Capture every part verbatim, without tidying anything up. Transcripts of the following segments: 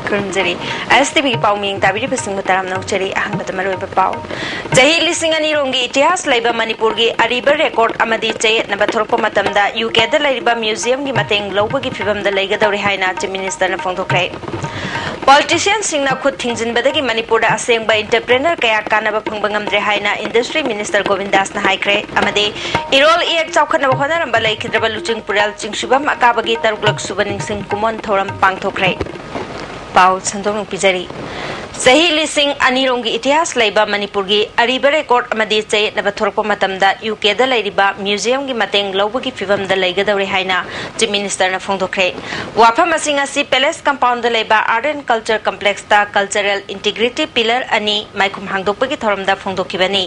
ꯈꯨꯔꯨꯝꯖꯔꯤ꯫ ꯑꯦꯁ T ꯚꯤꯒꯤ ꯄꯥꯎ ꯃꯤꯡ ꯇꯥꯕꯤꯔꯤꯕꯁꯤꯡꯕꯨ ꯇꯔꯥꯝꯅ ꯑꯣꯛꯆꯔꯤ꯫ ꯑꯍꯥꯟꯕꯗ ꯃꯔꯨꯑꯣꯏꯕ ꯄꯥꯎ꯫ ꯆꯍꯤ ꯂꯤꯁꯤꯡ ꯑꯅꯤ ꯔꯣꯝꯒꯤ ꯏꯇꯤꯍꯥꯁ ꯂꯩꯕ ꯃꯅꯤꯄꯨꯔꯒꯤ ꯑꯔꯤꯕ ꯔꯦꯀꯣꯔꯗ ꯑꯃꯗꯤ ꯆꯌꯦꯠꯅꯕ ꯊꯣꯔꯛꯄ ꯃꯇꯝꯗ ꯌꯨ ꯀꯦꯗ ꯂꯩꯔꯤꯕ ꯃ꯭ꯌꯨꯖꯤꯌꯝꯒꯤ ꯃꯇꯦꯡ ꯂꯧꯕꯒꯤ ꯐꯤꯕꯝꯗ ꯂꯩꯒꯗꯧꯔꯦ ꯍꯥꯏꯅ ꯆꯤꯐ ꯃꯤꯅꯤꯁꯇꯔꯅ ꯐꯣꯡꯗꯣꯛꯈ꯭ꯔꯦ꯫ ꯄꯣꯂꯤꯇꯤꯁꯤꯌꯟꯁꯤꯡꯅ ꯈꯨꯠ ꯊꯤꯡꯖꯤꯟꯕꯗꯒꯤ ꯃꯅꯤꯄꯨꯔꯗ ꯑꯁꯦꯡꯕ ꯏꯟꯇꯔꯄ꯭ꯔꯦꯅꯔ ꯀꯌꯥ ꯀꯥꯟꯅꯕ ꯐꯪꯕ ꯉꯝꯗ꯭ꯔꯦ ꯍꯥꯏꯅ ꯏꯟꯗꯁꯇ꯭ꯔꯤ ꯃꯤꯅꯤꯁꯇꯔ ꯒꯣꯕꯤꯟꯗꯥꯁꯅ ꯍꯥꯏꯈ꯭ꯔꯦ꯫ ꯑꯃꯗꯤ ꯏꯔꯣꯜ ꯏꯌꯦꯛ ꯆꯥꯎꯈꯠꯅꯕ ꯍꯣꯠꯅꯔꯝꯕ ꯂꯩꯈꯤꯗ꯭ꯔꯕ ꯂꯨꯆꯤꯡꯄꯨꯔꯦꯜ ꯆꯤꯡꯁꯨꯕꯝ ꯑꯀꯥꯕꯒꯤ ꯇꯔꯨꯛꯂꯛ ꯁꯨꯕ ꯅꯤꯡꯁꯤꯡ ꯀꯨꯃꯣꯟ ꯊꯧꯔꯝ ꯄꯥꯡꯊꯣꯛꯈ꯭ꯔꯦ꯫ ꯄꯥꯎ ꯁꯟꯗꯣꯛꯅ ꯄꯤꯖꯔꯤ꯫ ꯆꯍꯤ ꯂꯤꯁꯤꯡ ꯑꯅꯤꯔꯣꯝꯒꯤ ꯏꯇꯤꯍꯥꯁ ꯂꯩꯕ ꯃꯅꯤꯄꯨꯔꯒꯤ ꯑꯔꯤꯕ ꯔꯦꯀꯣꯔꯗ ꯑꯃꯗꯤ ꯆꯌꯦꯠꯅꯕ ꯊꯣꯔꯛꯄ ꯃꯇꯝꯗ ꯌꯨ ꯀꯦꯗ ꯂꯩꯔꯤꯕ ꯃ꯭ꯌꯨꯖꯤꯌꯝꯒꯤ ꯃꯇꯦꯡ ꯂꯧꯕꯒꯤ ꯐꯤꯕꯝꯗ ꯂꯩꯒꯗꯧꯔꯦ ꯍꯥꯏꯅ ꯆꯤꯐ ꯃꯤꯅꯤꯁꯇꯔꯅ ꯐꯣꯡꯗꯣꯛꯈ꯭ꯔꯦ꯫ ꯋꯥꯐꯝ ꯑꯁꯤꯡ ꯑꯁꯤ ꯄꯦꯂꯦꯁ ꯀꯝꯄꯥꯎꯟꯗ ꯂꯩꯕ ꯑꯥꯔꯠ ꯑꯦꯟ ꯀꯜꯆꯔ ꯀꯝꯄ꯭ꯂꯦꯛꯁꯇ ꯀꯜꯆꯔꯦꯜ ꯏꯟꯇꯤꯒ꯭ꯔꯤꯇꯤ ꯄꯤꯂꯔ ꯑꯅꯤ ꯃꯥꯏꯈꯨꯝ ꯍꯥꯡꯗꯣꯛꯄꯒꯤ ꯊꯧꯔꯝꯗ ꯐꯣꯡꯗꯣꯛꯈꯤꯕꯅꯤ꯫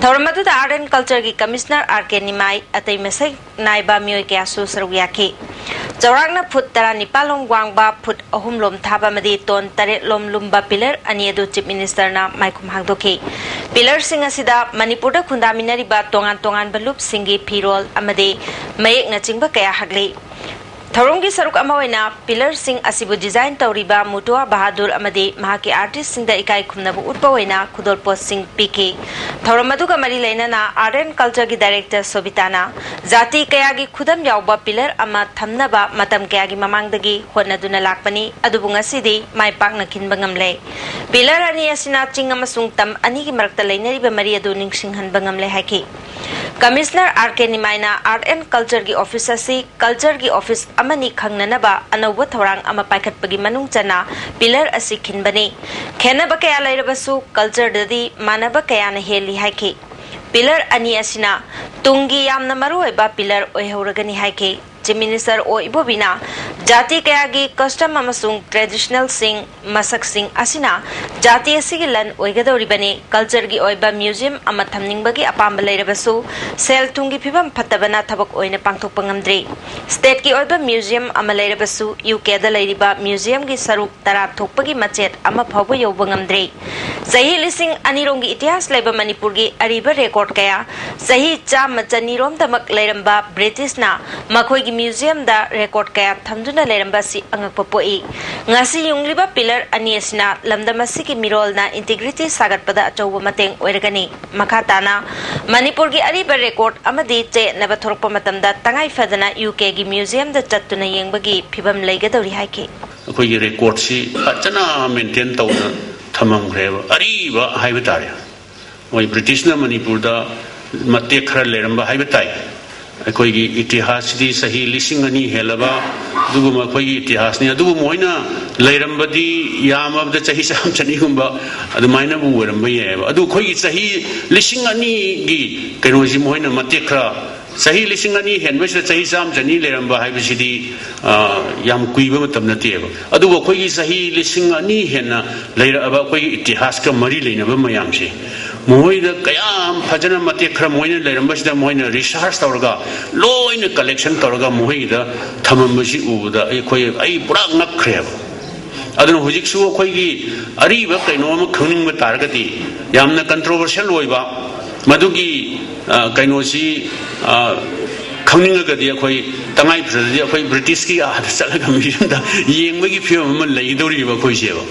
ꯊꯧꯔꯝ ꯑꯗꯨꯗ ꯑꯥꯔꯠ ꯑꯦꯟ ꯀꯜꯆꯔꯒꯤ ꯀꯃꯤꯁꯅꯔ ꯑꯥꯔ ꯀꯦ ꯅꯤꯃꯥꯏ, ꯑꯇꯩ ꯃꯁꯛ ꯅꯥꯏꯕ ꯃꯤꯑꯣꯏ ꯀꯌꯥꯁꯨ ꯁꯔꯨꯛ ꯌꯥꯈꯤ꯫ ꯆꯥꯎꯔꯥꯛꯅ ꯐꯨꯠ ꯇꯔꯥꯅꯤꯄꯥꯜ ꯂꯣꯝ ꯋꯥꯡꯕ, ꯐꯨꯠ ꯑꯍꯨꯝ ꯂꯣꯝ ꯊꯥꯕ ꯑꯃꯗꯤ ꯇꯣꯟ ꯇꯔꯦꯠ ꯂꯣꯝ ꯂꯨꯝꯕ ꯄꯤꯂꯔ ꯑꯅꯤ ꯑꯗꯨ ꯆꯤꯐ ꯃꯤꯅꯤꯁꯇꯔꯅ ꯃꯥꯏꯈꯨꯝ ꯍꯥꯡꯗꯣꯛꯈꯤ꯫ ꯄꯤꯂꯔꯁꯤꯡ ꯑꯁꯤꯗ ꯃꯅꯤꯄꯨꯔꯗ ꯈꯨꯟꯗꯥꯃꯤꯟꯅꯔꯤꯕ ꯇꯣꯉꯥꯟ ꯇꯣꯉꯥꯟꯕ ꯂꯨꯞꯁꯤꯡꯒꯤ ꯐꯤꯔꯣꯜ ꯑꯃꯗꯤ ꯃꯌꯦꯛꯅꯆꯤꯡꯕ ꯀꯌꯥ ꯍꯛꯂꯤ꯫ ꯊꯧꯔꯝꯒꯤ ꯁꯔꯨꯛ ꯑꯃ ꯑꯣꯏꯅ ꯄꯤꯂꯔꯁꯤꯡ ꯑꯁꯤꯕꯨ ꯗꯤꯖꯥꯏꯟ ꯇꯧꯔꯤꯕ ꯃꯨꯇꯨꯋꯥ ꯕꯍꯥꯗꯨꯔ ꯑꯃꯗꯤ ꯃꯍꯥꯛꯀꯤ ꯑꯥꯔꯇꯤꯁꯁꯤꯡꯗ ꯏꯀꯥꯏ ꯈꯨꯝꯅꯕ ꯎꯠꯄ ꯑꯣꯏꯅ ꯈꯨꯗꯣꯜꯄꯣꯠꯁꯤꯡ ꯄꯤꯈꯤ꯫ ꯊꯧꯔꯝ ꯑꯗꯨꯒ ꯃꯔꯤ ꯂꯩꯅꯅ ꯑꯥꯔꯠ ꯑꯦꯟ ꯀꯜꯆꯔꯒꯤ ꯗꯥꯏꯔꯦꯛꯇꯔ ꯁꯣꯕꯤꯇꯥꯅ ꯖꯥꯇꯤ ꯀꯌꯥꯒꯤ ꯈꯨꯗꯝ ꯌꯥꯎꯕ ꯄꯤꯂꯔ ꯑꯃ ꯊꯝꯅꯕ ꯃꯇꯝ ꯀꯌꯥꯒꯤ ꯃꯃꯥꯡꯗꯒꯤ ꯍꯣꯠꯅꯗꯨꯅ ꯂꯥꯛꯄꯅꯤ, ꯑꯗꯨꯕꯨ ꯉꯁꯤꯗꯤ ꯃꯥꯏ ꯄꯥꯛꯅ ꯈꯤꯟꯕ ꯉꯝꯂꯦ꯫ ꯄꯤꯂꯔ ꯑꯅꯤ ꯑꯁꯤꯅ ꯆꯤꯡ ꯑꯃꯁꯨꯡ ꯇꯝ ꯑꯅꯤꯒꯤ ꯃꯔꯛꯇ ꯂꯩꯅꯔꯤꯕ ꯃꯔꯤ ꯑꯗꯨ ꯅꯤꯡꯁꯤꯡꯍꯟꯕ ꯉꯝꯂꯦ ꯍꯥꯏꯈꯤ꯫ ꯀꯃꯤꯁꯅꯔ ꯑꯥꯔ ꯀꯦ ꯅꯤꯃꯥꯏꯅ ꯑꯥꯔꯠ ꯑꯦꯟ ꯀꯜꯆꯔꯒꯤ ꯑꯣꯐꯤꯁ ꯑꯁꯤ ꯀꯜꯆꯔꯒꯤ ꯑꯣꯐꯤꯁ ꯑꯃꯅꯤ ꯈꯪꯅꯅꯕ ꯑꯅꯧꯕ ꯊꯧꯔꯥꯡ ꯑꯃ ꯄꯥꯏꯈꯠꯄꯒꯤ ꯃꯅꯨꯡ ꯆꯟꯅ ꯄꯤꯂꯔ ꯑꯁꯤ ꯈꯤꯟꯕꯅꯤ꯫ ꯈꯦꯟꯅꯕ ꯀꯌꯥ ꯂꯩꯔꯕꯁꯨ ꯀꯜꯆꯔꯗꯗꯤ ꯃꯥꯟꯅꯕ ꯀꯌꯥꯅ ꯍꯦꯜꯂꯤ ꯍꯥꯏꯈꯤ꯫ ꯄꯤꯂꯔ ꯑꯅꯤ ꯑꯁꯤꯅ ꯇꯨꯡꯒꯤ ꯌꯥꯝꯅ ꯃꯔꯨꯑꯣꯏꯕ ꯄꯤꯂꯔ ꯑꯣꯏꯍꯧꯔꯒꯅꯤ ꯍꯥꯏꯈꯤ꯫ ꯆꯤꯐ ꯃꯤꯅꯤꯁꯇꯔ ꯑꯣ ꯏꯕꯣꯕꯤꯅ ꯖꯥꯇꯤ ꯀꯌꯥꯒꯤ ꯀꯁꯇꯝ ꯑꯃꯁꯨꯡ ꯇ꯭ꯔꯦꯗꯤꯁꯅꯦꯜꯁꯤꯡ, ꯃꯁꯛꯁꯤꯡ ꯑꯁꯤꯅ ꯖꯥꯇꯤ ꯑꯁꯤꯒꯤ ꯂꯟ ꯑꯣꯏꯒꯗꯧꯔꯤꯕꯅꯤ꯫ ꯀꯜꯆꯔꯒꯤ ꯑꯣꯏꯕ ꯃ꯭ꯌꯨꯖꯤꯌꯝ ꯑꯃ ꯊꯝꯅꯤꯡꯕꯒꯤ ꯑꯄꯥꯝꯕ ꯂꯩꯔꯕꯁꯨ ꯁꯦꯜ ꯊꯨꯝꯒꯤ ꯐꯤꯕꯝ ꯐꯠꯇꯕꯅ ꯊꯕꯛ ꯑꯣꯏꯅ ꯄꯥꯡꯊꯣꯛꯄ ꯉꯝꯗ꯭ꯔꯤ꯫ ꯁ꯭ꯇꯦꯠꯀꯤ ꯑꯣꯏꯕ ꯃ꯭ꯌꯨꯖꯤꯌꯝ ꯑꯃ ꯂꯩꯔꯕꯁꯨ ꯌꯨ ꯀꯦꯗ ꯂꯩꯔꯤꯕ ꯃ꯭ꯌꯨꯖꯤꯌꯝꯒꯤ ꯁꯔꯨꯛ ꯇꯔꯥ ꯊꯣꯛꯄꯒꯤ ꯃꯆꯦꯠ ꯑꯃ ꯐꯥꯎꯕ ꯌꯧꯕ ꯉꯝꯗ꯭ꯔꯤ꯫ ꯆꯍꯤ ꯂꯤꯁꯤꯡ ꯑꯅꯤꯔꯣꯝꯒꯤ ꯏꯇꯤꯍꯥꯁ ꯂꯩꯕ ꯃꯅꯤꯄꯨꯔꯒꯤ ꯑꯔꯤꯕ ꯔꯦꯀꯣꯔꯗ ꯀꯌꯥ, ꯆꯍꯤ ꯆꯥꯝꯃ ꯆꯅꯤꯔꯣꯝꯗꯃꯛ ꯂꯩꯔꯝꯕ ꯕ꯭ꯔꯤꯇꯤꯁꯅ ꯃꯈꯣꯏꯒꯤ ꯃ꯭ꯌꯨꯖꯤꯌꯝꯗ ꯔꯦꯀꯣꯔꯗ ꯀꯌꯥ ꯊꯝꯗꯨꯅ ꯂꯩꯔꯝꯕ ꯑꯁꯤ ꯑꯉꯛꯄ ꯄꯣꯛꯏ꯫ ꯉꯁꯤ ꯌꯨꯡꯂꯤꯕ ꯄꯤꯂꯔ ꯑꯅꯤ ꯑꯁꯤꯅ ꯂꯝꯗꯝ ꯑꯁꯤꯒꯤ ꯃꯤꯔꯣꯜꯅ ꯏꯟꯇꯤꯒ꯭ꯔꯤꯇꯤ ꯁꯥꯒꯠꯄꯗ ꯑꯆꯧꯕ ꯃꯇꯦꯡ ꯑꯣꯏꯔꯒꯅꯤ꯫ ꯃꯈꯥ ꯇꯥꯅ ꯃꯅꯤꯄꯨꯔꯒꯤ ꯑꯔꯤꯕ ꯔꯦꯀꯣꯔꯗ ꯑꯃꯗꯤ ꯆꯌꯦꯠꯅꯕ ꯊꯣꯔꯛꯄ ꯃꯇꯝꯗ ꯇꯉꯥꯏ ꯐꯗꯅ ꯌꯨ ꯀꯦꯒꯤ ꯃ꯭ꯌꯨꯖꯤꯌꯝꯗ ꯆꯠꯇꯨꯅ ꯌꯦꯡꯕꯒꯤ ꯐꯤꯕꯝ ꯂꯩꯒꯗꯧꯔꯤ ꯍꯥꯏꯈꯤ꯫ ꯑꯩꯈꯣꯏꯒꯤ ꯔꯦꯀꯣꯔꯗꯁꯤ ꯐꯖꯅ ꯃꯦꯟꯇꯦꯟ ꯇꯧꯅ ꯊꯝꯃꯝꯈ꯭ꯔꯦꯕ, ꯑꯔꯤꯕ ꯍꯥꯏꯕ ꯇꯥꯔꯦ꯫ ꯃꯣꯏ ꯕ꯭ꯔꯤꯇꯤꯁꯅ ꯃꯅꯤꯄꯨꯔꯗ ꯃꯇꯦꯛ ꯈꯔ ꯂꯩꯔꯝꯕ ꯍꯥꯏꯕ ꯇꯥꯏ꯫ ꯑꯩꯈꯣꯏꯒꯤ ꯏꯇꯤꯍꯥꯁꯁꯤꯗꯤ ꯆꯍꯤ ꯂꯤꯁꯤꯡ ꯑꯅꯤ ꯍꯦꯜꯂꯕ, ꯑꯗꯨꯒꯨꯝꯕ ꯑꯩꯈꯣꯏꯒꯤ ꯏꯇꯤꯍꯥꯁꯅꯤ꯫ ꯑꯗꯨꯕꯨ ꯃꯣꯏꯅ ꯂꯩꯔꯝꯕꯗꯤ ꯌꯥꯝꯃꯕꯗ ꯆꯍꯤ ꯆꯥꯝ ꯆꯅꯤꯒꯨꯝꯕ ꯑꯗꯨꯃꯥꯏꯅꯕꯨ ꯑꯣꯏꯔꯝꯕ ꯌꯥꯏꯑꯕ꯫ ꯑꯗꯨ ꯑꯩꯈꯣꯏꯒꯤ ꯆꯍꯤ ꯂꯤꯁꯤꯡ ꯑꯅꯤꯒꯤ ꯀꯩꯅꯣꯁꯤ ꯃꯣꯏꯅ ꯃꯇꯦꯛ ꯈꯔ, ꯆꯍꯤ ꯂꯤꯁꯤꯡ ꯑꯅꯤ ꯍꯦꯟꯕꯁꯤꯗ ꯆꯍꯤ ꯆꯥꯝ ꯆꯅꯤ ꯂꯩꯔꯝꯕ ꯍꯥꯏꯕꯁꯤꯗꯤ, ꯑ, ꯌꯥꯝ ꯀꯨꯏꯕ ꯃꯇꯝ ꯅꯠꯇꯦꯕ꯫ ꯑꯗꯨꯕꯨ ꯑꯩꯈꯣꯏꯒꯤ ꯆꯍꯤ ꯂꯤꯁꯤꯡ ꯑꯅꯤ ꯍꯦꯟꯅ ꯂꯩꯔꯛꯑꯕ ꯑꯩꯈꯣꯏꯒꯤ ꯏꯇꯤꯍꯥꯁꯀ ꯃꯔꯤ ꯂꯩꯅꯕ ꯃꯌꯥꯝꯁꯦ, ꯃꯈꯣꯏꯗ ꯀꯌꯥꯝ ꯐꯖꯅ ꯃꯇꯦꯛ ꯈꯔ ꯃꯣꯏꯅ ꯂꯩꯔꯝꯕꯁꯤꯗ ꯃꯣꯏꯅ ꯔꯤꯁꯥꯔꯁ ꯇꯧꯔꯒ, ꯂꯣꯏꯅ ꯀꯂꯦꯛꯁꯟ ꯇꯧꯔꯒ ꯃꯈꯣꯏꯒꯤꯗ ꯊꯝꯃꯝꯕꯁꯤ ꯎꯕꯗ ꯑꯩꯈꯣꯏ, ꯑꯩ ꯄꯨꯔꯥ ꯉꯛꯈ꯭ꯔꯦꯕ꯫ ꯑꯗꯨꯅ ꯍꯧꯖꯤꯛꯁꯨ ꯑꯩꯈꯣꯏꯒꯤ ꯑꯔꯤꯕ ꯀꯩꯅꯣ ꯑꯃ ꯈꯪꯅꯤꯡꯕ ꯇꯥꯔꯒꯗꯤ, ꯌꯥꯝꯅ ꯀꯟꯇ꯭ꯔꯣꯚꯔꯁꯤꯌꯦꯜ ꯑꯣꯏꯕ ꯃꯗꯨꯒꯤ, ꯑ, ꯀꯩꯅꯣꯁꯤ, ꯑ, ꯈꯪꯅꯤꯡꯉꯒꯗꯤ ꯑꯩꯈꯣꯏ ꯇꯉꯥꯏ ꯐꯗ꯭ꯔꯗꯤ ꯑꯩꯈꯣꯏ ꯕ꯭ꯔꯤꯇꯤꯁꯀꯤ ꯑꯥꯗ ꯆꯠꯂꯒ ꯃ꯭ꯌꯨꯖꯤꯌꯝꯗ ꯌꯦꯡꯕꯒꯤ ꯐꯤꯕꯝ ꯑꯃ ꯂꯩꯒꯗꯧꯔꯤꯕ ꯑꯩꯈꯣꯏꯁꯦꯕ꯫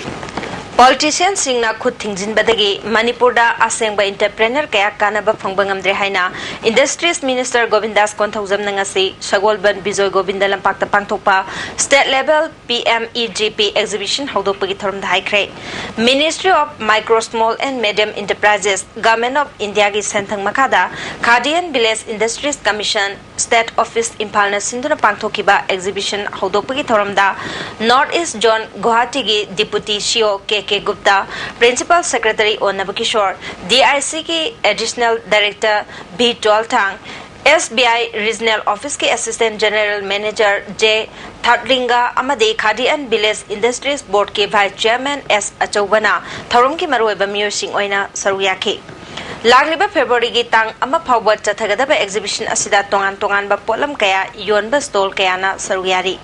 ꯄꯣꯂꯤꯇꯤꯁꯤꯌꯟꯁꯤꯡꯅ ꯈꯨꯠ ꯊꯤꯡꯖꯤꯟꯕꯗꯒꯤ ꯃꯅꯤꯄꯨꯔꯗ ꯑꯁꯦꯡꯕ ꯏꯟꯇꯔꯄ꯭ꯔꯦꯅꯔ ꯀꯌꯥ ꯀꯥꯟꯅꯕ ꯐꯪꯕ ꯉꯝꯗ꯭ꯔꯦ ꯍꯥꯏꯅ ꯏꯟꯗꯁꯇ꯭ꯔꯤꯁ ꯃꯤꯅꯤꯁꯇꯔ ꯒꯣꯕꯤꯟꯗꯥꯁ ꯀꯣꯟꯊꯧꯖꯝꯅ ꯉꯁꯤ ꯁꯒꯣꯜꯕꯟ ꯕꯤꯖꯣꯏ ꯒꯣꯕꯤꯟꯗ ꯂꯝꯄꯥꯛꯇ ꯄꯥꯡꯊꯣꯛꯄ state level P M E G P exhibition ꯍꯧꯗꯣꯛꯄꯒꯤ ꯊꯧꯔꯝꯗ ꯍꯥꯏꯈ꯭ꯔꯦ꯫ Ministry of Micro, Small and Medium Enterprises, Government of Indiaꯒꯤ ꯁꯦꯟꯊꯪ ꯃꯈꯥꯗ Khadi and Village Industries Commission, State Office, ꯏꯝꯐꯥꯜꯅ ꯁꯤꯟꯗꯨꯅ ꯄꯥꯡꯊꯣꯛꯈꯤꯕ ꯑꯦꯛꯖꯤꯕꯤꯁꯟ ꯍꯧꯗꯣꯛꯄꯒꯤ ꯊꯧꯔꯝꯗ North East Zone ꯒꯨꯋꯥꯍꯥꯇꯤꯒꯤ ꯗꯤꯄꯨꯇꯤ ꯁꯤ ꯏ ꯑꯣ ꯀꯦ ꯀꯦ ꯒꯨꯞꯇꯥ, ꯄ꯭ꯔꯤꯟꯁꯤꯄꯥꯜ ꯁꯦꯀ꯭ꯔꯦꯇꯔꯤ ꯑꯣ ꯅꯕꯀꯤꯁꯣꯔ, ꯗꯤ ꯑꯥꯏ ꯁꯤꯒꯤ additional director V Tolthang, S B I regional ꯑꯣꯐꯤꯁꯀꯤ assistant general manager J Thatlinga ꯑꯃꯗꯤ Khadi and Village Industries Boardꯀꯤ ꯚꯥꯏꯁ ꯆꯤꯌꯥꯔꯃꯦꯟ ꯑꯦꯁ ꯑꯆꯧꯕꯅ ꯊꯧꯔꯝꯒꯤ ꯃꯔꯨꯑꯣꯏꯕ ꯃꯤꯑꯣꯏꯁꯤꯡ ꯑꯣꯏꯅ ꯁꯔꯨꯛ ꯌꯥꯈꯤ꯫ ꯂꯥꯛꯂꯤꯕ ꯐꯦꯕ꯭ꯔꯨꯋꯥꯔꯤꯒꯤ ꯇꯥꯡ ꯑꯃ ꯐꯥꯎꯕ ꯆꯠꯊꯒꯗꯕ ꯑꯦꯛꯖꯤꯕꯤꯁꯟ ꯑꯁꯤꯗ ꯇꯣꯉꯥꯟ ꯇꯣꯉꯥꯟꯕ ꯄꯣꯠꯂꯝ ꯀꯌꯥ ꯌꯣꯟꯕ ꯁ꯭ꯇꯣꯜ ꯀꯌꯥꯅ ꯁꯔꯨꯛ ꯌꯥꯔꯤ꯫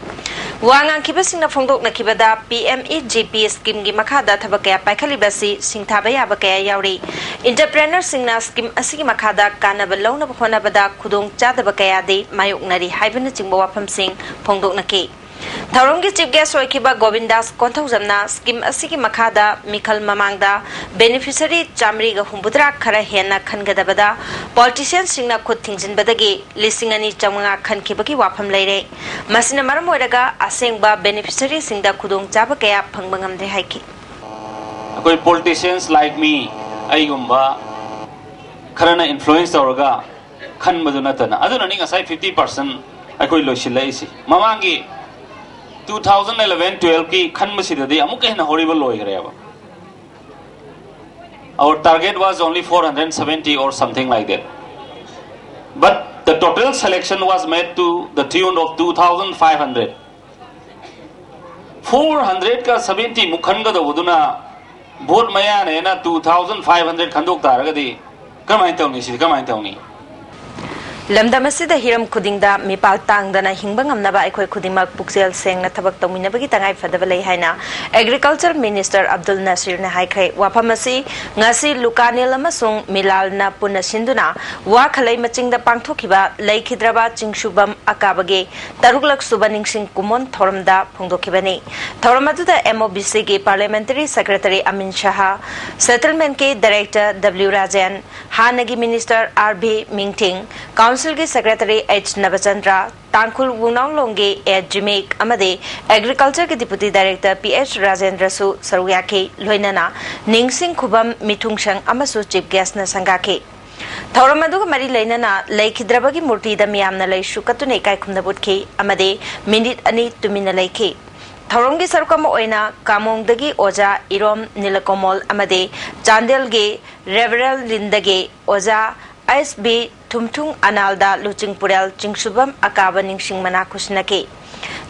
ꯋꯥ ꯉꯥꯡꯈꯤꯕꯁꯤꯡꯅ ꯐꯣꯡꯗꯣꯛꯅꯈꯤꯕꯗ, P M E G P ꯁ꯭ꯀꯤꯝꯒꯤ ꯃꯈꯥꯗ ꯊꯕꯛ ꯀꯌꯥ ꯄꯥꯏꯈꯠꯂꯤꯕ ꯑꯁꯤ ꯁꯤꯡꯊꯥꯕ ꯌꯥꯕ ꯀꯌꯥ ꯌꯥꯎꯔꯤ꯫ ꯏꯟꯇꯔꯄ꯭ꯔꯦꯅꯔꯁꯤꯡꯅ ꯁ꯭ꯀꯤꯝ ꯑꯁꯤꯒꯤ ꯃꯈꯥꯗ ꯀꯥꯟꯅꯕ ꯂꯧꯅꯕ ꯍꯣꯠꯅꯕꯗ ꯈꯨꯗꯣꯡ ꯆꯥꯗꯕ ꯀꯌꯥꯗꯤ ꯃꯥꯌꯣꯛꯅꯔꯤ ꯍꯥꯏꯕꯅꯆꯤꯡꯕ ꯋꯥꯐꯝꯁꯤꯡ ꯐꯣꯡꯗꯣꯛꯅꯈꯤ꯫ ꯊꯧꯔꯝꯒꯤ ꯆꯤꯐ ꯒꯦꯁ ꯑꯣꯏꯈꯤꯕ ꯒꯣꯕꯤꯟꯗꯥꯁ ꯀꯣꯟꯊꯧꯖꯝꯅ ꯁ꯭ꯀꯤꯝ ꯑꯁꯤꯒꯤ ꯃꯈꯥꯗ ꯃꯤꯈꯜ ꯃꯃꯥꯡꯗ ꯕꯦꯅꯤꯐꯤꯁꯔꯤ ꯆꯥꯃꯔꯤꯒ ꯍꯨꯝꯐꯨꯇꯔꯥ ꯈꯔ ꯍꯦꯟꯅ ꯈꯟꯒꯗꯕꯗ ꯄꯣꯂꯤꯇꯤꯁꯤꯌꯟꯁꯤꯡꯅ ꯈꯨꯠ ꯊꯤꯡꯖꯤꯟꯕꯗꯒꯤ ꯂꯤꯁꯤꯡ ꯑꯅꯤ ꯆꯥꯃꯉꯥ ꯈꯟꯈꯤꯕꯒꯤ ꯋꯥꯐꯝ ꯂꯩꯔꯦ꯫ ꯃꯁꯤꯅ ꯃꯔꯝ ꯑꯣꯏꯔꯒ ꯑꯁꯦꯡꯕ ꯕꯦꯅꯤꯐꯤꯁꯔꯤꯁꯤꯡꯗ ꯈꯨꯗꯣꯡꯆꯥꯕ ꯀꯌꯥ ꯐꯪꯕ ꯉꯝꯗ꯭ꯔꯦ ꯍꯥꯏꯈꯤ꯫ ꯑꯩꯈꯣꯏ politicians like me, ꯑꯩꯒꯨꯝꯕ ꯈꯔꯅ ꯏꯟꯐ꯭ꯂꯨꯌꯦꯟꯁ ꯇꯧꯔꯒ ꯈꯟꯕꯗꯨ ꯅꯠꯇꯅ, ꯑꯗꯨꯅꯅꯤ ꯉꯁꯥꯏ ꯐꯤꯐꯇꯤ ꯄꯥꯔꯁꯦꯟ ꯑꯩꯈꯣꯏ ꯂꯣꯏꯁꯤꯜꯂꯛꯏꯁꯤ꯫ ꯃꯃꯥꯡꯒꯤ ꯇꯨ ꯊꯥꯎꯖꯟ ꯑꯦꯂꯚꯦꯟ ꯇꯨꯋꯦꯜꯐꯀꯤ ꯈꯟꯕꯁꯤꯗꯗꯤ ꯑꯃꯨꯛꯀ ꯍꯦꯟꯅ ꯍꯣꯔꯤꯕꯜ ꯑꯣꯏꯈ꯭ꯔꯦꯕ꯫ Our target was only four hundred seventy or something like that. But the total selection was made to the tune of two thousand five hundred. Four hundred ꯀ seventy ꯃꯨꯛ ꯈꯟꯒꯗꯧꯕꯗꯨꯅ vote ꯃꯌꯥꯅꯦꯅ two thousand five hundred ꯈꯟꯗꯣꯛ ꯇꯥꯔꯒꯗꯤ ꯀꯃꯥꯏꯅ ꯇꯧꯅꯤ? ꯁꯤꯗꯤ ꯀꯃꯥꯏꯅ ꯇꯧꯅꯤ? ꯂꯝꯗꯝ ꯑꯁꯤꯗ ꯍꯤꯔꯝ ꯈꯨꯗꯤꯡꯗ ꯃꯤꯄꯥꯜ ꯇꯥꯡꯗꯅ ꯍꯤꯡꯕ ꯉꯝꯅꯕ ꯑꯩꯈꯣꯏ ꯈꯨꯗꯤꯡꯃꯛ ꯄꯨꯛꯆꯦꯜ ꯁꯦꯡꯅ ꯊꯕꯛ ꯇꯧꯃꯤꯟꯅꯕꯒꯤ ꯇꯉꯥꯏ ꯐꯗꯕ ꯂꯩ ꯍꯥꯏꯅ ꯑꯦꯒ꯭ꯔꯤꯀꯜꯆꯔ ꯃꯤꯅꯤꯁꯇꯔ ꯑꯕꯗꯨꯜ ꯅꯁꯤꯔꯅ ꯍꯥꯏꯈ꯭ꯔꯦ꯫ ꯋꯥꯐꯝ ꯑꯁꯤ ꯉꯁꯤ ꯂꯨꯀꯥꯅꯤꯜ ꯑꯃꯁꯨꯡ ꯃꯤꯂꯥꯜꯅ ꯄꯨꯟꯅ ꯁꯤꯟꯗꯨꯅ ꯋꯥ ꯈꯂꯩ ꯃꯆꯤꯡꯗ ꯄꯥꯡꯊꯣꯛꯈꯤꯕ ꯂꯩꯈꯤꯗ꯭ꯔꯕ ꯆꯤꯡꯁꯨꯕꯝ ꯑꯀꯥꯕꯒꯤ ꯇꯔꯨꯛꯂꯛ ꯁꯨꯕ ꯅꯤꯡꯁꯤꯡ ꯀꯨꯝꯑꯣꯟ ꯊꯧꯔꯝꯗ ꯐꯣꯡꯗꯣꯛꯈꯤꯕꯅꯤ꯫ ꯊꯧꯔꯝ ꯑꯗꯨꯗ MOBCꯒꯤ ꯄꯥꯔꯂꯤꯌꯥꯃꯦꯟꯇꯔꯤ ꯁꯦꯀ꯭ꯔꯦꯇꯔꯤ ꯑꯃꯤꯟ ꯁꯍꯥ, ꯁꯦꯇꯜꯃꯦꯟꯠꯀꯤ ꯗꯥꯏꯔꯦꯛꯇꯔ W ꯔꯥꯖꯦꯟ, ꯍꯥꯟꯅꯒꯤ ꯃꯤꯅꯤꯁꯇꯔ R B ꯃꯤꯡꯊꯤꯡ, ꯀꯥꯎꯟꯁꯤꯜꯒꯤ secretary H Nabachandra, Tangkhul ꯋꯨꯡꯅꯥꯎꯂꯣꯡꯒꯤ A ꯖꯤꯃꯤꯛ ꯑꯃꯗꯤ ꯑꯦꯒ꯭ꯔꯤꯀꯜꯆꯔꯒꯤ ꯗꯤꯄꯨꯇꯤ ꯗꯥꯏꯔꯦꯛꯇꯔ P H ꯔꯥꯖꯦꯟꯗ꯭ꯔꯁꯨ ꯁꯔꯨꯛ ꯌꯥꯈꯤ꯫ ꯂꯣꯏꯅꯅ ꯅꯤꯡꯁꯤꯡ ꯈꯨꯕꯝ ꯃꯤꯊꯨꯡꯁꯪ ꯑꯃꯁꯨ ꯆꯤꯐ ꯒꯦꯁ꯭ꯠꯅ ꯁꯪꯒꯥꯈꯤ꯫ ꯊꯧꯔꯝ ꯑꯗꯨꯒ ꯃꯔꯤ ꯂꯩꯅꯅ ꯂꯩꯈꯤꯗ꯭ꯔꯕꯒꯤ ꯃꯨꯔꯇꯤꯗ ꯃꯤꯌꯥꯝꯅ ꯂꯩꯁꯨ ꯀꯠꯇꯨꯅ ꯏꯀꯥꯏ ꯈꯨꯝꯅꯕ ꯎꯠꯈꯤ ꯑꯃꯗꯤ ꯃꯤꯅꯤꯠ ꯑꯅꯤ ꯇꯨꯃꯤꯟꯅ ꯂꯩꯈꯤ꯫ ꯊꯧꯔꯝꯒꯤ ꯁꯔꯨꯛ ꯑꯃ ꯑꯣꯏꯅ ꯀꯥꯃꯣꯡꯗꯒꯤ ꯑꯣꯖꯥ ꯏꯔꯣꯝ ꯅꯤꯂꯀꯣꯃꯣꯜ ꯑꯃꯗꯤ ꯆꯥꯟꯗꯦꯜꯒꯤ ꯔꯦꯚꯔꯦꯜ ꯂꯤꯟꯗꯒꯤ ꯑꯣꯖꯥ S B ꯊꯨꯝꯊꯨꯡ ꯑꯅꯥꯜꯗ ꯂꯨꯆꯤꯡꯄꯨꯔꯦꯜ ꯆꯤꯡꯁꯨꯕꯝ ꯑꯀꯥꯕ ꯅꯤꯡꯁꯤꯡ ꯃꯅꯥ ꯈꯨꯠꯁꯤꯟꯅꯈꯤ꯫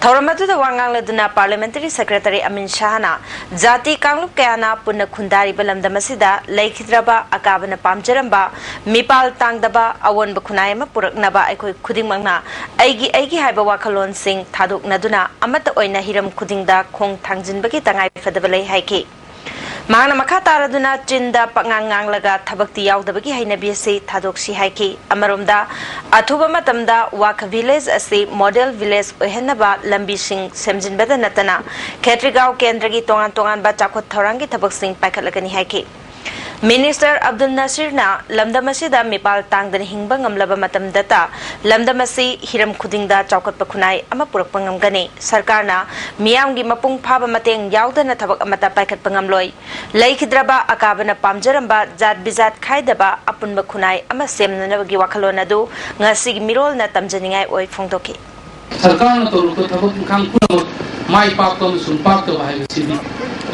ꯊꯧꯔꯝ ꯑꯗꯨꯗ ꯋꯥ ꯉꯥꯡꯂꯗꯨꯅ ꯄꯥꯔꯂꯤꯌꯥꯃꯦꯟꯇꯔꯤ ꯁꯦꯀ꯭ꯔꯦꯇꯔꯤ ꯑꯃꯤꯟ ꯁꯍꯥꯅ ꯖꯥꯇꯤ ꯀꯥꯡꯂꯨꯞ ꯀꯌꯥꯅ ꯄꯨꯟꯅ ꯈꯨꯟꯗꯥꯔꯤꯕ ꯂꯝꯗꯝ ꯑꯁꯤꯗ ꯂꯩꯈꯤꯗ꯭ꯔꯕ ꯑꯀꯥꯕꯅ ꯄꯥꯝꯖꯔꯝꯕ ꯃꯤꯄꯥꯜ ꯇꯥꯡꯗꯕ ꯑꯑꯣꯟꯕ ꯈꯨꯟꯅꯥꯏ ꯑꯃ ꯄꯨꯔꯛꯅꯕ ꯑꯩꯈꯣꯏ ꯈꯨꯗꯤꯡꯃꯛꯅ ꯑꯩꯒꯤ ꯑꯩꯒꯤ ꯍꯥꯏꯕ ꯋꯥꯈꯜꯂꯣꯟꯁꯤꯡ ꯊꯥꯗꯣꯛꯅꯗꯨꯅ ꯑꯃꯠꯇ ꯑꯣꯏꯅ ꯍꯤꯔꯝ ꯈꯨꯗꯤꯡꯗ ꯈꯣꯡ ꯊꯥꯡꯖꯤꯟꯕꯒꯤ ꯇꯉꯥꯏ ꯐꯗꯕ ꯂꯩ ꯍꯥꯏꯈꯤ꯫ ꯃꯍꯥꯛꯅ ꯃꯈꯥ ꯇꯥꯔꯗꯨꯅ ꯆꯤꯟꯗ ꯄꯛꯉꯥꯡ ꯉꯥꯡꯂꯒ ꯊꯕꯛꯇꯤ ꯌꯥꯎꯗꯕꯒꯤ ꯍꯩꯅꯕꯤ ꯑꯁꯤ ꯊꯥꯗꯣꯛꯁꯤ ꯍꯥꯏꯈꯤ꯫ ꯑꯃꯔꯣꯝꯗ, ꯑꯊꯨꯕ ꯃꯇꯝꯗ ꯋꯥꯈ ꯚꯤꯂꯦꯖ ꯑꯁꯤ ꯃꯣꯗꯦꯜ ꯚꯤꯂꯦꯖ ꯑꯣꯏꯍꯟꯅꯕ ꯂꯝꯕꯤꯁꯤꯡ ꯁꯦꯝꯖꯤꯟꯕꯗ ꯅꯠꯇꯅ ꯈꯦꯇ꯭ꯔꯤꯒꯥꯎ ꯀꯦꯟꯗ꯭ꯔꯒꯤ ꯇꯣꯉꯥꯟ ꯇꯣꯉꯥꯟꯕ ꯆꯥꯎꯈꯠ ꯊꯧꯔꯥꯡꯒꯤ ꯊꯕꯛꯁꯤꯡ ꯄꯥꯏꯈꯠꯂꯒꯅꯤ ꯍꯥꯏꯈꯤ꯫ ꯃꯤꯅꯤꯁꯇꯔ ꯑꯕꯗꯨꯜ ꯅꯁꯤꯔꯅ ꯂꯝꯗꯝ ꯑꯁꯤꯗ ꯃꯤꯄꯥꯜ ꯇꯥꯡꯗꯅ ꯍꯤꯡꯕ ꯉꯝꯂꯕ ꯃꯇꯝꯗꯇ ꯂꯝꯗꯝ ꯑꯁꯤ ꯍꯤꯔꯝ ꯈꯨꯗꯤꯡꯗ ꯆꯥꯎꯈꯠꯄ ꯈꯨꯟꯅꯥꯏ ꯑꯃ ꯄꯨꯔꯛꯄ ꯉꯝꯒꯅꯤ꯫ ꯁꯔꯀꯥꯔꯅ ꯃꯤꯌꯥꯝꯒꯤ ꯃꯄꯨꯡ ꯐꯥꯕ ꯃꯇꯦꯡ ꯌꯥꯎꯗꯅ ꯊꯕꯛ ꯑꯃꯠꯇ ꯄꯥꯏꯈꯠꯄ ꯉꯝꯂꯣꯏ꯫ ꯂꯩꯈꯤꯗ꯭ꯔꯕ ꯑꯀꯥꯕꯅ ꯄꯥꯝꯖꯔꯝꯕ ꯖꯥꯠ ꯕꯤꯖꯥꯠ ꯈꯥꯏꯗꯕ ꯑꯄꯨꯟꯕ ꯈꯨꯟꯅꯥꯏ ꯑꯃ ꯁꯦꯝꯅꯅꯕꯒꯤ ꯋꯥꯈꯜꯂꯣꯟ ꯑꯗꯨ ꯉꯁꯤꯒꯤ ꯃꯤꯔꯣꯜꯅ ꯇꯝꯖꯅꯤꯡꯉꯥꯏ ꯑꯣꯏ ꯐꯣꯡꯗꯣꯛꯈꯤ꯫ ꯁꯔꯀꯥꯔꯅ ꯇꯧꯔꯛꯄ ꯊꯕꯛ ꯏꯪꯈꯥꯡ ꯄꯨꯝꯅꯃꯛ ꯃꯥꯏ ꯄꯥꯛꯄ ꯑꯃꯁꯨꯡ ꯄꯥꯛꯇꯕ ꯍꯥꯏꯕꯁꯤꯗꯤ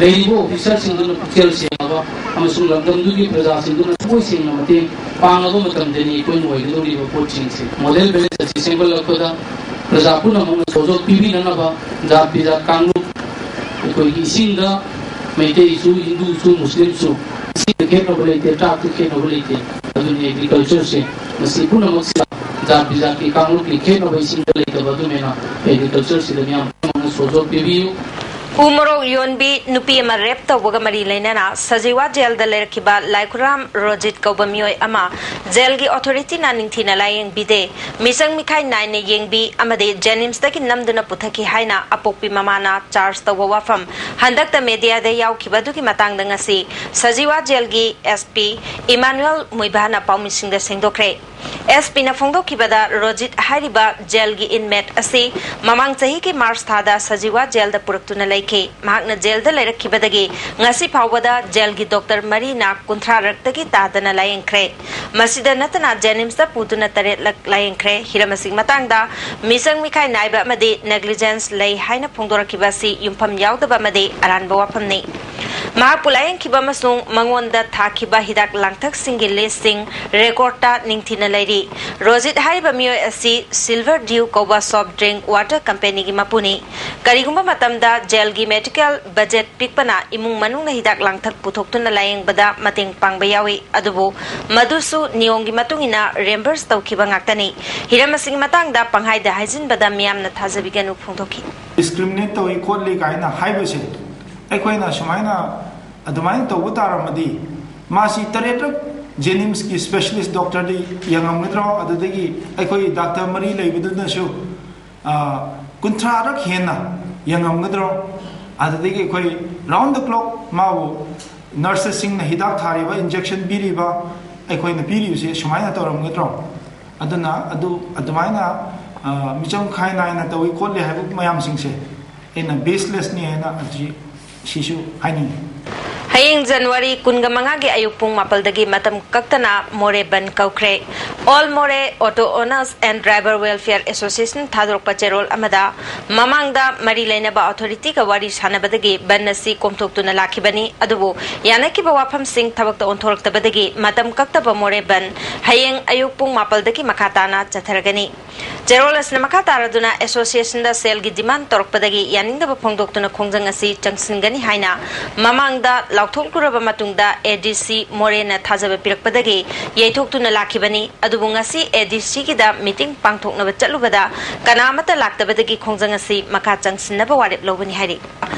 ꯂꯩꯔꯤꯕ ꯑꯣꯐꯤꯁꯔꯁꯤꯡꯗꯨꯅ ꯄꯨꯛꯆꯦꯜ ꯁꯦꯡꯂꯕ ꯑꯃꯁꯨꯡ ꯂꯝꯗꯝꯗꯨꯒꯤ ꯄ꯭ꯔꯖꯥꯁꯤꯡꯗꯨꯅ ꯊꯃꯣꯏ ꯁꯦꯡꯅ ꯃꯇꯦꯡ ꯄꯥꯡꯂꯕ ꯃꯇꯝꯗꯅꯤ ꯑꯩꯈꯣꯏꯅ ꯑꯣꯏꯒꯗꯧꯔꯤꯕ ꯄꯣꯠꯁꯤꯡꯁꯦ꯫ ꯃꯣꯗꯦꯜ ꯚꯤꯂꯦꯖ ꯑꯁꯤ ꯁꯦꯝꯒꯠꯂꯛꯄꯗ ꯄ꯭ꯔꯖꯥ ꯄꯨꯝꯅꯃꯛꯅ ꯁꯧꯖꯣꯛ ꯄꯤꯕꯤꯅꯅꯕ ꯖꯥꯠ ꯕꯤꯖꯥꯠ ꯀꯥꯡꯂꯨꯞ, ꯑꯩꯈꯣꯏꯒꯤ ꯏꯁꯤꯡꯗ ꯃꯩꯇꯩꯁꯨ, ꯍꯤꯟꯗꯨꯁꯨ, ꯃꯨꯁꯂꯤꯝꯁꯨ ꯏꯁꯤꯡꯗ ꯈꯦꯠꯅꯕ ꯂꯩꯇꯦ, ꯆꯥꯛꯇ ꯈꯦꯠꯅꯕ ꯂꯩꯇꯦ꯫ ꯑꯗꯨꯅꯤ ꯑꯦꯒ꯭ꯔꯤꯀꯜꯆꯔꯁꯦ꯫ ꯃꯁꯤ ꯄꯨꯝꯅꯃꯛꯁꯤꯗ ꯖꯥꯠ ꯕꯤꯖꯥꯠꯀꯤ ꯀꯥꯡꯂꯨꯞꯀꯤ ꯈꯦꯠꯅꯕ ꯏꯁꯤꯡꯗ ꯂꯩꯇꯕ ꯑꯗꯨꯃꯥꯏꯅ ꯑꯦꯒ꯭ꯔꯤꯀꯜꯆꯔꯁꯤꯗ ꯃꯤꯌꯥꯝ ꯄꯨꯝꯅꯃꯛꯅ ꯁꯧꯖꯣꯛ ꯄꯤꯕꯤꯌꯨ꯫ ꯎ ꯃꯣꯔꯣꯛ ꯌꯣꯟꯕꯤ ꯅꯨꯄꯤ ꯑꯃ ꯔꯦꯞ ꯇꯧꯕꯒ ꯃꯔꯤ ꯂꯩꯅꯅ ꯁꯖꯤꯋꯥ ꯖꯦꯜꯗ ꯂꯩꯔꯛꯈꯤꯕ ꯂꯥꯏꯈꯨꯔꯥꯝ ꯔꯣꯖꯤꯠ ꯀꯧꯕ ꯃꯤꯑꯣꯏ ꯑꯃ ꯖꯦꯜꯒꯤ ꯑꯣꯊꯣꯔꯤꯇꯤꯅ ꯅꯤꯡꯊꯤꯅ ꯂꯥꯌꯦꯡꯕꯤꯗꯦ, ꯃꯤꯆꯪ ꯃꯤꯈꯥꯏ ꯅꯥꯏꯅ ꯌꯦꯡꯕꯤ ꯑꯃꯗꯤ ꯖꯦꯅꯤꯝꯁꯇꯒꯤ ꯅꯝꯗꯨꯅ ꯄꯨꯊꯈꯤ ꯍꯥꯏꯅ ꯑꯄꯣꯛꯄꯤ ꯃꯃꯥꯅ ꯆꯥꯔꯖ ꯇꯧꯕ ꯋꯥꯐꯝ ꯍꯟꯗꯛꯇ ꯃꯦꯗꯤꯌꯥꯗ ꯌꯥꯎꯈꯤꯕ ꯑꯗꯨꯒꯤ ꯃꯇꯥꯡꯗ ꯉꯁꯤ ꯁꯖꯤꯋꯥ ꯖꯦꯜꯒꯤ ꯑꯦꯁ ꯄꯤ ꯏꯃꯥꯅꯨꯑꯦꯜ ꯃꯨꯏꯚꯥꯅ ꯄꯥꯎꯃꯤꯁꯤꯡꯗ ꯁꯦꯡꯗꯣꯛꯈ꯭ꯔꯦ꯫ ꯑꯦꯁ ꯄꯤꯅ ꯐꯣꯡꯗꯣꯛꯈꯤꯕꯗ, ꯔꯣꯖꯤꯠ ꯍꯥꯏꯔꯤꯕ ꯖꯦꯜꯒꯤ ꯏꯟꯃꯦꯠ ꯑꯁꯤ ꯃꯃꯥꯡ ꯆꯍꯤꯒꯤ ꯃꯥꯔꯆ ꯊꯥꯗ ꯁꯖꯤꯋꯥ ꯖꯦꯜꯗ ꯄꯨꯔꯛꯇꯨꯅ ꯂꯩꯈꯤ꯫ ꯃꯍꯥꯛꯅ ꯖꯦꯜꯗ ꯂꯩꯔꯛꯈꯤꯕꯗꯒꯤ ꯉꯁꯤ ꯐꯥꯎꯕꯗ ꯖꯦꯜꯒꯤ ꯗꯣꯛꯇꯔ ꯃꯔꯤꯅ ꯀꯨꯟꯊ꯭ꯔꯥ ꯔꯛꯇꯒꯤ ꯇꯥꯗꯅ ꯂꯥꯌꯦꯡꯈ꯭ꯔꯦ꯫ ꯃꯁꯤꯗ ꯅꯠꯇꯅ ꯖꯦꯅꯤꯝꯁꯇ ꯄꯨꯗꯨꯅ ꯇꯔꯦꯠ ꯂꯛ ꯂꯥꯌꯦꯡꯈ꯭ꯔꯦ꯫ ꯍꯤꯔꯝ ꯑꯁꯤꯒꯤ ꯃꯇꯥꯡꯗ ꯃꯤꯆꯪ ꯃꯤꯈꯥꯏ ꯅꯥꯏꯕ ꯑꯃꯗꯤ ꯅꯦꯒ꯭ꯂꯤꯖꯦꯟꯁ ꯂꯩ ꯍꯥꯏꯅ ꯐꯣꯡꯗꯣꯔꯛꯈꯤꯕ ꯑꯁꯤ ꯌꯨꯝꯐꯝ ꯌꯥꯎꯗꯕ ꯑꯃꯗꯤ ꯑꯔꯥꯟꯕ ꯋꯥꯐꯝꯅꯤ꯫ ꯃꯍꯥꯛꯄꯨ ꯂꯥꯌꯦꯡꯈꯤꯕ ꯑꯃꯁꯨꯡ ꯃꯉꯣꯟꯗ ꯊꯥꯈꯤꯕ ꯍꯤꯗꯥꯛ ꯂꯥꯡꯊꯛꯁꯤꯡꯒꯤ ꯂꯤꯁꯁꯤꯡ ꯔꯦꯀꯣꯔꯗꯇ ꯅꯤꯡꯊꯤꯅ ꯂꯩꯔꯤ꯫ ꯔꯣꯖꯤꯠ ꯍꯥꯏꯔꯤꯕ ꯃꯤꯑꯣꯏ ꯑꯁꯤ ꯁꯤꯜꯚꯔ ꯗ꯭ꯌꯨ ꯀꯧꯕ ꯁꯣꯐ ꯗ꯭ꯔꯤꯡ ꯋꯥꯇꯔ ꯀꯝꯄꯦꯅꯤꯒꯤ ꯃꯄꯨꯅꯤ꯫ ꯀꯔꯤꯒꯨꯝꯕ ꯃꯇꯝꯗ ꯖꯦꯜꯒꯤ ꯃꯦꯗꯤꯀꯦꯜ ꯕꯖꯦꯠ ꯄꯤꯛꯄꯅ ꯏꯃꯨꯡ ꯃꯅꯨꯡꯅ ꯍꯤꯗꯥꯛ ꯂꯥꯡꯊꯛ ꯄꯨꯊꯣꯛꯇꯨꯅ ꯂꯥꯌꯦꯡꯕꯗ ꯃꯇꯦꯡ ꯄꯥꯡꯕ ꯌꯥꯎꯏ, ꯑꯗꯨꯕꯨ ꯃꯗꯨꯁꯨ ꯅꯤꯌꯣꯝꯒꯤ ꯃꯇꯨꯡ ꯏꯟꯅ ꯔꯦꯝꯕꯔꯁ ꯇꯧꯈꯤꯕ ꯉꯥꯛꯇꯅꯤ꯫ ꯍꯤꯔꯝ ꯑꯁꯤꯒꯤ ꯃꯇꯥꯡꯗ ꯄꯪꯍꯥꯏꯗ ꯍꯥꯏꯖꯤꯟꯕꯗ ꯃꯤꯌꯥꯝꯅ ꯊꯥꯖꯕꯤꯒꯅꯨ ꯐꯣꯡꯗꯣꯛꯈꯤ꯫ ꯗꯤꯁꯀ꯭ꯔꯤꯃꯤꯅꯦꯠ ꯇꯧꯏ ꯈꯣꯠꯂꯤ ꯀꯥꯏꯅ ꯍꯥꯏꯕꯁꯦ, ꯑꯩꯈꯣꯏꯅ ꯁꯨꯃꯥꯏꯅ ꯑꯗꯨꯃꯥꯏꯅ ꯇꯧꯕ ꯇꯥꯔꯝꯃꯗꯤ ꯃꯥꯁꯤ ꯇꯔꯦꯠꯔꯛ ꯖꯦꯅꯤꯝꯁꯀꯤ ꯁ꯭ꯄꯦꯁꯤꯌꯦꯂꯤꯁ ꯗꯣꯛꯇꯔꯗꯤ ꯌꯦꯡꯉꯝꯒꯗ꯭ꯔꯣ? ꯑꯗꯨꯗꯒꯤ ꯑꯩꯈꯣꯏ ꯗꯥꯛꯇꯔ ꯃꯔꯤ ꯂꯩꯕꯗꯨꯅꯁꯨ, ꯑ, ꯀꯨꯟꯊ꯭ꯔꯥꯔꯛ ꯍꯦꯟꯅ ꯌꯦꯡꯉꯝꯒꯗ꯭ꯔꯣ? ꯑꯗꯨꯗꯒꯤ ꯑꯩꯈꯣꯏ round the clock ꯃꯥꯕꯨ ꯅꯔꯁꯦꯁꯁꯤꯡꯅ ꯍꯤꯗꯥꯛ ꯊꯥꯔꯤꯕ, ꯏꯟꯖꯦꯛꯁꯟ ꯄꯤꯔꯤꯕ, ꯑꯩꯈꯣꯏꯅ ꯄꯤꯔꯤꯕꯁꯦ ꯁꯨꯃꯥꯏꯅ ꯇꯧꯔꯝꯒꯗ꯭ꯔꯣ? ꯑꯗꯨꯅ ꯑꯗꯨ ꯑꯗꯨꯃꯥꯏꯅ, ꯑ, ꯃꯤꯆꯪ ꯈꯥꯏ ꯅꯥꯏꯅ ꯇꯧꯏ ꯈꯣꯠꯂꯤ ꯍꯥꯏꯕ ꯃꯌꯥꯝꯁꯤꯡꯁꯦ ꯑꯩꯅ ꯕꯦꯁꯂꯦꯁꯅꯤ ꯍꯥꯏꯅ ꯑꯁꯤ, ꯁꯤꯁꯨ ꯍꯥꯏꯅꯤꯡꯉꯤ꯫ ꯍꯌꯦꯡ ꯖꯅꯋꯥꯔꯤ ꯀꯨꯟꯒ ꯃꯉꯥꯒꯤ ꯑꯌꯨꯛ ꯄꯨꯡ ꯃꯥꯄꯜꯗꯒꯤ ꯃꯇꯝ ꯀꯛꯇꯅ ꯃꯣꯔꯦ ꯕꯟ ꯀꯧꯈ꯭ꯔꯦ꯫ All More Auto Owners and Driver Welfare Association ꯊꯥꯗꯣꯔꯛꯄ ꯆꯦꯔꯣꯜ ꯑꯃꯗ ꯃꯃꯥꯡꯗ ꯃꯔꯤ ꯂꯩꯅꯕ ꯑꯣꯊꯣꯔꯤꯇꯤꯒ ꯋꯥꯔꯤ ꯁꯥꯟꯅꯕꯗꯒꯤ ꯕꯟ ꯑꯁꯤ ꯀꯣꯝꯊꯣꯛꯇꯨꯅ ꯂꯥꯛꯈꯤꯕꯅꯤ꯫ ꯑꯗꯨꯕꯨ ꯌꯥꯅꯈꯤꯕ ꯋꯥꯐꯝꯁꯤꯡ ꯊꯕꯛꯇ ꯑꯣꯟꯊꯣꯔꯛꯇꯕꯗꯒꯤ ꯃꯇꯝ ꯀꯛꯇꯕ ꯃꯣꯔꯦ ꯕꯟ ꯍꯌꯦꯡ ꯑꯌꯨꯛ ꯄꯨꯡ ꯃꯥꯄꯜꯗꯒꯤ ꯃꯈꯥ ꯇꯥꯅ ꯆꯠꯊꯔꯒꯅꯤ꯫ ꯆꯦꯔꯣꯜ ꯑꯁꯤꯅ ꯃꯈꯥ ꯇꯥꯔꯗꯨꯅ ꯑꯦꯁꯣꯁꯤꯌꯦꯁꯟꯗ ꯁꯦꯜꯒꯤ ꯗꯤꯃꯥꯟ ꯇꯧꯔꯛꯄꯗꯒꯤ ꯌꯥꯅꯤꯡꯗꯕ ꯐꯣꯡꯗꯣꯛꯇꯨꯅ ꯈꯣꯡꯖꯪ ꯑꯁꯤ ꯆꯪꯁꯤꯟꯒꯅꯤ ꯍꯥꯏꯅ ꯃꯃꯥꯡꯗ ꯂꯥꯎꯊꯣꯛꯂꯨꯔꯕ ꯃꯇꯨꯡꯗ ꯑꯦ ꯗꯤ ꯁꯤ ꯃꯣꯔꯦꯅ ꯊꯥꯖꯕ ꯄꯤꯔꯛꯄꯗꯒꯤ ꯌꯩꯊꯣꯛꯇꯨꯅ ꯂꯥꯛꯈꯤꯕꯅꯤ꯫ ꯑꯗꯨꯕꯨ ꯉꯁꯤ ꯑꯦ ꯗꯤ ꯁꯤꯒꯤꯗ ꯃꯤꯇꯤꯡ ꯄꯥꯡꯊꯣꯛꯅꯕ ꯆꯠꯂꯨꯕꯗ ꯀꯅꯥ ꯑꯃꯠꯇ ꯂꯥꯛꯇꯕꯗꯒꯤ ꯈꯣꯡꯖꯪ ꯑꯁꯤ ꯃꯈꯥ ꯆꯪꯁꯤꯟꯅꯕ ꯋꯥꯔꯦꯞ ꯂꯧꯕꯅꯤ ꯍꯥꯏꯔꯤ꯫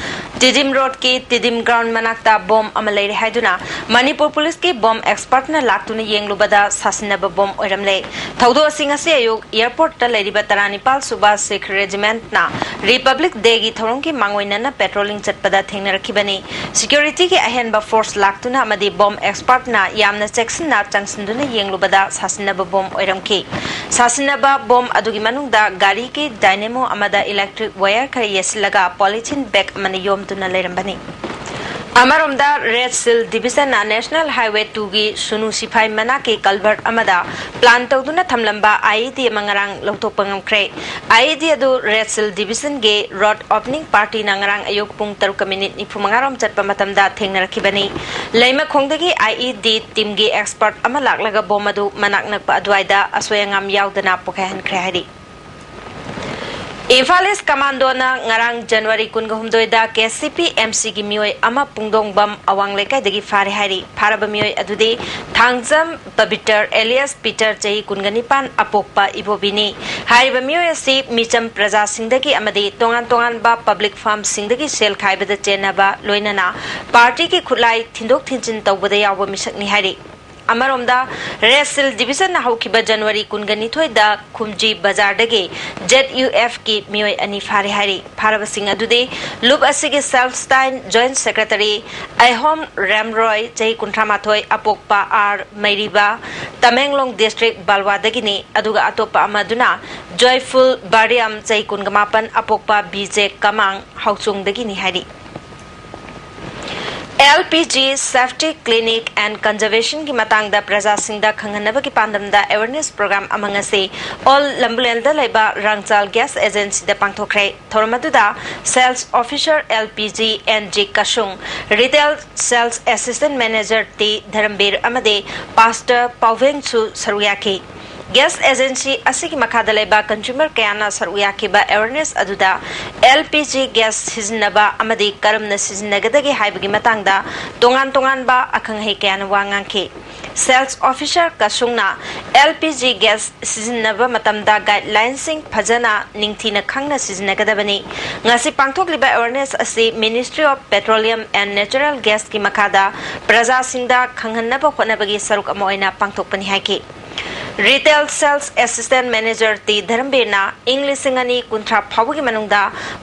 ꯇꯤꯗꯤꯝ ꯔꯣꯗꯀꯤ ꯇꯤꯗꯤꯝ ꯒ꯭ꯔꯥꯎꯟ ꯃꯅꯥꯛꯇ ꯕꯣꯝ ꯑꯃ ꯂꯩꯔꯦ ꯍꯥꯏꯗꯨꯅ ꯃꯅꯤꯄꯨꯔ ꯄꯨꯂꯤꯁꯀꯤ ꯕꯣꯝ ꯑꯦꯛꯁꯄꯔꯠꯅ ꯂꯥꯛꯇꯨꯅ ꯌꯦꯡꯂꯨꯕꯗ ꯁꯥꯁꯤꯟꯅꯕ ꯕꯣꯝ ꯑꯣꯏꯔꯝꯂꯦ꯫ ꯊꯧꯗꯣꯛ ꯑꯁꯤ ꯉꯁꯤ ꯑꯌꯨꯛ ꯑꯦꯌꯔꯄꯣꯔꯠꯇ ꯂꯩꯔꯤꯕ ꯇꯔꯥꯅꯤꯄꯥꯜ ꯁꯨꯕ ꯁꯤꯈ ꯔꯦꯖꯤꯃꯦꯟꯠꯅ ꯔꯤꯄꯕ꯭ꯂꯤꯛ ꯗꯦꯒꯤ ꯊꯧꯔꯝꯒꯤ ꯃꯥꯡꯑꯣꯏꯅꯅ ꯄꯦꯇ꯭ꯔꯣꯂꯤꯡ ꯆꯠꯄꯗ ꯊꯦꯡꯅꯔꯛꯈꯤꯕꯅꯤ꯫ ꯁꯦꯀ꯭ꯌꯨꯔꯤꯇꯤꯒꯤ ꯑꯍꯦꯟꯕ ꯐꯣꯔꯁ ꯂꯥꯛꯇꯨꯅ ꯑꯃꯗꯤ ꯕꯣꯝ ꯑꯦꯛꯁꯄꯔꯠꯅ ꯌꯥꯝꯅ ꯆꯦꯛꯁꯤꯟꯅ ꯆꯪꯁꯤꯟꯗꯨꯅ ꯌꯦꯡꯂꯨꯕꯗ ꯁꯥꯁꯤꯟꯅꯕ ꯕꯣꯝ ꯑꯣꯏꯔꯝꯈꯤ꯫ ꯁꯥꯁꯤꯟꯅꯕ ꯕꯣꯝ ꯑꯗꯨꯒꯤ ꯃꯅꯨꯡꯗ ꯒꯥꯔꯤꯒꯤ ꯗꯥꯏꯅꯦꯃꯣ ꯑꯃꯗ ꯏꯂꯦꯛꯇ꯭ꯔꯤꯛ ꯋꯥꯌꯔ ꯈꯔ ꯌꯦꯠꯁꯤꯜꯂꯒ ꯄꯣꯂꯤꯊꯤꯟ ꯕꯦꯒ ꯑꯃꯅ ꯌꯣꯝꯗꯨꯅ ꯂꯩꯔꯝꯕꯅꯤ꯫ ꯑꯃꯔꯣꯝꯗ ꯔꯦꯗ ꯁꯤꯜ ꯗꯤꯕꯤꯖꯟꯅ ꯅꯦꯁꯅꯦꯜ ꯍꯥꯏꯋꯦ ꯇꯨꯒꯤ ꯁꯨꯅꯨ ꯁꯤꯐꯥꯏ ꯃꯅꯥꯛꯀꯤ ꯀꯜꯚꯔꯠ ꯑꯃꯗ ꯄ꯭ꯂꯥꯟ ꯇꯧꯗꯨꯅ ꯊꯝꯂꯝꯕ ꯑꯥꯏꯏꯗꯤ ꯑꯃ ꯉꯔꯥꯡ ꯂꯧꯊꯣꯛꯄ ꯉꯝꯈ꯭ꯔꯦ꯫ ꯑꯥꯏꯏꯗꯤ ꯑꯗꯨ ꯔꯦꯗ ꯁꯤꯜ ꯗꯤꯕꯤꯖꯟꯒꯤ ꯔꯣꯗ ꯑꯣꯄꯅꯤꯡ ꯄꯥꯔꯇꯤꯅ ꯉꯔꯥꯡ ꯑꯌꯨꯛ ꯄꯨꯡ ꯇꯔꯨꯛꯀ ꯃꯤꯅꯤꯠ ꯅꯤꯐꯨ ꯃꯉꯥꯔꯣꯝ ꯆꯠꯄ ꯃꯇꯝꯗ ꯊꯦꯡꯅꯔꯛꯈꯤꯕꯅꯤ꯫ ꯂꯩꯃꯈꯣꯡꯗꯒꯤ ꯑꯥꯏꯏꯗꯤ ꯇꯤꯝꯒꯤ ꯑꯦꯛꯁꯄꯔꯠ ꯑꯃ ꯂꯥꯛꯂꯒ ꯕꯣꯝ ꯑꯗꯨ ꯃꯅꯥꯛ ꯅꯛꯄ ꯑꯗꯨꯋꯥꯏꯗ ꯑꯁꯣꯏ ꯑꯉꯥꯝ ꯌꯥꯎꯗꯅ ꯄꯣꯈꯥꯏꯍꯟꯈ꯭ꯔꯦ ꯍꯥꯏꯔꯤ꯫ ꯏꯝꯐꯥꯜ ꯏꯁ ꯀꯃꯥꯟꯗꯣꯅ ꯉꯔꯥꯡ ꯖꯅꯋꯥꯔꯤ ꯀꯨꯟꯒ ꯍꯨꯝꯗꯣꯏꯗ ꯀꯦ ꯁꯤ ꯄꯤ ꯑꯦꯝ ꯁꯤꯒꯤ ꯃꯤꯑꯣꯏ ꯑꯃ ꯄꯨꯡꯗꯣꯡꯕꯝ ꯑꯋꯥꯡ ꯂꯩꯀꯥꯏꯗꯒꯤ ꯐꯥꯔꯦ ꯍꯥꯏꯔꯤ꯫ ꯐꯥꯔꯕ ꯃꯤꯑꯣꯏ ꯑꯗꯨꯗꯤ ꯊꯥꯡꯖꯝ ꯄꯕꯤꯇꯔ alias ꯄꯤꯇꯔ, ꯆꯍꯤ ꯀꯨꯟꯒ ꯅꯤꯄꯥꯟ, ꯑꯄꯣꯛꯄ ꯏꯕꯣꯕꯤꯅꯤ꯫ ꯍꯥꯏꯔꯤꯕ ꯃꯤꯑꯣꯏ ꯑꯁꯤ ꯃꯤꯆꯝ ꯄ꯭ꯔꯖꯥꯁꯤꯡꯗꯒꯤ ꯑꯃꯗꯤ ꯇꯣꯉꯥꯟ ꯇꯣꯉꯥꯟꯕ ꯄꯕ꯭ꯂꯤꯛ ꯐꯥꯔꯝꯁꯤꯡꯗꯒꯤ ꯁꯦꯜ ꯈꯥꯏꯕꯗ ꯆꯦꯟꯅꯕ ꯂꯣꯏꯅꯅ ꯄꯥꯔꯇꯤꯒꯤ ꯈꯨꯠꯂꯥꯏ ꯊꯤꯟꯗꯣꯛ ꯊꯤꯟꯖꯤꯟ ꯇꯧꯕꯗ ꯌꯥꯎꯕ ꯃꯤꯁꯛꯅꯤ ꯍꯥꯏꯔꯤ꯫ ꯑꯃꯔꯣꯝꯗ, ꯔꯦꯁ ꯁꯤꯜ ꯗꯤꯕꯤꯖꯟꯅ ꯍꯧꯈꯤꯕ ꯖꯅꯋꯥꯔꯤ ꯀꯨꯟꯒ ꯅꯤꯊꯣꯏꯗ ꯈꯨꯝꯖꯤ ꯕꯖꯥꯔꯗꯒꯤ ꯖꯦꯠ ꯌꯨ ꯑꯦꯐꯀꯤ ꯃꯤꯑꯣꯏ ꯑꯅꯤ ꯐꯥꯔꯦ ꯍꯥꯏꯔꯤ꯫ ꯐꯥꯔꯕꯁꯤꯡ ꯑꯗꯨꯗꯤ ꯂꯨꯞ ꯑꯁꯤꯒꯤ ꯁꯦꯜꯐ ꯁ꯭ꯇꯥꯏꯟ ꯖꯣꯏꯟꯠ ꯁꯦꯀ꯭ꯔꯦꯇꯔꯤ ꯑꯩꯍꯣꯝ ꯔꯦꯝꯔꯣꯏ, ꯆꯍꯤ ꯀꯨꯟꯊ꯭ꯔꯥ ꯃꯥꯊꯣꯏ, ꯑꯄꯣꯛꯄ ꯑꯥꯔ ꯃꯩꯔꯤꯕ, ꯇꯃꯦꯡꯂꯣꯡ ꯗꯤꯁꯇ꯭ꯔꯤꯛ ꯕꯥꯜꯋꯥꯗꯒꯤꯅꯤ, ꯑꯗꯨꯒ ꯑꯇꯣꯞꯄ ꯑꯃꯗꯨꯅ ꯖꯣꯏꯐꯨꯜ ꯕꯥꯔꯤꯌꯝ, ꯆꯍꯤ ꯀꯨꯟꯒ ꯃꯥꯄꯟ, ꯑꯄꯣꯛꯄ ꯕꯤ ꯖꯦ ꯀꯃꯥꯡ, ꯍꯥꯎꯆꯣꯡꯗꯒꯤꯅꯤ ꯍꯥꯏꯔꯤ꯫ L P G safety clinic and conservationꯒꯤ ꯃꯇꯥꯡꯗ ꯄ꯭ꯔꯖꯥꯁꯤꯡꯗ ꯈꯪꯍꯟꯅꯕꯒꯤ ꯄꯥꯟꯗꯝꯗ awareness program ꯑꯃ ꯉꯁꯤ ꯑꯣꯜ ꯂꯝꯕꯨꯂꯦꯟꯗ ꯂꯩꯕ ꯔꯥꯡꯆꯥꯜ ꯒ꯭ꯌꯥꯁ ꯑꯦꯖꯦꯟꯁꯤꯗ ꯄꯥꯡꯊꯣꯛꯈ꯭ꯔꯦ꯫ ꯊꯧꯔꯝ ꯑꯗꯨꯗ sales officer L P G N G ꯀꯁꯨꯡ, retail sales assistant manager T Dharmbir ꯑꯃꯗꯤ ꯄꯥꯁꯇꯔ ꯄꯥꯎꯚꯦꯡꯁꯨ ꯁꯔꯨꯛ ꯌꯥꯈꯤ꯫ ꯒ꯭ꯌꯥꯁ ꯑꯦꯖꯦꯟꯁꯤ ꯑꯁꯤꯒꯤ ꯃꯈꯥꯗ ꯂꯩꯕ ꯀꯟꯖꯨꯃꯔ ꯀꯌꯥꯅ ꯁꯔꯨꯛ ꯌꯥꯈꯤꯕ awareness ꯑꯗꯨꯗ ꯑꯦꯜ ꯄꯤ ꯖꯤ ꯒ꯭ꯌꯥꯁ ꯁꯤꯖꯤꯟꯅꯕ ꯑꯃꯗꯤ ꯀꯔꯝꯅ ꯁꯤꯖꯤꯟꯅꯒꯗꯒꯦ ꯍꯥꯏꯕꯒꯤ ꯃꯇꯥꯡꯗ ꯇꯣꯉꯥꯟ ꯇꯣꯉꯥꯟꯕ ꯑꯈꯪ ꯑꯍꯩ ꯀꯌꯥꯅ ꯋꯥ ꯉꯥꯡꯈꯤ꯫ ꯁꯦꯜꯁ ꯑꯣꯐꯤꯁꯔ ꯀꯁꯨꯡꯅ ꯑꯦꯜ ꯄꯤ ꯖꯤ ꯒ꯭ꯌꯥꯁ ꯁꯤꯖꯤꯟꯅꯕ ꯃꯇꯝꯗ ꯒꯥꯏꯗꯂꯥꯏꯟꯁꯤꯡ ꯐꯖꯅ ꯅꯤꯡꯊꯤꯅ ꯈꯪꯅ ꯁꯤꯖꯤꯟꯅꯒꯗꯕꯅꯤ꯫ ꯉꯁꯤ ꯄꯥꯡꯊꯣꯛꯂꯤꯕ awareness ꯑꯁꯤ Ministry of Petroleum and Natural Gasꯀꯤ ꯃꯈꯥꯗ ꯄ꯭ꯔꯖꯥꯁꯤꯡꯗ ꯈꯪꯍꯟꯅꯕ ꯍꯣꯠꯅꯕꯒꯤ ꯁꯔꯨꯛ ꯑꯃ ꯑꯣꯏꯅ ꯄꯥꯡꯊꯣꯛꯄꯅꯤ ꯍꯥꯏꯈꯤ꯫ Retail sales assistant manager T ꯙꯔꯝꯕꯤꯔꯅ ꯏꯪ ꯂꯤꯁꯤꯡ ꯑꯅꯤ ꯀꯨꯟꯊ꯭ꯔꯥ ꯐꯥꯎꯕꯒꯤ ꯃꯅꯨꯡꯗ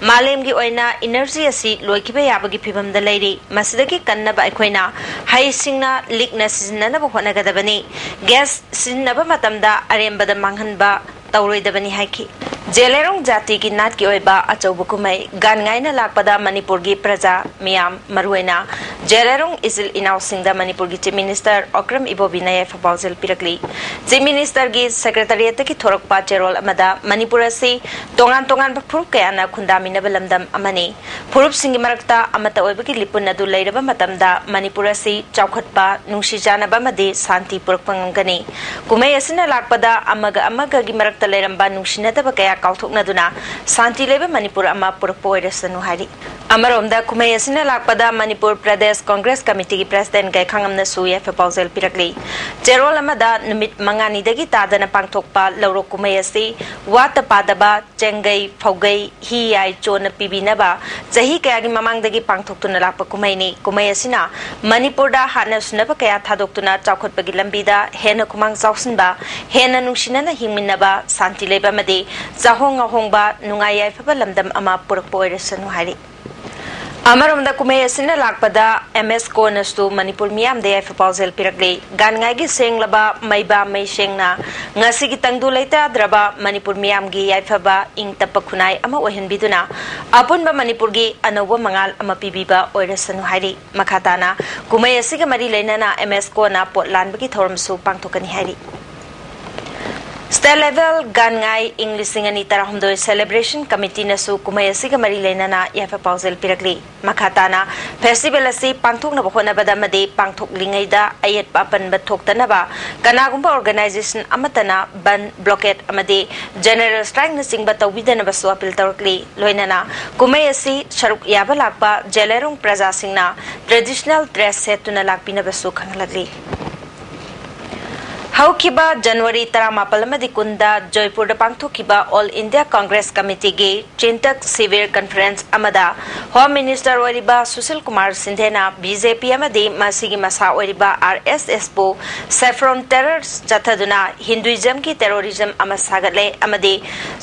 ꯃꯥꯂꯦꯝꯒꯤ ꯑꯣꯏꯅ ꯏꯅꯔꯖꯤ ꯑꯁꯤ ꯂꯣꯏꯈꯤꯕ ꯌꯥꯕꯒꯤ ꯐꯤꯚꯝꯗ ꯂꯩꯔꯤ꯫ ꯃꯁꯤꯗꯒꯤ ꯀꯟꯅꯕ ꯑꯩꯈꯣꯏꯅ ꯍꯩꯁꯤꯡꯅ ꯂꯤꯛꯅ ꯁꯤꯖꯤꯟꯅꯅꯕ ꯍꯣꯠꯅꯒꯗꯕꯅꯤ꯫ ꯒ꯭ꯌꯥꯁ ꯁꯤꯖꯤꯟꯅꯕ ꯃꯇꯝꯗ ꯑꯔꯦꯝꯕꯗ ꯃꯥꯡꯍꯟꯕ ꯇꯧꯔꯣꯏꯗꯕꯅꯤ ꯍꯥꯏꯈꯤ꯫ ꯖꯦꯂꯦꯔꯣꯡ ꯖꯥꯇꯤꯒꯤ ꯅꯥꯠꯀꯤ ꯑꯣꯏꯕ ꯑꯆꯧꯕ ꯀꯨꯝꯍꯩ ꯒꯥꯟ ꯉꯥꯏꯅ ꯂꯥꯛꯄꯗ ꯃꯅꯤꯄꯨꯔꯒꯤ ꯄ꯭ꯔꯖꯥ ꯃꯤꯌꯥꯝ, ꯃꯔꯨꯑꯣꯏꯅ ꯖꯦꯂꯦꯔꯣꯡ ꯏꯆꯤꯜ ꯏꯅꯥꯎꯁꯤꯡꯗ ꯃꯅꯤꯄꯨꯔꯒꯤ Chief Minister ꯑꯣꯀ꯭ꯔꯝ ꯏꯕꯣꯕꯤꯅ ꯌꯥꯏꯐ ꯄꯥꯎꯖꯦꯜ ꯄꯤꯔꯛꯂꯤ꯫ Chief Ministerꯒꯤ Secretariatꯇꯒꯤ ꯊꯣꯔꯛꯄ ꯆꯦꯔꯣꯜ ꯑꯃꯗ ꯃꯅꯤꯄꯨꯔ ꯑꯁꯤ ꯇꯣꯉꯥꯟ ꯇꯣꯉꯥꯟꯕ ꯐꯨꯔꯨꯞ ꯀꯌꯥꯅ ꯈꯨꯟꯗꯥꯃꯤꯟꯅꯕ ꯂꯝꯗꯝ ꯑꯃꯅꯤ꯫ ꯐꯨꯔꯨꯞꯁꯤꯡꯒꯤ ꯃꯔꯛꯇ ꯑꯃꯠꯇ ꯑꯣꯏꯕꯒꯤ ꯂꯤꯄꯨꯟ ꯑꯗꯨ ꯂꯩꯔꯕ ꯃꯇꯝꯗ ꯃꯅꯤꯄꯨꯔ ꯑꯁꯤ ꯆꯥꯎꯈꯠꯄ, ꯅꯨꯡꯁꯤ ꯆꯥꯟꯅꯕ ꯑꯃꯗꯤ ꯁꯥꯟꯇꯤ ꯄꯨꯔꯛꯄ ꯉꯝꯒꯅꯤ꯫ ꯀꯨꯝꯍꯩ ꯑꯁꯤꯅ ꯂꯥꯛꯄꯗ ꯑꯃꯒ ꯑꯃꯒꯒꯤ ꯃꯔꯛꯇ ꯂꯩꯔꯝꯕ ꯅꯨꯡꯁꯤꯅꯗꯕ ꯀꯌꯥ ꯀꯥꯎꯊꯣꯛꯅꯗꯨꯅ ꯁꯥꯟꯇꯤ ꯂꯩꯕ ꯃꯅꯤꯄꯨꯔ ꯑꯃ ꯄꯨꯔꯛꯄ ꯑꯣꯏꯔꯁꯅꯨ ꯍꯥꯏꯔꯤ꯫ ꯑꯃꯔꯣꯝꯗ ꯀꯨꯝꯍꯩ ꯑꯁꯤꯅ ꯂꯥꯛꯄꯗ ꯃꯅꯤꯄꯨꯔ ꯄ꯭ꯔꯗꯦꯁ ꯀꯣꯡꯒ꯭ꯔꯦꯁ ꯀꯃꯤꯇꯤꯒꯤ President ꯒꯩꯈꯥꯡꯉꯝꯅꯁꯨ ꯌꯥꯏꯐ ꯄꯥꯎꯖꯦꯜ ꯄꯤꯔꯛꯂꯤ꯫ ꯆꯦꯔꯣꯜ ꯑꯃꯗ ꯅꯨꯃꯤꯠ ꯃꯉꯥꯅꯤꯗꯒꯤ ꯇꯥꯗꯅ ꯄꯥꯡꯊꯣꯛꯄ ꯂꯧꯔꯣꯛ ꯀꯨꯝꯍꯩ ꯑꯁꯤ ꯋꯥꯠꯇ ꯄꯥꯗꯕ ꯆꯦꯡꯒꯩ, ꯐꯧꯒꯩ, ꯍꯤ ꯌꯥꯏ ꯆꯣꯟꯅ ꯄꯤꯕꯤꯅꯕ ꯆꯍꯤ ꯀꯌꯥꯒꯤ ꯃꯃꯥꯡꯗꯒꯤ ꯄꯥꯡꯊꯣꯛꯇꯨꯅ ꯂꯥꯛꯄ ꯀꯨꯝꯍꯩꯅꯤ꯫ ꯀꯨꯝꯍꯩ ꯑꯁꯤꯅ ꯃꯅꯤꯄꯨꯔꯗ ꯍꯥꯠꯅ ꯁꯨꯅꯕ ꯀꯌꯥ ꯊꯥꯗꯣꯛꯇꯨꯅ ꯆꯥꯎꯈꯠꯄꯒꯤ ꯂꯝꯕꯤꯗ ꯍꯦꯟꯅ ꯈꯨꯃꯥꯡ ꯆꯥꯎꯁꯤꯟꯕ, ꯍꯦꯟꯅ ꯅꯨꯡꯁꯤꯅꯅ ꯍꯤꯡꯃꯤꯟꯅꯕ, ꯁꯥꯟꯇꯤ ꯂꯩꯕ ꯑꯃꯗꯤ ꯆꯥꯍꯣꯡ ꯉꯥꯍꯣꯡꯕ, ꯅꯨꯡꯉꯥꯏ ꯌꯥꯏꯐꯕ ꯂꯝꯗꯝ ꯑꯃ ꯄꯨꯔꯛꯄ ꯑꯣꯏꯔꯁꯅꯨ ꯍꯥꯏꯔꯤ꯫ ꯑꯃꯔꯣꯝꯗ ꯀꯨꯝꯍꯩ ꯑꯁꯤꯅ ꯂꯥꯛꯄꯗ ꯑꯦꯝ ꯑꯦꯁ ꯀꯣꯅꯁꯨ ꯃꯅꯤꯄꯨꯔ ꯃꯤꯌꯥꯝꯗ ꯌꯥꯏꯐ ꯄꯥꯎꯖꯦꯜ ꯄꯤꯔꯛꯂꯤ꯫ ꯒꯥꯟꯉꯥꯏꯒꯤ ꯁꯦꯡꯂꯕ ꯃꯩꯕꯥ ꯃꯩꯁꯦꯡꯅ ꯉꯁꯤꯒꯤ ꯇꯪꯗꯨ ꯂꯩꯇꯥꯗ꯭ꯔꯕ ꯃꯅꯤꯄꯨꯔ ꯃꯤꯌꯥꯝꯒꯤ ꯌꯥꯏꯐꯕ ꯏꯪ ꯇꯞꯄ ꯈꯨꯟꯅꯥꯏ ꯑꯃ ꯑꯣꯏꯍꯟꯕꯤꯗꯨꯅ ꯑꯄꯨꯟꯕ ꯃꯅꯤꯄꯨꯔꯒꯤ ꯑꯅꯧꯕ ꯃꯉꯥꯜ ꯑꯃ ꯄꯤꯕꯤꯕ ꯑꯣꯏꯔꯁꯅꯨ ꯍꯥꯏꯔꯤ꯫ ꯃꯈꯥ ꯇꯥꯅ ꯀꯨꯝꯍꯩ ꯑꯁꯤꯒ ꯃꯔꯤ ꯂꯩꯅꯅ ꯑꯦꯝ ꯑꯦꯁ ꯀꯣꯅ ꯄꯣꯠ ꯂꯥꯟꯕꯒꯤ ꯊꯧꯔꯝꯁꯨ ꯄꯥꯡꯊꯣꯛꯀꯅꯤ ꯍꯥꯏꯔꯤ꯫ State Level ꯒꯥꯟꯉꯥꯏ ꯏꯪ ꯂꯤꯁꯤꯡ ꯑꯅꯤ ꯇꯔꯥꯍꯨꯝꯗꯣꯏ Celebration Committeeꯅꯁꯨ ꯀꯨꯝꯍꯩ ꯑꯁꯤꯒ ꯃꯔꯤ ꯂꯩꯅꯅ ꯌꯥꯏꯐ ꯄꯥꯎꯖꯦꯜ ꯄꯤꯔꯛꯂꯤ꯫ ꯃꯈꯥ ꯇꯥꯅ festival ꯑꯁꯤ ꯄꯥꯡꯊꯣꯛꯅꯕ ꯍꯣꯠꯅꯕꯗ ꯑꯃꯗꯤ ꯄꯥꯡꯊꯣꯛꯂꯤꯉꯩꯗ ꯑꯌꯦꯠꯄ ꯑꯄꯟꯕ ꯊꯣꯛꯇꯅꯕ ꯀꯅꯥꯒꯨꯝꯕ organization ꯑꯃꯠꯇꯅ ꯕꯟ, blockade ꯑꯃꯗꯤ general strikeꯅꯆꯤꯡꯕ ꯇꯧꯕꯤꯗꯅꯕꯁꯨ appeal ꯇꯧꯔꯛꯂꯤ꯫ ꯂꯣꯏꯅꯅ ꯀꯨꯝꯍꯩ ꯑꯁꯤ ꯁꯔꯨꯛ ꯌꯥꯕ ꯂꯥꯛꯄ ꯖꯦꯂꯦꯔꯣꯡ ꯄ꯭ꯔꯖꯥꯁꯤꯡꯅ traditional dress ꯁꯦꯠꯇꯨꯅ ꯂꯥꯛꯄꯤꯅꯕꯁꯨ ꯈꯪꯍꯜꯂꯛꯂꯤ꯫ ꯍꯧꯈꯤꯕ ꯖꯅꯋꯥꯔꯤ ꯇꯔꯥꯃꯥꯄꯜ ꯑꯃꯗꯤ ꯀꯨꯟꯗ ꯖꯣꯏꯄꯨꯔꯗ ꯄꯥꯡꯊꯣꯛꯈꯤꯕ All India Congress Committeeꯒꯤ ꯆꯤꯟꯇꯛ ꯁꯤꯕꯤꯔ conference ꯑꯃꯗ Home Minister ꯑꯣꯏꯔꯤꯕ ꯁꯨꯁꯤꯜ ꯀꯨꯃꯥꯔ ꯁꯤꯟꯙꯦꯅ ꯕꯤ ꯖꯦ ꯄꯤ ꯑꯃꯗꯤ ꯃꯁꯤꯒꯤ ꯃꯁꯥ ꯑꯣꯏꯔꯤꯕ ꯑꯥꯔ ꯑꯦꯁ ꯑꯦꯁꯄꯨ saffron terror ꯆꯠꯊꯗꯨꯅ Hinduismꯒꯤ terrorism ꯑꯃ ꯁꯥꯒꯠꯂꯦ ꯑꯃꯗꯤ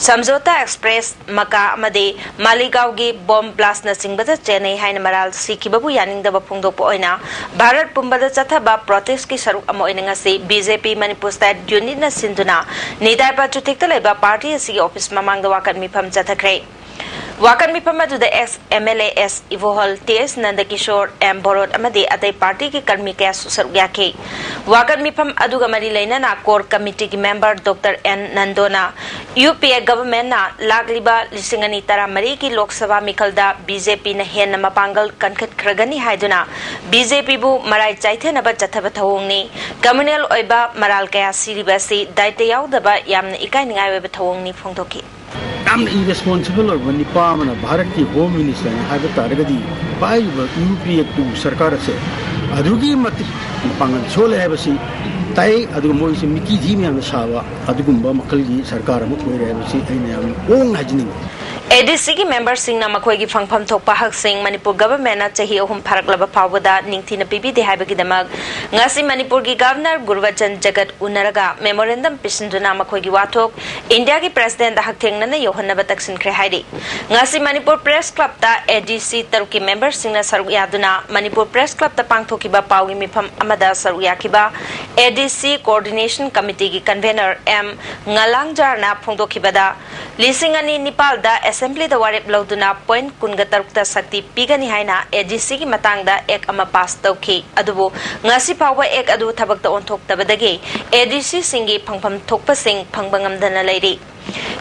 Samjhauta Express ꯃꯀꯥ ꯑꯃꯗꯤ ꯃꯥꯂꯤꯒꯥꯎꯒꯤ bomb blastꯅꯆꯤꯡꯕꯗ ꯆꯦꯟꯅꯩ ꯍꯥꯏꯅ ꯃꯔꯥꯜ ꯁꯤꯈꯤꯕꯕꯨ ꯌꯥꯅꯤꯡꯗꯕ ꯐꯣꯡꯗꯣꯛꯄ ꯑꯣꯏꯅ ꯚꯥꯔꯠ ꯄꯨꯝꯕꯗ ꯆꯠꯊꯕ protestꯀꯤ ꯁꯔꯨꯛ ꯑꯃ ꯑꯣꯏꯅ ꯉꯁꯤ ꯕꯤ ꯖꯦ ꯄꯤ Manipur State Unitꯅ ꯁꯤꯟꯗꯨꯅ ꯅꯤꯇꯥꯏ ꯄꯥꯆꯨꯊꯤꯛꯇ ꯂꯩꯕ party ꯑꯁꯤꯒꯤ office ꯃꯃꯥꯡꯗ ꯋꯥꯀꯠ ꯃꯤꯐꯝ ꯆꯠꯊꯈ꯭ꯔꯦ꯫ ꯋꯥꯀꯠ ꯃꯤꯐꯝ ꯑꯗꯨꯗ ex MLA S ꯏꯕꯣꯍꯜ, T S ꯅꯟꯗꯀꯤꯁꯣꯔ, M ꯕꯣꯔꯣꯠ ꯑꯃꯗꯤ ꯑꯇꯩ ꯄꯥꯔꯇꯤꯒꯤ ꯀꯔꯃꯤ ꯀꯌꯥꯁꯨ ꯁꯔꯨꯛ ꯌꯥꯈꯤ꯫ ꯋꯥꯀꯠ ꯃꯤꯐꯝ ꯑꯗꯨꯒ ꯃꯔꯤ ꯂꯩꯅꯅ core committeeꯒꯤ member Doctor N ꯅꯟꯗꯣꯅ UPA governmentꯅ ꯂꯥꯛꯂꯤꯕ ꯂꯤꯁꯤꯡ ꯑꯅꯤ ꯇꯔꯥꯃꯔꯤꯒꯤ ꯂꯣꯛ ꯁꯚꯥ ꯃꯤꯈꯜꯗ BJPꯅ ꯍꯦꯟꯅ ꯃꯄꯥꯡꯒꯜ ꯀꯟꯈꯠꯈ꯭ꯔꯒꯅꯤ ꯍꯥꯏꯗꯨꯅ BJPꯕꯨ ꯃꯔꯥꯏ ꯆꯥꯏꯊꯅꯕ ꯆꯠꯊꯕ ꯊꯧꯑꯣꯡꯅꯤ꯫ Communal ꯑꯣꯏꯕ ꯃꯔꯥꯜ ꯀꯌꯥ ꯁꯤꯔꯤꯕ ꯑꯁꯤ ꯗꯥꯏꯇ ꯌꯥꯎꯗꯕ ꯌꯥꯝꯅ ꯏꯀꯥꯏꯅꯤꯡꯉꯥꯏ ꯑꯣꯏꯕ ꯊꯧꯑꯣꯡꯅꯤ ꯐꯣꯡꯗꯣꯛꯈꯤ꯫ ꯌꯥꯝꯅ irresponsible ꯑꯣꯏꯕ ꯅꯤꯄꯥ ꯑꯃꯅ ꯚꯥꯔꯠꯀꯤ Home Ministerꯅꯤ ꯍꯥꯏꯕ ꯇꯥꯔꯒꯗꯤ ꯄꯥꯏꯔꯤꯕ UPA two ꯁꯔꯀꯥꯔ ꯑꯁꯦ ꯑꯗꯨꯛꯀꯤ ꯃꯇꯤꯛ ꯃꯄꯥꯡꯒꯜ ꯁꯣꯜꯂꯦ ꯍꯥꯏꯕꯁꯤ ꯇꯥꯏ꯫ ꯑꯗꯨꯒ ꯃꯣꯏꯁꯦ ꯃꯤꯀꯤ ꯊꯤ ꯃꯌꯥꯝꯅ ꯁꯥꯕ ꯑꯗꯨꯒꯨꯝꯕ ꯃꯈꯜꯒꯤ ꯁꯔꯀꯥꯔ ꯑꯃ ꯑꯣꯏꯔꯦ ꯍꯥꯏꯕꯁꯤ ꯑꯩꯅ ꯌꯥꯝ ꯍꯣꯡꯅ ꯍꯥꯏꯖꯅꯤꯡꯉꯤ꯫ ADCꯒꯤ memberꯁꯤꯡꯅ ꯃꯈꯣꯏꯒꯤ ꯐꯪꯐꯝ ꯊꯣꯛꯄ ꯍꯛꯁꯤꯡ ꯃꯅꯤꯄꯨꯔ governmentꯅ ꯆꯍꯤ ꯑꯍꯨꯝ ꯐꯥꯔꯛꯂꯕ ꯐꯥꯎꯕꯗ ꯅꯤꯡꯊꯤꯅ ꯄꯤꯕꯤꯗꯦ ꯍꯥꯏꯕꯒꯤꯗꯃꯛ ꯉꯁꯤ ꯃꯅꯤꯄꯨꯔꯒꯤ Governor ꯒꯨꯔꯕꯆꯟ ꯖꯒꯠ ꯎꯅꯔꯒ memorandum ꯄꯤꯁꯤꯟꯗꯨꯅ ꯃꯈꯣꯏꯒꯤ ꯋꯥꯊꯣꯛ Indiaꯒꯤ Presidentꯗ ꯍꯛꯊꯦꯡꯅꯅ ꯌꯧꯍꯟꯅꯕ ꯇꯛꯁꯤꯟꯈ꯭ꯔꯦ ꯍꯥꯏꯔꯤ꯫ ꯉꯁꯤ ꯃꯅꯤꯄꯨꯔ Press Clubꯇ ADC ꯇꯔꯨꯛꯀꯤ memberꯁꯤꯡꯅ ꯁꯔꯨꯛ ꯌꯥꯗꯨꯅ ꯃꯅꯤꯄꯨꯔ Press Clubꯇ ꯄꯥꯡꯊꯣꯛꯈꯤꯕ ꯄꯥꯎꯒꯤ ꯃꯤꯐꯝ ꯑꯃꯗ ꯁꯔꯨꯛ ꯌꯥꯈꯤꯕ ADC Coordination Committeeꯒꯤ convener M ꯉꯂꯥꯡꯖꯥꯔꯅ ꯐꯣꯡꯗꯣꯛꯈꯤꯕꯗ, ꯂꯤꯁꯤꯡ ꯑꯅꯤ ꯅꯤꯄꯥꯜꯗ Assemblyꯗ ꯋꯥꯔꯦꯞ ꯂꯧꯗꯨꯅ point ꯀꯨꯟꯒ ꯇꯔꯨꯛꯇ ꯁꯛꯇꯤ ꯄꯤꯒꯅꯤ ꯍꯥꯏꯅ ADCꯒꯤ ꯃꯇꯥꯡꯗ act ꯑꯃ pass ꯇꯧꯈꯤ꯫ ꯑꯗꯨꯕꯨ ꯉꯁꯤ ꯐꯥꯎꯕ act ꯑꯗꯨ ꯊꯕꯛꯇ ꯑꯣꯟꯊꯣꯛꯇꯕꯗꯒꯤ ADCꯁꯤꯡꯒꯤ ꯐꯪꯐꯝ ꯊꯣꯛꯄꯁꯤꯡ ꯐꯪꯕ ꯉꯝꯗꯅ ꯂꯩꯔꯤ꯫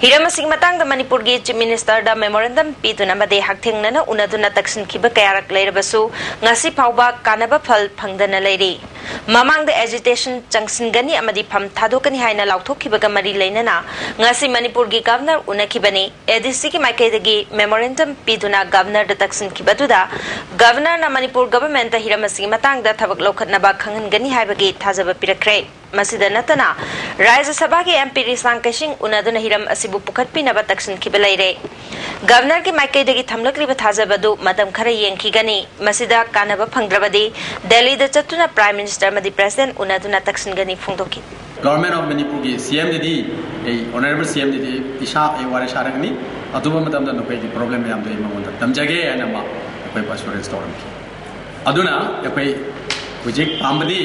ꯍꯤꯔꯝ ꯑꯁꯤꯒꯤ ꯃꯇꯥꯡꯗ ꯃꯅꯤꯄꯨꯔꯒꯤ Chief Ministerꯗ memorandum ꯄꯤꯗꯨꯅ ꯑꯃꯗꯤ ꯍꯛꯊꯦꯡꯅꯅ ꯎꯅꯗꯨꯅ ꯇꯛꯁꯤꯟꯈꯤꯕ ꯀꯌꯥꯔꯛ ꯂꯩꯔꯕꯁꯨ ꯉꯁꯤ ꯐꯥꯎꯕ ꯀꯥꯟꯅꯕ ꯐꯜ ꯐꯪꯗꯅ ꯂꯩꯔꯤ꯫ ꯃꯃꯥꯡꯗ agitation ꯆꯪꯁꯤꯟꯒꯅꯤ ꯑꯃꯗꯤ ꯐꯝ ꯊꯥꯗꯣꯛꯀꯅꯤ ꯍꯥꯏꯅ ꯂꯥꯎꯊꯣꯛꯈꯤꯕꯒ ꯃꯔꯤ ꯂꯩꯅꯅ ꯉꯁꯤ ꯃꯅꯤꯄꯨꯔꯒꯤ Governor ꯎꯅꯈꯤꯕꯅꯤ꯫ ADCꯒꯤ ꯃꯥꯏꯀꯩꯗꯒꯤ memorandum ꯄꯤꯗꯨꯅ Governorꯗ ꯇꯛꯁꯤꯟꯈꯤꯕ ꯑꯗꯨꯗ Governorꯅ ꯃꯅꯤꯄꯨꯔ governmentꯇ ꯍꯤꯔꯝ ꯑꯁꯤꯒꯤ ꯃꯇꯥꯡꯗ ꯊꯕꯛ ꯂꯧꯈꯠꯅꯕ ꯈꯪꯍꯟꯒꯅꯤ ꯍꯥꯏꯕꯒꯤ ꯊꯥꯖꯕ ꯄꯤꯔꯛꯈ꯭ꯔꯦ꯫ ꯃꯁꯤꯗ ꯅꯠꯇꯅ ꯔꯥꯖ꯭ꯌ ꯁꯚꯥꯒꯤ MP ꯔꯤꯁꯥꯡ ꯀꯩꯁꯤꯡ ꯎꯅꯗꯨꯅ ꯍꯤꯔꯝ ꯑꯁꯤꯕꯨ ꯄꯨꯈꯠꯄꯤꯅꯕ ꯇꯛꯁꯤꯟꯈꯤꯕ ꯂꯩꯔꯦ꯫ Governorꯒꯤ ꯃꯥꯏꯀꯩꯗꯒꯤ ꯊꯝꯂꯛꯂꯤꯕ ꯊꯥꯖꯕ ꯑꯗꯨ ꯃꯇꯝ ꯈꯔ ꯌꯦꯡꯈꯤꯒꯅꯤ꯫ ꯃꯁꯤꯗ ꯀꯥꯟꯅꯕ ꯐꯪꯗ꯭ꯔꯕꯗꯤ ꯗꯦꯜꯂꯤꯗ ꯆꯠꯇꯨꯅ Prime Minister ꯑꯃꯗꯤ President ꯎꯅꯗꯨꯅ ꯇꯛꯁꯤꯟꯒꯅꯤ ꯐꯣꯡꯗꯣꯛꯈꯤ꯫ Government of Manipurꯒꯤ CMꯗꯗꯤ ꯑꯩ, Honourable CMꯗꯗꯤ ꯏꯁꯥ ꯑꯩ ꯋꯥꯔꯤ ꯁꯥꯔꯒꯅꯤ꯫ ꯑꯊꯨꯕ ꯃꯇꯝꯗ ꯅꯈꯣꯏꯒꯤ problem ꯃꯌꯥꯝꯗꯣ ꯑꯩ ꯃꯉꯣꯟꯗ ꯇꯝꯖꯒꯦ ꯍꯥꯏꯅ ꯃꯥ ꯑꯩꯈꯣꯏꯕꯨ assurance ꯇꯧꯔꯝꯈꯤ꯫ ꯑꯗꯨꯅ ꯑꯩꯈꯣꯏ ꯍꯧꯖꯤꯛ ꯄꯥꯝꯕꯗꯤ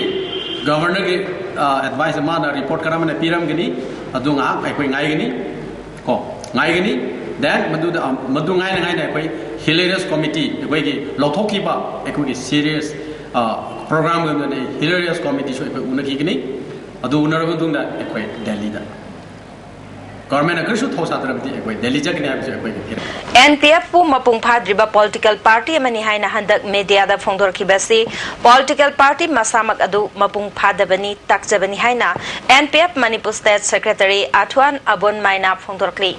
Governorꯒꯤ, ꯑ, advice ꯃꯥꯅ report ꯀꯔꯝꯕꯅ ꯄꯤꯔꯝꯒꯅꯤ, ꯑꯗꯨ ꯉꯥꯏꯍꯥꯛ ꯑꯩꯈꯣꯏ ꯉꯥꯏꯒꯅꯤ, ꯀꯣ, ꯉꯥꯏꯒꯅꯤ꯫ Then ꯃꯗꯨꯗ ꯑ, ꯃꯗꯨ ꯉꯥꯏꯅ ꯉꯥꯏꯅ ꯑꯩꯈꯣꯏ ꯍꯤꯂꯦꯔꯤꯌꯁ ꯀꯣꯃꯤꯇꯤ, ꯑꯩꯈꯣꯏꯒꯤ ꯂꯧꯊꯣꯛꯈꯤꯕ ꯑꯩꯈꯣꯏꯒꯤ ꯁꯤꯔꯤꯌꯁ ꯄ꯭ꯔꯣꯒ꯭ꯔꯥꯝꯒ ꯂꯣꯏꯅꯅ ꯍꯤꯂꯦꯔꯤꯌꯁ ꯀꯣꯃꯤꯇꯤꯁꯨ ꯑꯩꯈꯣꯏ ꯎꯅꯈꯤꯒꯅꯤ꯫ ꯑꯗꯨ ꯎꯅꯔꯕ ꯃꯇꯨꯡꯗ ꯑꯩꯈꯣꯏ ꯗꯦꯜꯂꯤꯗ, ꯒꯚꯔꯟꯃꯦꯟꯅ ꯀꯔꯤꯁꯨ ꯊꯧꯁꯥꯗ꯭ꯔꯕꯗꯤ ꯑꯩꯈꯣꯏ ꯗꯦꯜꯂꯤ ꯆꯠꯀꯅꯤ ꯍꯥꯏꯕꯁꯤ ꯑꯩꯈꯣꯏꯒꯤ ꯐꯤꯔꯦꯞ꯫ ꯑꯦꯟ ꯄꯤ ꯑꯦꯐꯄꯨ ꯃꯄꯨꯡ ꯐꯥꯗ꯭ꯔꯤꯕ ꯄꯣꯂꯤꯇꯤꯀꯦꯜ ꯄꯥꯔꯇꯤ ꯑꯃꯅꯤ ꯍꯥꯏꯅ ꯍꯟꯗꯛ ꯃꯦꯗꯤꯌꯥꯗ ꯐꯣꯡꯗꯣꯔꯛꯈꯤꯕ ꯑꯁꯤ ꯄꯣꯂꯤꯇꯤꯀꯦꯜ ꯄꯥꯔꯇꯤ ꯃꯁꯥꯃꯛ ꯑꯗꯨ ꯃꯄꯨꯡ ꯐꯥꯗꯕꯅꯤ, ꯇꯥꯛꯆꯕꯅꯤ ꯍꯥꯏꯅ N P F Manipur state secretary ꯑꯊ꯭ꯋꯥꯟ ꯑꯕꯣꯟꯃꯥꯏꯅ ꯐꯣꯡꯗꯣꯔꯛꯂꯤ꯫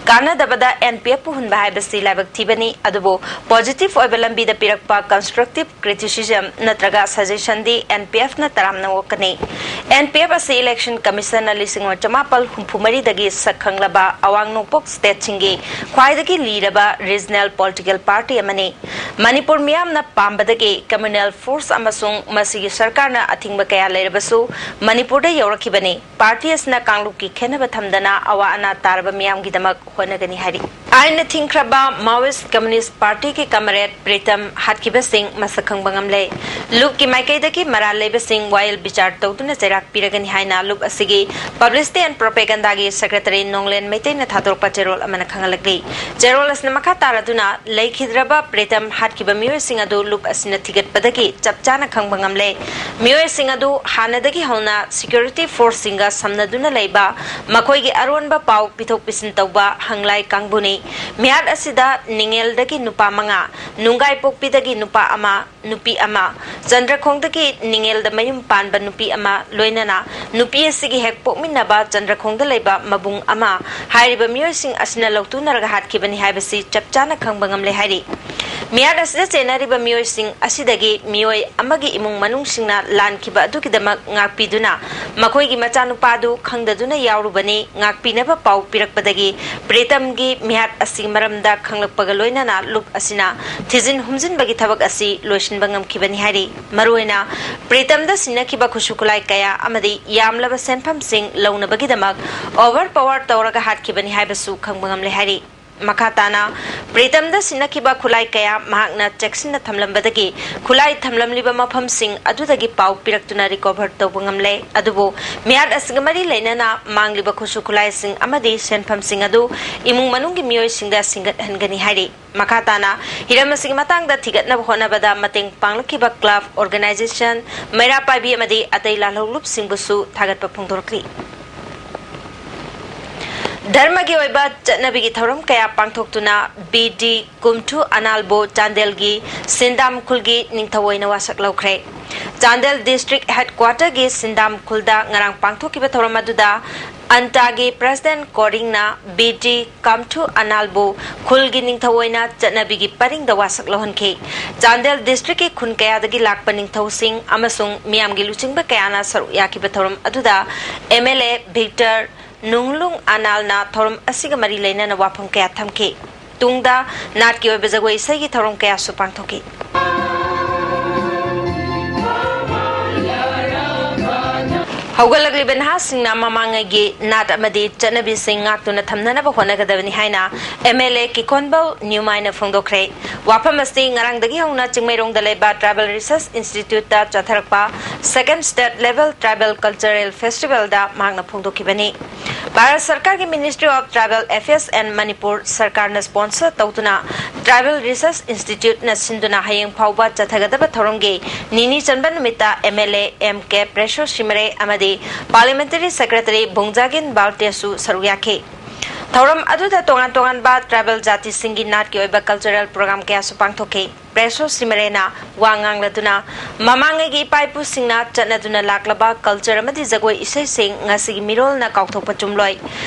ꯀꯥꯟꯅꯗꯕꯗ ꯑꯦꯟ ꯄꯤ ꯑꯦꯐꯄꯨ ꯍꯨꯟꯕ ꯍꯥꯏꯕꯁꯤ ꯂꯥꯏꯕꯛ ꯊꯤꯕꯅꯤ, ꯑꯗꯨꯕꯨ ꯄꯣꯖꯤꯇꯤꯚ ꯑꯣꯏꯕ ꯂꯝꯕꯤꯗ ꯄꯤꯔꯛꯄ ꯀꯟꯁꯇ꯭ꯔꯛꯇꯤꯚ ꯀ꯭ꯔꯤꯇꯤꯁꯤꯖꯝ ꯅꯠꯇ꯭ꯔꯒ ꯁꯖꯦꯁꯟꯗꯤ ꯑꯦꯟ ꯄꯤ ꯑꯦꯐꯅ ꯇꯔꯥꯝꯅ ꯑꯣꯛꯀꯅꯤ꯫ ꯑꯦꯟ ꯄꯤ ꯑꯦꯐ ꯑꯁꯤ ꯏꯂꯦꯛꯁꯟ ꯀꯃꯤꯁꯟꯅ ꯂꯤꯁꯤꯡ ꯑꯃ ꯆꯃꯥꯄꯜ ꯍꯨꯝꯐꯨ ꯃꯔꯤꯗꯒꯤ ꯁꯛ ꯈꯪꯂꯕ ꯑꯋꯥꯡ ꯅꯣꯡꯄꯣꯛ ꯁ꯭ꯇꯦꯠꯁꯤꯡꯒꯤ ꯈ꯭ꯋꯥꯏꯗꯒꯤ ꯂꯤꯔꯕ ꯔꯤꯖꯅꯦꯜ ꯄꯣꯂꯤꯇꯤꯀꯦꯜ ꯄꯥꯔꯇꯤ ꯑꯃꯅꯤ꯫ ꯃꯅꯤꯄꯨꯔ ꯃꯤꯌꯥꯝꯅ ꯄꯥꯝꯕꯗꯒꯤ ꯀꯝꯃ꯭ꯌꯨꯅꯦꯜ ꯐꯣꯔꯁ ꯑꯃꯁꯨꯡ ꯃꯁꯤꯒꯤ ꯁꯔꯀꯥꯔꯅ ꯑꯊꯤꯡꯕ ꯀꯌꯥ ꯂꯩꯔꯕꯁꯨ ꯃꯅꯤꯄꯨꯔꯗ ꯌꯧꯔꯛꯈꯤꯕꯅꯤ꯫ ꯄꯥꯔꯇꯤ ꯑꯁꯤꯅ ꯀꯥꯡꯂꯨꯞꯀꯤ ꯈꯦꯟꯅꯕ ꯊꯝꯗꯅ ꯑꯋꯥ ꯑꯅꯥ ꯇꯥꯔꯕ ꯃꯤꯌꯥꯝꯒꯤꯗꯃꯛ ꯍꯣꯠꯅꯒꯅꯤ ꯍꯥꯏꯔꯤ꯫ ꯑꯥꯏꯟꯅ ꯊꯤꯡꯈ꯭ꯔꯕ ꯃꯥꯋꯤꯁ ꯀꯝꯃ꯭ꯌꯨꯅꯤꯁ ꯄꯥꯔꯇꯤꯒꯤ ꯀꯃꯔꯦꯗ ꯄ꯭ꯔꯤꯇꯝ ꯍꯥꯠꯈꯤꯕꯁꯤꯡ ꯃꯁꯛ ꯈꯪꯕ ꯉꯝꯂꯦ꯫ ꯂꯨꯞꯀꯤ ꯃꯥꯏꯀꯩꯗꯒꯤ ꯃꯔꯥꯜ ꯂꯩꯕꯁꯤꯡ ꯋꯥꯌꯦꯜ ꯕꯤꯆꯥꯔ ꯇꯧꯗꯨꯅ ꯆꯩꯔꯥꯛ ꯄꯤꯔꯒꯅꯤ ꯍꯥꯏꯅ ꯂꯨꯞ ꯑꯁꯤꯒꯤ ꯄꯕ꯭ꯂꯤꯁꯤꯇꯤ ꯑꯦꯟ ꯄ꯭ꯔꯣꯄꯦꯒꯟꯗꯥꯒꯤ ꯁꯦꯀ꯭ꯔꯦꯇꯔꯤ ꯅꯣꯡꯂꯦꯟ ꯃꯩꯇꯩꯅ ꯊꯥꯗꯣꯔꯛꯄ ꯆꯦꯔꯣꯜ ꯑꯃꯅ ꯈꯪꯍꯜꯂꯛꯂꯤ꯫ ꯆꯦꯔꯣꯜ ꯑꯁꯤꯅ ꯃꯈꯥ ꯇꯥꯔꯗꯨꯅ, ꯂꯩꯈꯤꯗ꯭ꯔꯕ ꯄ꯭ꯔꯤꯇꯝ ꯍꯥꯠꯈꯤꯕ ꯃꯤꯑꯣꯏꯁꯤꯡ ꯑꯗꯨ ꯂꯨꯞ ꯑꯁꯤꯅ ꯊꯤꯒꯠꯄꯗꯒꯤ ꯆꯞ ꯆꯥꯅ ꯈꯪꯕ ꯉꯝꯂꯦ꯫ ꯃꯤꯑꯣꯏꯁꯤꯡ ꯑꯗꯨ ꯍꯥꯟꯅꯗꯒꯤ ꯍꯧꯅ ꯁꯦꯀ꯭ꯌꯨꯔꯤꯇꯤ ꯐꯣꯔꯁꯁꯤꯡꯒ ꯁꯝꯅꯗꯨꯅ ꯂꯩꯕ, ꯃꯈꯣꯏꯒꯤ ꯑꯔꯣꯟꯕ ꯄꯥꯎ ꯄꯤꯊꯣꯛ ꯄꯤꯁꯤꯟ ꯇꯧꯕ ꯍꯪꯂꯥꯏ ꯀꯥꯡꯕꯨꯅꯤ꯫ ꯃꯤꯍꯥꯠ ꯑꯁꯤꯗ ꯅꯤꯡꯉꯦꯜꯗꯒꯤ ꯅꯨꯄꯥ ꯃꯉꯥ, ꯅꯨꯡꯒꯥꯏꯄꯣꯛꯄꯤꯗꯒꯤ ꯅꯨꯄꯥ ꯑꯃ, ꯅꯨꯄꯤ ꯑꯃ, ꯆꯟꯗ꯭ꯔꯈꯣꯡꯗꯒꯤ ꯅꯤꯡꯉꯦꯜꯗ ꯃꯌꯨꯝ ꯄꯥꯟꯕ ꯅꯨꯄꯤ ꯑꯃ, ꯂꯣꯏꯅꯅ ꯅꯨꯄꯤ ꯑꯁꯤꯒꯤ ꯍꯦꯛ ꯄꯣꯛꯃꯤꯟꯅꯕ ꯆꯟꯗ꯭ꯔꯈꯣꯡꯗ ꯂꯩꯕ ꯃꯕꯨꯡ ꯑꯃ, ꯍꯥꯏꯔꯤꯕ ꯃꯤꯑꯣꯏꯁꯤꯡ ꯑꯁꯤꯅ ꯂꯧꯇꯨꯅꯔꯒ ꯍꯥꯠꯈꯤꯕꯅꯤ ꯍꯥꯏꯕꯁꯤ ꯆꯞ ꯆꯥꯅ ꯈꯪꯕ ꯉꯝꯂꯦ ꯍꯥꯏꯔꯤ꯫ ꯃꯤꯍꯥꯠ ꯑꯁꯤꯗ ꯆꯦꯟꯅꯔꯤꯕ ꯃꯤꯑꯣꯏꯁꯤꯡ ꯑꯁꯤꯗꯒꯤ ꯃꯤꯑꯣꯏ ꯑꯃꯒꯤ ꯏꯃꯨꯡ ꯃꯅꯨꯡꯁꯤꯡꯅ ꯂꯥꯟꯈꯤꯕ ꯑꯗꯨꯒꯤꯗꯃꯛ ꯉꯥꯛꯄꯤꯗꯨꯅ ꯃꯈꯣꯏꯒꯤ ꯃꯆꯥꯅꯨꯄꯥ ꯑꯗꯨ ꯈꯪꯗꯗꯨꯅ ꯌꯥꯎꯔꯨꯕꯅꯤ꯫ ꯉꯥꯛꯄꯤꯅꯕ ꯄꯥꯎ ꯄꯤꯔꯛꯄꯗꯒꯤ ꯄ꯭ꯔꯤꯇꯝꯒꯤ ꯃꯤꯍꯥꯠ ꯑꯁꯤꯒꯤ ꯃꯔꯝꯗ ꯈꯪꯂꯛꯄꯒ ꯂꯣꯏꯅꯅ ꯂꯨꯞ ꯑꯁꯤꯅ ꯊꯤꯖꯤꯟ ꯍꯨꯝꯖꯤꯟꯕꯒꯤ ꯊꯕꯛ ꯑꯁꯤ ꯂꯣꯏꯁꯤꯟꯕ ꯉꯝꯈꯤꯕꯅꯤ ꯍꯥꯏꯔꯤ꯫ ꯃꯔꯨꯑꯣꯏꯅ ꯄ꯭ꯔꯤꯇꯝꯗ ꯁꯤꯟꯅꯈꯤꯕ ꯈꯨꯠꯁꯨ ꯈꯨꯠꯂꯥꯏ ꯀꯌꯥ ꯑꯃꯗꯤ ꯌꯥꯝꯂꯕ ꯁꯦꯟꯐꯝꯁꯤꯡ ꯂꯧꯅꯕꯒꯤꯗꯃꯛ ꯑꯣꯚꯔ ꯄꯋꯥꯔ ꯇꯧꯔꯒ ꯍꯥꯠꯈꯤꯕꯅꯤ ꯍꯥꯏꯕꯁꯨ ꯈꯪꯕ ꯉꯝꯂꯦ ꯍꯥꯏꯔꯤ꯫ ꯃꯈꯥ ꯇꯥꯅ ꯄ꯭ꯔꯤꯇꯝꯗ ꯁꯤꯟꯅꯈꯤꯕ ꯈꯨꯠꯂꯥꯏ ꯀꯌꯥ ꯃꯍꯥꯛꯅ ꯆꯦꯛꯁꯤꯟꯅ ꯊꯝꯂꯝꯕꯗꯒꯤ ꯈꯨꯠꯂꯥꯏ ꯊꯝꯂꯝꯂꯤꯕ ꯃꯐꯝꯁꯤꯡ ꯑꯗꯨꯗꯒꯤ ꯄꯥꯎ ꯄꯤꯔꯛꯇꯨꯅ ꯔꯤꯀꯣꯚꯔ ꯇꯧꯕ ꯉꯝꯂꯦ꯫ ꯑꯗꯨꯕꯨ ꯃꯤꯍꯥꯠ ꯑꯁꯤꯒ ꯃꯔꯤ ꯂꯩꯅꯅ ꯃꯥꯡꯂꯤꯕ ꯈꯨꯠꯁꯨ ꯈꯨꯠꯂꯥꯏꯁꯤꯡ ꯑꯃꯗꯤ ꯁꯦꯟꯐꯝꯁꯤꯡ ꯑꯗꯨ ꯏꯃꯨꯡ ꯃꯅꯨꯡꯒꯤ ꯃꯤꯑꯣꯏꯁꯤꯡꯗ ꯁꯤꯡꯒꯠꯍꯟꯒꯅꯤ ꯍꯥꯏꯔꯤ꯫ ꯃꯈꯥ ꯇꯥꯅ ꯍꯤꯔꯝ ꯑꯁꯤꯒꯤ ꯃꯇꯥꯡꯗ ꯊꯤꯒꯠꯅꯕ ꯍꯣꯠꯅꯕꯗ ꯃꯇꯦꯡ ꯄꯥꯡꯂꯛꯈꯤꯕ ꯀ꯭ꯂꯕ, ꯑꯣꯔꯒꯅꯥꯏꯖꯦꯁꯟ, ꯃꯩꯔꯥ ꯄꯥꯏꯕꯤ ꯑꯃꯗꯤ ꯑꯇꯩ ꯂꯥꯜꯍꯧꯂꯨꯞꯁꯤꯡꯕꯨꯁꯨ ꯊꯥꯒꯠꯄ ꯐꯣꯡꯗꯣꯔꯛꯂꯤ꯫ ꯙꯔꯃꯒꯤ ꯑꯣꯏꯕ ꯆꯠꯅꯕꯤꯒꯤ ꯊꯧꯔꯝ ꯀꯌꯥ ꯄꯥꯡꯊꯣꯛꯇꯨꯅ ꯕꯤ ꯗꯤ ꯀꯨꯝꯊꯨ ꯑꯅꯥꯜꯕꯨ ꯆꯥꯟꯗꯦꯜꯒꯤ ꯁꯤꯟꯗꯥꯝ ꯈꯨꯜꯒꯤ ꯅꯤꯡꯊꯧ ꯑꯣꯏꯅ ꯋꯥꯁꯛ ꯂꯧꯈ꯭ꯔꯦ꯫ ꯆꯥꯟꯗꯦꯜ ꯗꯤꯁꯇ꯭ꯔꯤꯛ ꯍꯦꯗꯀ꯭ꯋꯥꯇꯔꯒꯤ ꯁꯤꯟꯗꯥꯝ ꯈꯨꯜꯗ ꯉꯔꯥꯡ ꯄꯥꯡꯊꯣꯛꯈꯤꯕ ꯊꯧꯔꯝ ꯑꯗꯨꯗ ꯑꯟꯇꯥꯒꯤ ꯄ꯭ꯔꯦꯁꯤꯗꯦꯟ ꯀꯣꯔꯤꯡꯅ ꯕꯤ ꯗꯤ ꯀꯥꯝꯊꯨ ꯑꯅꯥꯜꯕꯨ ꯈꯨꯜꯒꯤ ꯅꯤꯡꯊꯧ ꯑꯣꯏꯅ ꯆꯠꯅꯕꯤꯒꯤ ꯄꯔꯤꯡꯗ ꯋꯥꯁꯛ ꯂꯧꯍꯟꯈꯤ꯫ ꯆꯥꯟꯗꯦꯜ ꯗꯤꯁꯇ꯭ꯔꯤꯛꯀꯤ ꯈꯨꯟ ꯀꯌꯥꯗꯒꯤ ꯂꯥꯛꯄ ꯅꯤꯡꯊꯧꯁꯤꯡ ꯑꯃꯁꯨꯡ ꯃꯤꯌꯥꯝꯒꯤ ꯂꯨꯆꯤꯡꯕ ꯀꯌꯥꯅ ꯁꯔꯨꯛ ꯌꯥꯈꯤꯕ ꯊꯧꯔꯝ ꯑꯗꯨꯗ ꯑꯦꯝ ꯑꯦꯜ ꯑꯦ ꯚꯤꯛꯇꯔ ꯅꯨꯡꯂꯨꯡ ꯑꯅꯥꯜꯅ ꯊꯧꯔꯝ ꯑꯁꯤꯒ ꯃꯔꯤ ꯂꯩꯅꯅ ꯋꯥꯐꯝ ꯀꯌꯥ ꯊꯝꯈꯤ꯫ ꯇꯨꯡꯗ ꯅꯥꯠꯀꯤ ꯑꯣꯏꯕ ꯖꯒꯣꯏ ꯏꯁꯩꯒꯤ ꯊꯧꯔꯝ ꯀꯌꯥꯁꯨ ꯄꯥꯡꯊꯣꯛꯈꯤ꯫ ꯍꯧꯒꯠꯂꯛꯂꯤꯕ ꯅꯍꯥꯁꯤꯡꯅ ꯃꯃꯥꯡꯉꯩꯒꯤ ꯅꯥꯠ ꯑꯃꯗꯤ ꯆꯠꯅꯕꯤꯁꯤꯡ ꯉꯥꯛꯇꯨꯅ ꯊꯝꯅꯅꯕ ꯍꯣꯠꯅꯒꯗꯕꯅꯤ ꯍꯥꯏꯅ ꯑꯦꯝ ꯑꯦꯜ ꯑꯦ ꯀꯤꯀꯣꯟꯕꯧ ꯅ꯭ꯌꯨꯃꯥꯏꯅ ꯐꯣꯡꯗꯣꯛꯈ꯭ꯔꯦ꯫ ꯋꯥꯐꯝ ꯑꯁꯤ ꯉꯔꯥꯡꯗꯒꯤ ꯍꯧꯅ ꯆꯤꯡꯃꯩꯔꯣꯡꯗ ꯂꯩꯕ ꯇ꯭ꯔꯥꯏꯕꯦꯜ ꯔꯤꯁꯔꯁ ꯏꯟꯁꯇꯤꯇ꯭ꯌꯨꯠꯇ ꯆꯠꯊꯔꯛꯄ Second State Level Tribal Cultural Festivalꯗ ꯃꯍꯥꯛꯅ ꯐꯣꯡꯗꯣꯛꯈꯤꯕꯅꯤ꯫ ꯚꯥꯔꯠ ꯁꯔꯀꯥꯔꯒꯤ Ministry of Tribal Affairs and Manipur ꯁꯔꯀꯥꯔꯅ ꯁ꯭ꯄꯣꯟꯁꯔ ꯇꯧꯗꯨꯅ ꯇ꯭ꯔꯥꯏꯕꯦꯜ ꯔꯤꯁꯔꯁ ꯏꯟꯁꯇꯤꯇ꯭ꯌꯨꯠꯅ ꯁꯤꯟꯗꯨꯅ ꯍꯌꯦꯡ ꯐꯥꯎꯕ ꯆꯠꯊꯒꯗꯕ ꯊꯧꯔꯝꯒꯤ ꯅꯤꯅꯤ ꯆꯟꯕ ꯅꯨꯃꯤꯠꯇ ꯑꯦꯝ ꯑꯦꯜ ꯑꯦ ꯑꯦꯝ ꯀꯦ ꯄ꯭ꯔꯦꯁꯣ ꯁꯤꯃꯔꯦ ꯑꯃꯗꯤ ꯄꯥꯔꯂꯤꯌꯥꯃꯦꯟꯇꯔꯤ ꯁꯦꯀ꯭ꯔꯦꯇꯔꯤ ꯚꯨꯡꯖꯥꯒꯤꯟ ꯕꯥꯜꯇꯦꯁꯨ ꯁꯔꯨꯛ ꯌꯥꯈꯤ꯫ ꯊꯧꯔꯝ ꯑꯗꯨꯗ ꯇꯣꯉꯥꯟ ꯇꯣꯉꯥꯟꯕ ꯇ꯭ꯔꯥꯏꯕꯦꯜ ꯖꯥꯇꯤꯁꯤꯡꯒꯤ ꯅꯥꯠꯀꯤ ꯑꯣꯏꯕ ꯀꯜꯆꯔꯦꯜ ꯄ꯭ꯔꯣꯒ꯭ꯔꯥꯝ ꯀꯌꯥꯁꯨ ꯄꯥꯡꯊꯣꯛꯈꯤ꯫ ꯄ꯭ꯔꯦꯁꯣ ꯁꯤꯃꯔꯦꯅ ꯋꯥ ꯉꯥꯡꯂꯗꯨꯅ ꯃꯃꯥꯡꯉꯩꯒꯤ ꯏꯄꯥ ꯏꯄꯨꯁꯤꯡꯅ ꯆꯠꯅꯗꯨꯅ ꯂꯥꯛꯂꯕ ꯀꯜꯆꯔ ꯑꯃꯗꯤ ꯖꯒꯣꯏ ꯏꯁꯩꯁꯤꯡ ꯉꯁꯤꯒꯤ ꯃꯤꯔꯣꯜꯅ ꯀꯥꯎꯊꯣꯛꯄ ꯆꯨꯝꯂꯣꯏ꯫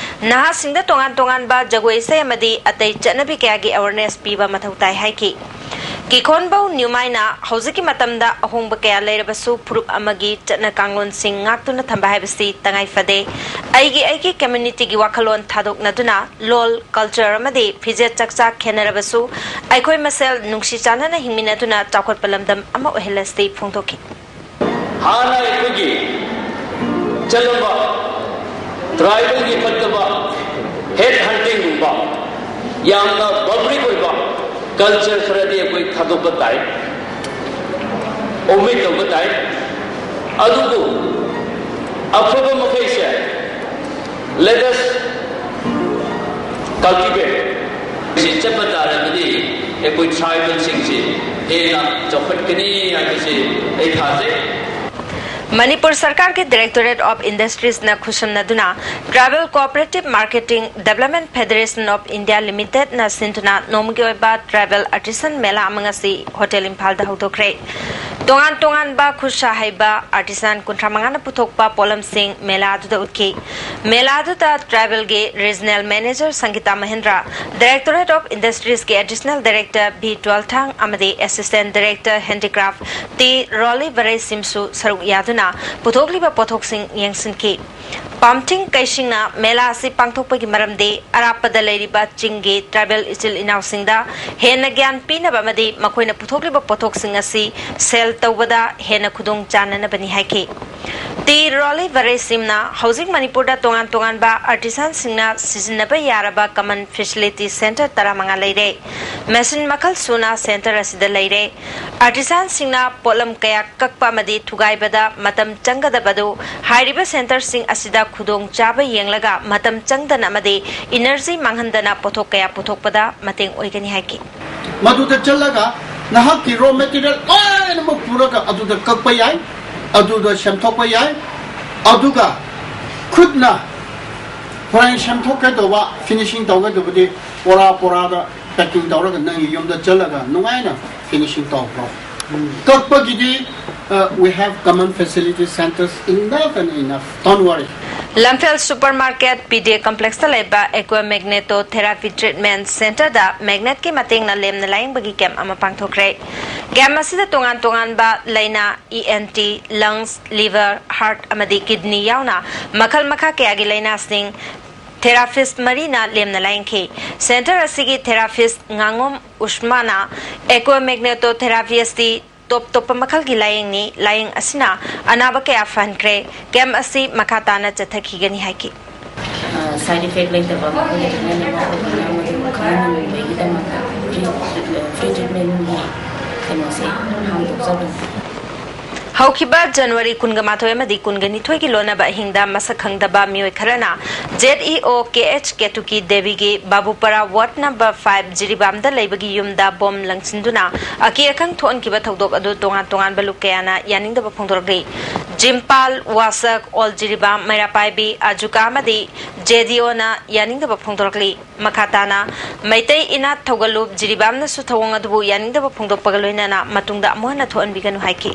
ꯅꯍꯥꯁꯤꯡꯗ ꯇꯣꯉꯥꯟ ꯇꯣꯉꯥꯟꯕ ꯖꯒꯣꯏ ꯏꯁꯩ ꯑꯃꯗꯤ ꯑꯇꯩ ꯆꯠꯅꯕꯤ ꯀꯌꯥꯒꯤ ꯑꯦꯋꯥꯔꯅꯦꯁ ꯄꯤꯕ ꯃꯊꯧ ꯇꯥꯏ ꯍꯥꯏꯈꯤ꯫ ꯀꯤꯈꯣꯟꯕꯧ ꯅ꯭ꯌꯨꯃꯥꯏꯅ ꯍꯧꯖꯤꯛꯀꯤ ꯃꯇꯝꯗ ꯑꯍꯣꯡꯕ ꯀꯌꯥ ꯂꯩꯔꯕꯁꯨ ꯐꯨꯔꯨꯞ ꯑꯃꯒꯤ ꯆꯠꯅ ꯀꯥꯡꯂꯣꯟꯁꯤꯡ ꯉꯥꯛꯇꯨꯅ ꯊꯝꯕ ꯍꯥꯏꯕꯁꯤ ꯇꯉꯥꯏ ꯐꯗꯦ꯫ ꯑꯩꯒꯤ ꯑꯩꯒꯤ ꯀꯝꯃ꯭ꯌꯨꯅꯤꯇꯤꯒꯤ ꯋꯥꯈꯜꯂꯣꯟ ꯊꯥꯗꯣꯛꯅꯗꯨꯅ ꯂꯣꯜ, ꯀꯜꯆꯔ ꯑꯃꯗꯤ ꯐꯤꯖꯦꯠ ꯆꯥꯛꯆꯥ ꯈꯦꯠꯅꯔꯕꯁꯨ ꯑꯩꯈꯣꯏ ꯃꯁꯦꯜ ꯅꯨꯡꯁꯤ ꯆꯥꯟꯅꯅ ꯍꯤꯡꯃꯤꯟꯅꯗꯨꯅ ꯆꯥꯎꯈꯠꯄ ꯂꯝꯗꯝ ꯑꯃ ꯑꯣꯏꯍꯜꯂꯁꯤ ꯐꯣꯡꯗꯣꯛꯈꯤ꯫ ꯍꯥꯟꯅ ꯑꯩꯈꯣꯏꯒꯤ ꯆꯠꯂꯝꯕ ꯇ꯭ꯔꯥꯏꯕꯦꯜꯒꯤ ꯐꯠꯇꯕ ꯍꯦꯠ ꯍꯟꯇꯤꯡꯒꯨꯝꯕ ꯌꯥꯝꯅ ꯕꯕ꯭ꯔꯤꯛ ꯑꯣꯏꯕ ꯀꯜꯆꯔ ꯈꯔꯗꯤ ꯑꯩꯈꯣꯏ ꯊꯥꯗꯣꯛꯄ ꯇꯥꯏ, ꯑꯣꯃꯤꯠ ꯇꯧꯕ ꯇꯥꯏ꯫ ꯑꯗꯨꯕꯨ ꯑꯐꯕ ꯃꯈꯩꯁꯦ, let us cultivate꯫ ꯁꯤ ꯆꯠꯄ ꯇꯥꯔꯒꯗꯤ ꯑꯩꯈꯣꯏ ꯇ꯭ꯔꯥꯏꯕꯦꯜꯁꯤꯡꯁꯤ ꯍꯦꯟꯅ ꯆꯥꯎꯈꯠꯀꯅꯤ ꯍꯥꯏꯕꯁꯤ ꯑꯩ ꯊꯥꯖꯩ꯫ ꯃꯅꯤꯄꯨꯔ ꯁꯔꯀꯥꯔꯒꯤ Directorate of Industries ꯅ ꯈꯨꯠꯁꯝꯅꯗꯨꯅ Tribal Cooperative Marketing Development Federation of India Limited ꯅ ꯁꯤꯟꯗꯨꯅ ꯅꯣꯡꯃꯒꯤ ꯑꯣꯏꯕ Tribal Artisan ꯃꯦꯂꯥ ꯑꯃ ꯉꯁꯤ ꯍꯣꯇꯦꯜ ꯏꯝꯐꯥꯜꯗ ꯍꯧꯗꯣꯛꯈ꯭ꯔꯦ꯫ ꯇꯣꯉꯥꯟ ꯇꯣꯉꯥꯟꯕ ꯈꯨꯠꯁꯥ ꯍꯩꯕ artisan ꯀꯨꯟꯊ꯭ꯔꯥ ꯃꯉꯥꯅ ꯄꯨꯊꯣꯛꯄ ꯄꯣꯠꯂꯝꯁꯤꯡ ꯃꯦꯂꯥ ꯑꯗꯨꯗ ꯎꯠꯈꯤ꯫ ꯃꯦꯂꯥ ꯑꯗꯨꯗ ꯇ꯭ꯔꯥꯏꯕꯦꯜꯒꯤ Regional Manager ꯁꯪꯒꯤꯇꯥ Mahendra, Directorate of Industries ꯀꯤ Additional Director ꯚꯤ ꯇ꯭ꯋꯦꯜꯊꯥꯡ ꯑꯃꯗꯤ Assistant Director Handicraft ꯇꯤ ꯔꯣꯂꯤ ꯕꯔꯩꯁꯤꯝꯁꯨ ꯁꯔꯨꯛ ꯌꯥꯗꯨꯅ ꯄꯨꯊꯣꯛꯂꯤꯕ ꯄꯣꯠꯊꯣꯛꯁꯤꯡ ꯌꯦꯡꯁꯤꯟꯈꯤ꯫ ꯄꯥꯝꯊꯤꯡ ꯀꯩꯁꯤꯡꯅ ꯃꯦꯂꯥ ꯑꯁꯤ ꯄꯥꯡꯊꯣꯛꯄꯒꯤ ꯃꯔꯝꯗꯤ ꯑꯔꯥꯞꯄꯗ ꯂꯩꯔꯤꯕ ꯆꯤꯡꯒꯤ ꯇ꯭ꯔꯥꯏꯕꯦꯜ ꯏꯆꯤꯜ ꯏꯅꯥꯎꯁꯤꯡꯗ ꯍꯦꯟꯅ ꯒ꯭ꯌꯥꯟ ꯄꯤꯅꯕ ꯑꯃꯗꯤ ꯃꯈꯣꯏꯅ ꯄꯨꯊꯣꯛꯂꯤꯕ ꯄꯣꯠꯊꯣꯛꯁꯤꯡ ꯑꯁꯤ ꯁꯦꯜ ꯇꯧꯕꯗ ꯍꯦꯟꯅ ꯈꯨꯗꯣꯡ ꯆꯥꯅꯅꯕꯅꯤ ꯍꯥꯏꯈꯤ꯫ ꯇꯤ ꯔꯣꯂꯤ ꯕꯔꯩꯁꯤꯝꯅ ꯍꯧꯖꯤꯛ ꯃꯅꯤꯄꯨꯔꯗ ꯇꯣꯉꯥꯟ ꯇꯣꯉꯥꯟꯕ artisan ꯁꯤꯡꯅ ꯁꯤꯖꯤꯟꯅꯕ ꯌꯥꯔꯕ common facility centre ꯇꯔꯥꯃꯉꯥ ꯂꯩꯔꯦ꯫ Machine ꯃꯈꯜ ꯁꯨꯅ centre ꯑꯁꯤꯗ ꯂꯩꯔꯦ꯫ Artisan ꯁꯤꯡꯅ ꯄꯣꯠꯂꯝ ꯀꯌꯥ ꯀꯛꯄ ꯑꯃꯗꯤ ꯊꯨꯒꯥꯏꯕꯗ ꯃꯇꯝ ꯆꯪꯒꯗꯕꯗꯨ ꯍꯥꯏꯔꯤꯕ centre ꯁꯤꯡ ꯑꯁꯤꯗ ꯈꯨꯗꯣꯡ ꯆꯥꯕ ꯌꯦꯡꯂꯒ ꯃꯇꯝ ꯆꯪꯗꯅ ꯑꯃꯗꯤ energy ꯃꯥꯡꯍꯟꯗꯅ ꯄꯣꯠꯊꯣꯛ ꯀꯌꯥ ꯄꯨꯊꯣꯛꯄꯗ ꯃꯇꯦꯡ ꯑꯣꯏꯒꯅꯤ ꯍꯥꯏꯈꯤ꯫ ꯃꯗꯨꯗ ꯆꯠꯂꯒ ꯅꯍꯥꯛꯀꯤ raw material ꯂꯣꯏꯅꯃꯛ ꯄꯨꯔꯒ ꯑꯗꯨꯗ ꯀꯛꯄ ꯌꯥꯏ, ꯑꯗꯨꯗ ꯁꯦꯝꯊꯣꯛꯄ ꯌꯥꯏ꯫ ꯑꯗꯨꯒ ꯈꯨꯠꯅ ꯍꯣꯔꯦꯟ ꯁꯦꯝꯊꯣꯛꯀꯗꯧꯕ, finishing ꯇꯧꯒꯗꯧꯕꯗꯤ ꯄꯣꯔꯥ ꯄꯣꯔꯥꯗ packing ꯇꯧꯔꯒ ꯅꯪꯒꯤ ꯌꯨꯝꯗ ꯆꯠꯂꯒ ꯅꯨꯡꯉꯥꯏꯅ finishing ꯇꯧꯈ꯭ꯔꯣ꯫ ꯀꯛꯄꯒꯤꯗꯤ, uh, we have common facility centres enough and enough. Don't worry. ꯂꯝꯐꯦꯜ Supermarket P D A Complex ꯇ ꯂꯩꯕ Aqua Magneto Therapy Treatment Centre ꯗ magnet ꯀꯤ ꯃꯇꯦꯡꯅ ꯂꯦꯝꯅ ꯂꯥꯌꯦꯡꯕꯒꯤ camp ꯑꯃ ꯄꯥꯡꯊꯣꯛꯈ꯭ꯔꯦ꯫ Camp ꯑꯁꯤꯗ ꯇꯣꯉꯥꯟ ꯇꯣꯉꯥꯟꯕ ꯂꯥꯏꯅꯥ, E N T, lungs, liver, heart ꯑꯃꯗꯤ kidney ꯌꯥꯎꯅ ꯃꯈꯜ ꯃꯈꯥ ꯀꯌꯥꯒꯤ ꯂꯥꯏꯅꯥꯁꯤꯡ therapist ꯃꯔꯤꯅ ꯂꯦꯝꯅ ꯂꯥꯌꯦꯡꯈꯤ꯫ Centre ꯑꯁꯤꯒꯤ therapist ꯉꯥꯉꯣꯝ ꯎꯁꯃꯥꯅ Aqua Magneto Therapy ꯑꯁꯤ ꯇꯣꯞ ꯇꯣꯞꯄ ꯃꯈꯜꯒꯤ ꯂꯥꯌꯦꯡꯅꯤ꯫ ꯂꯥꯌꯦꯡ ꯑꯁꯤꯅ ꯑꯅꯥꯕ ꯀꯌꯥ ꯐꯍꯟꯈ꯭ꯔꯦ꯫ Camp ꯑꯁꯤ ꯃꯈꯥ ꯇꯥꯅ ꯆꯠꯊꯈꯤꯒꯅꯤ ꯍꯥꯏꯈꯤ꯫ ꯁꯥꯏꯠ ꯏꯐꯦꯛ ꯂꯩꯇꯕ ꯃꯈꯣꯏꯒꯤ treatment ꯑꯃ ꯑꯣꯏꯕꯅ ꯃꯗꯨ ꯈꯔ ꯅꯨꯡꯉꯥꯏꯕꯒꯤꯗꯃꯛꯇ ꯐ꯭ꯔꯤ, ꯐ꯭ꯔꯤ ꯇ꯭ꯔꯤꯠꯃꯦꯟꯒꯤ ꯀꯩꯅꯣꯁꯦ ꯍꯥꯡꯗꯣꯛꯆꯕꯅꯤ꯫ ꯍꯧꯈꯤꯕ ꯖꯅꯋꯥꯔꯤ ꯀꯨꯟꯒ ꯃꯥꯊꯣꯏ ꯑꯃꯗꯤ ꯀꯨꯟꯒ ꯅꯤꯊꯣꯏꯒꯤ ꯂꯣꯟꯅꯕ ꯑꯍꯤꯡꯗ ꯃꯁꯛ ꯈꯪꯗꯕ ꯃꯤꯑꯣꯏ ꯈꯔꯅ ꯖꯦꯠ ꯏ ꯑꯣ ꯀꯦ ꯑꯦꯆ ꯀꯦꯇꯨꯀꯤ ꯗꯦꯕꯤꯒꯤ ꯕꯥꯕꯨꯄꯥꯔꯥ ꯋꯥꯔꯗ ꯅꯝꯕꯔ ꯐꯥꯏꯚ ꯖꯤꯔꯤꯕꯥꯝꯗ ꯂꯩꯕꯒꯤ ꯌꯨꯝꯗ ꯕꯣꯝ ꯂꯪꯁꯤꯟꯗꯨꯅ ꯑꯀꯤ ꯑꯈꯪ ꯊꯣꯛꯍꯟꯈꯤꯕ ꯊꯧꯗꯣꯛ ꯑꯗꯨ ꯇꯣꯉꯥꯟ ꯇꯣꯉꯥꯟꯕ ꯂꯨꯞ ꯀꯌꯥꯅ ꯌꯥꯅꯤꯡꯗꯕ ꯐꯣꯡꯗꯣꯔꯛꯂꯤ꯫ ꯖꯤꯝꯄꯥꯜ, ꯋꯥꯁꯛ, ꯑꯣꯜ ꯖꯤꯔꯤꯕꯥꯝ, ꯃꯩꯔꯥꯄꯥꯏꯕꯤ, ꯑꯖꯨꯀꯥ ꯑꯃꯗꯤ ꯖꯦ ꯗꯤ ꯑꯣꯅ ꯌꯥꯅꯤꯡꯗꯕ ꯐꯣꯡꯗꯣꯔꯛꯂꯤ꯫ ꯃꯈꯥ ꯇꯥꯅ ꯃꯩꯇꯩ ꯏꯅꯥꯠ ꯊꯧꯒꯜꯂꯨꯞ ꯖꯤꯔꯤꯕꯥꯝꯅꯁꯨ ꯊꯧꯑꯣꯡ ꯑꯗꯨꯕꯨ ꯌꯥꯅꯤꯡꯗꯕ ꯐꯣꯡꯗꯣꯛꯄꯒ ꯂꯣꯏꯅꯅ ꯃꯇꯨꯡꯗ ꯑꯃꯨꯛ ꯍꯟꯅ ꯊꯣꯛꯍꯟꯕꯤꯒꯅꯨ ꯍꯥꯏꯈꯤ꯫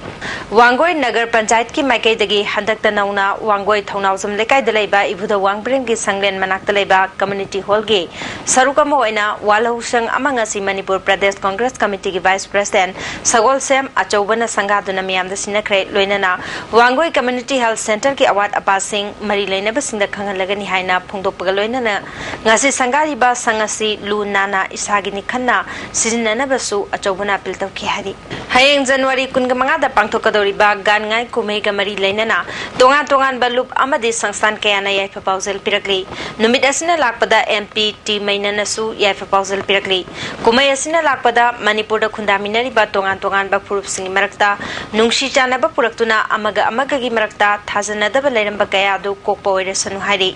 ꯋꯥꯡꯒꯣꯏ ꯅꯒꯔ ꯄꯟꯆꯥꯌꯠꯀꯤ ꯃꯥꯏꯀꯩꯗꯒꯤ ꯍꯟꯗꯛꯇ ꯅꯧꯅ ꯋꯥꯡꯒꯣꯏ ꯊꯧꯅꯥꯎꯖꯝ ꯂꯩꯀꯥꯏꯗ ꯂꯩꯕ ꯏꯕꯨꯙꯧ ꯋꯥꯡꯕ꯭ꯔꯦꯝꯒꯤ ꯁꯪꯂꯦꯟ ꯃꯅꯥꯛꯇ ꯂꯩꯕ ꯀꯝꯃ꯭ꯌꯨꯅꯤꯇꯤ ꯍꯣꯜꯒꯤ ꯁꯔꯨꯛ ꯑꯃ ꯑꯣꯏꯅ ꯋꯥꯂꯧꯁꯪ ꯑꯃ ꯉꯁꯤ ꯃꯅꯤꯄꯨꯔ ꯄ꯭ꯔꯗꯦꯁ ꯀꯪꯒ꯭ꯔꯦꯁ ꯀꯝꯃꯤꯇꯤꯒꯤ ꯚꯥꯏꯁ ꯄ꯭ꯔꯁꯤꯗꯦꯟꯠ ꯁꯒꯣꯜꯁꯦꯝ ꯑꯆꯧꯕꯅ ꯁꯪꯒꯥꯗꯨꯅ ꯃꯤꯌꯥꯝꯗ ꯁꯤꯟꯅꯈ꯭ꯔꯦ꯫ ꯂꯣꯏꯅꯅ ꯋꯥꯡꯒꯣꯏ ꯀꯝꯃ꯭ꯌꯨꯅꯤꯇꯤ ꯍꯦꯜꯊ ꯁꯦꯟꯇꯔꯒꯤ ꯑꯋꯥꯠ ꯑꯄꯥꯁꯤꯡ ꯃꯔꯤ ꯂꯩꯅꯕꯁꯤꯡꯗ ꯈꯪꯍꯜꯂꯒꯅꯤ ꯍꯥꯏꯅ ꯐꯣꯡꯗꯣꯛꯄꯒ ꯂꯣꯏꯅꯅ ꯉꯁꯤ ꯁꯪꯒꯥꯔꯤꯕ ꯁꯪ ꯑꯁꯤ ꯂꯨ ꯅꯥꯟꯅ ꯏꯁꯥꯒꯤꯅꯤ ꯈꯟꯅ ꯁꯤꯖꯤꯟꯅꯅꯕꯁꯨ ꯑꯆꯧꯕꯅ ꯑꯄꯤꯜ ꯇꯧꯈꯤ ꯍꯥꯏꯔꯤ꯫ ꯍꯌꯦꯡ ꯖꯅꯋꯥꯔꯤ ꯀꯨꯟꯒ ꯃꯉꯥꯗ ꯄꯥꯡꯊꯣꯛꯀꯗꯧꯔꯤꯕ ꯒꯥꯟ ꯉꯥꯏ ꯀꯨꯝꯍꯩꯒ ꯃꯔꯤ ꯂꯩꯅꯅ ꯇꯣꯉꯥꯟ ꯇꯣꯉꯥꯟꯕ ꯂꯨꯞ ꯑꯃꯗꯤ ꯁꯪꯁꯊꯥꯟ ꯀꯌꯥꯅ ꯌꯥꯏꯐ ꯄꯥꯎꯖꯦꯜ ꯄꯤꯔꯛꯂꯤ꯫ ꯅꯨꯃꯤꯠ ꯑꯁꯤꯅ ꯂꯥꯛꯄꯗ ꯑꯦꯝ ꯄꯤ ꯇꯤ ꯃꯩꯅꯅꯁꯨ ꯌꯥꯏꯐ ꯄꯥꯎꯖꯦꯜ ꯄꯤꯔꯛꯂꯤ꯫ ꯀꯨꯝꯍꯩ ꯑꯁꯤꯅ ꯂꯥꯛꯄꯗ ꯃꯅꯤꯄꯨꯔꯗ ꯈꯨꯟꯗꯥꯃꯤꯟꯅꯔꯤꯕ ꯇꯣꯉꯥꯟ ꯇꯣꯉꯥꯟꯕ ꯐꯨꯔꯨꯞꯁꯤꯡꯒꯤ ꯃꯔꯛꯇ ꯅꯨꯡꯁꯤ ꯆꯥꯟꯅꯕ ꯄꯨꯔꯛꯇꯨꯅ ꯑꯃꯒ ꯑꯃꯒꯒꯤ ꯃꯔꯛꯇ ꯊꯥꯖꯅꯗꯕ ꯂꯩꯔꯝꯕ ꯀꯌꯥ ꯑꯗꯨ ꯀꯣꯛꯄ ꯑꯣꯏꯔꯁꯅꯨ ꯍꯥꯏꯔꯤ꯫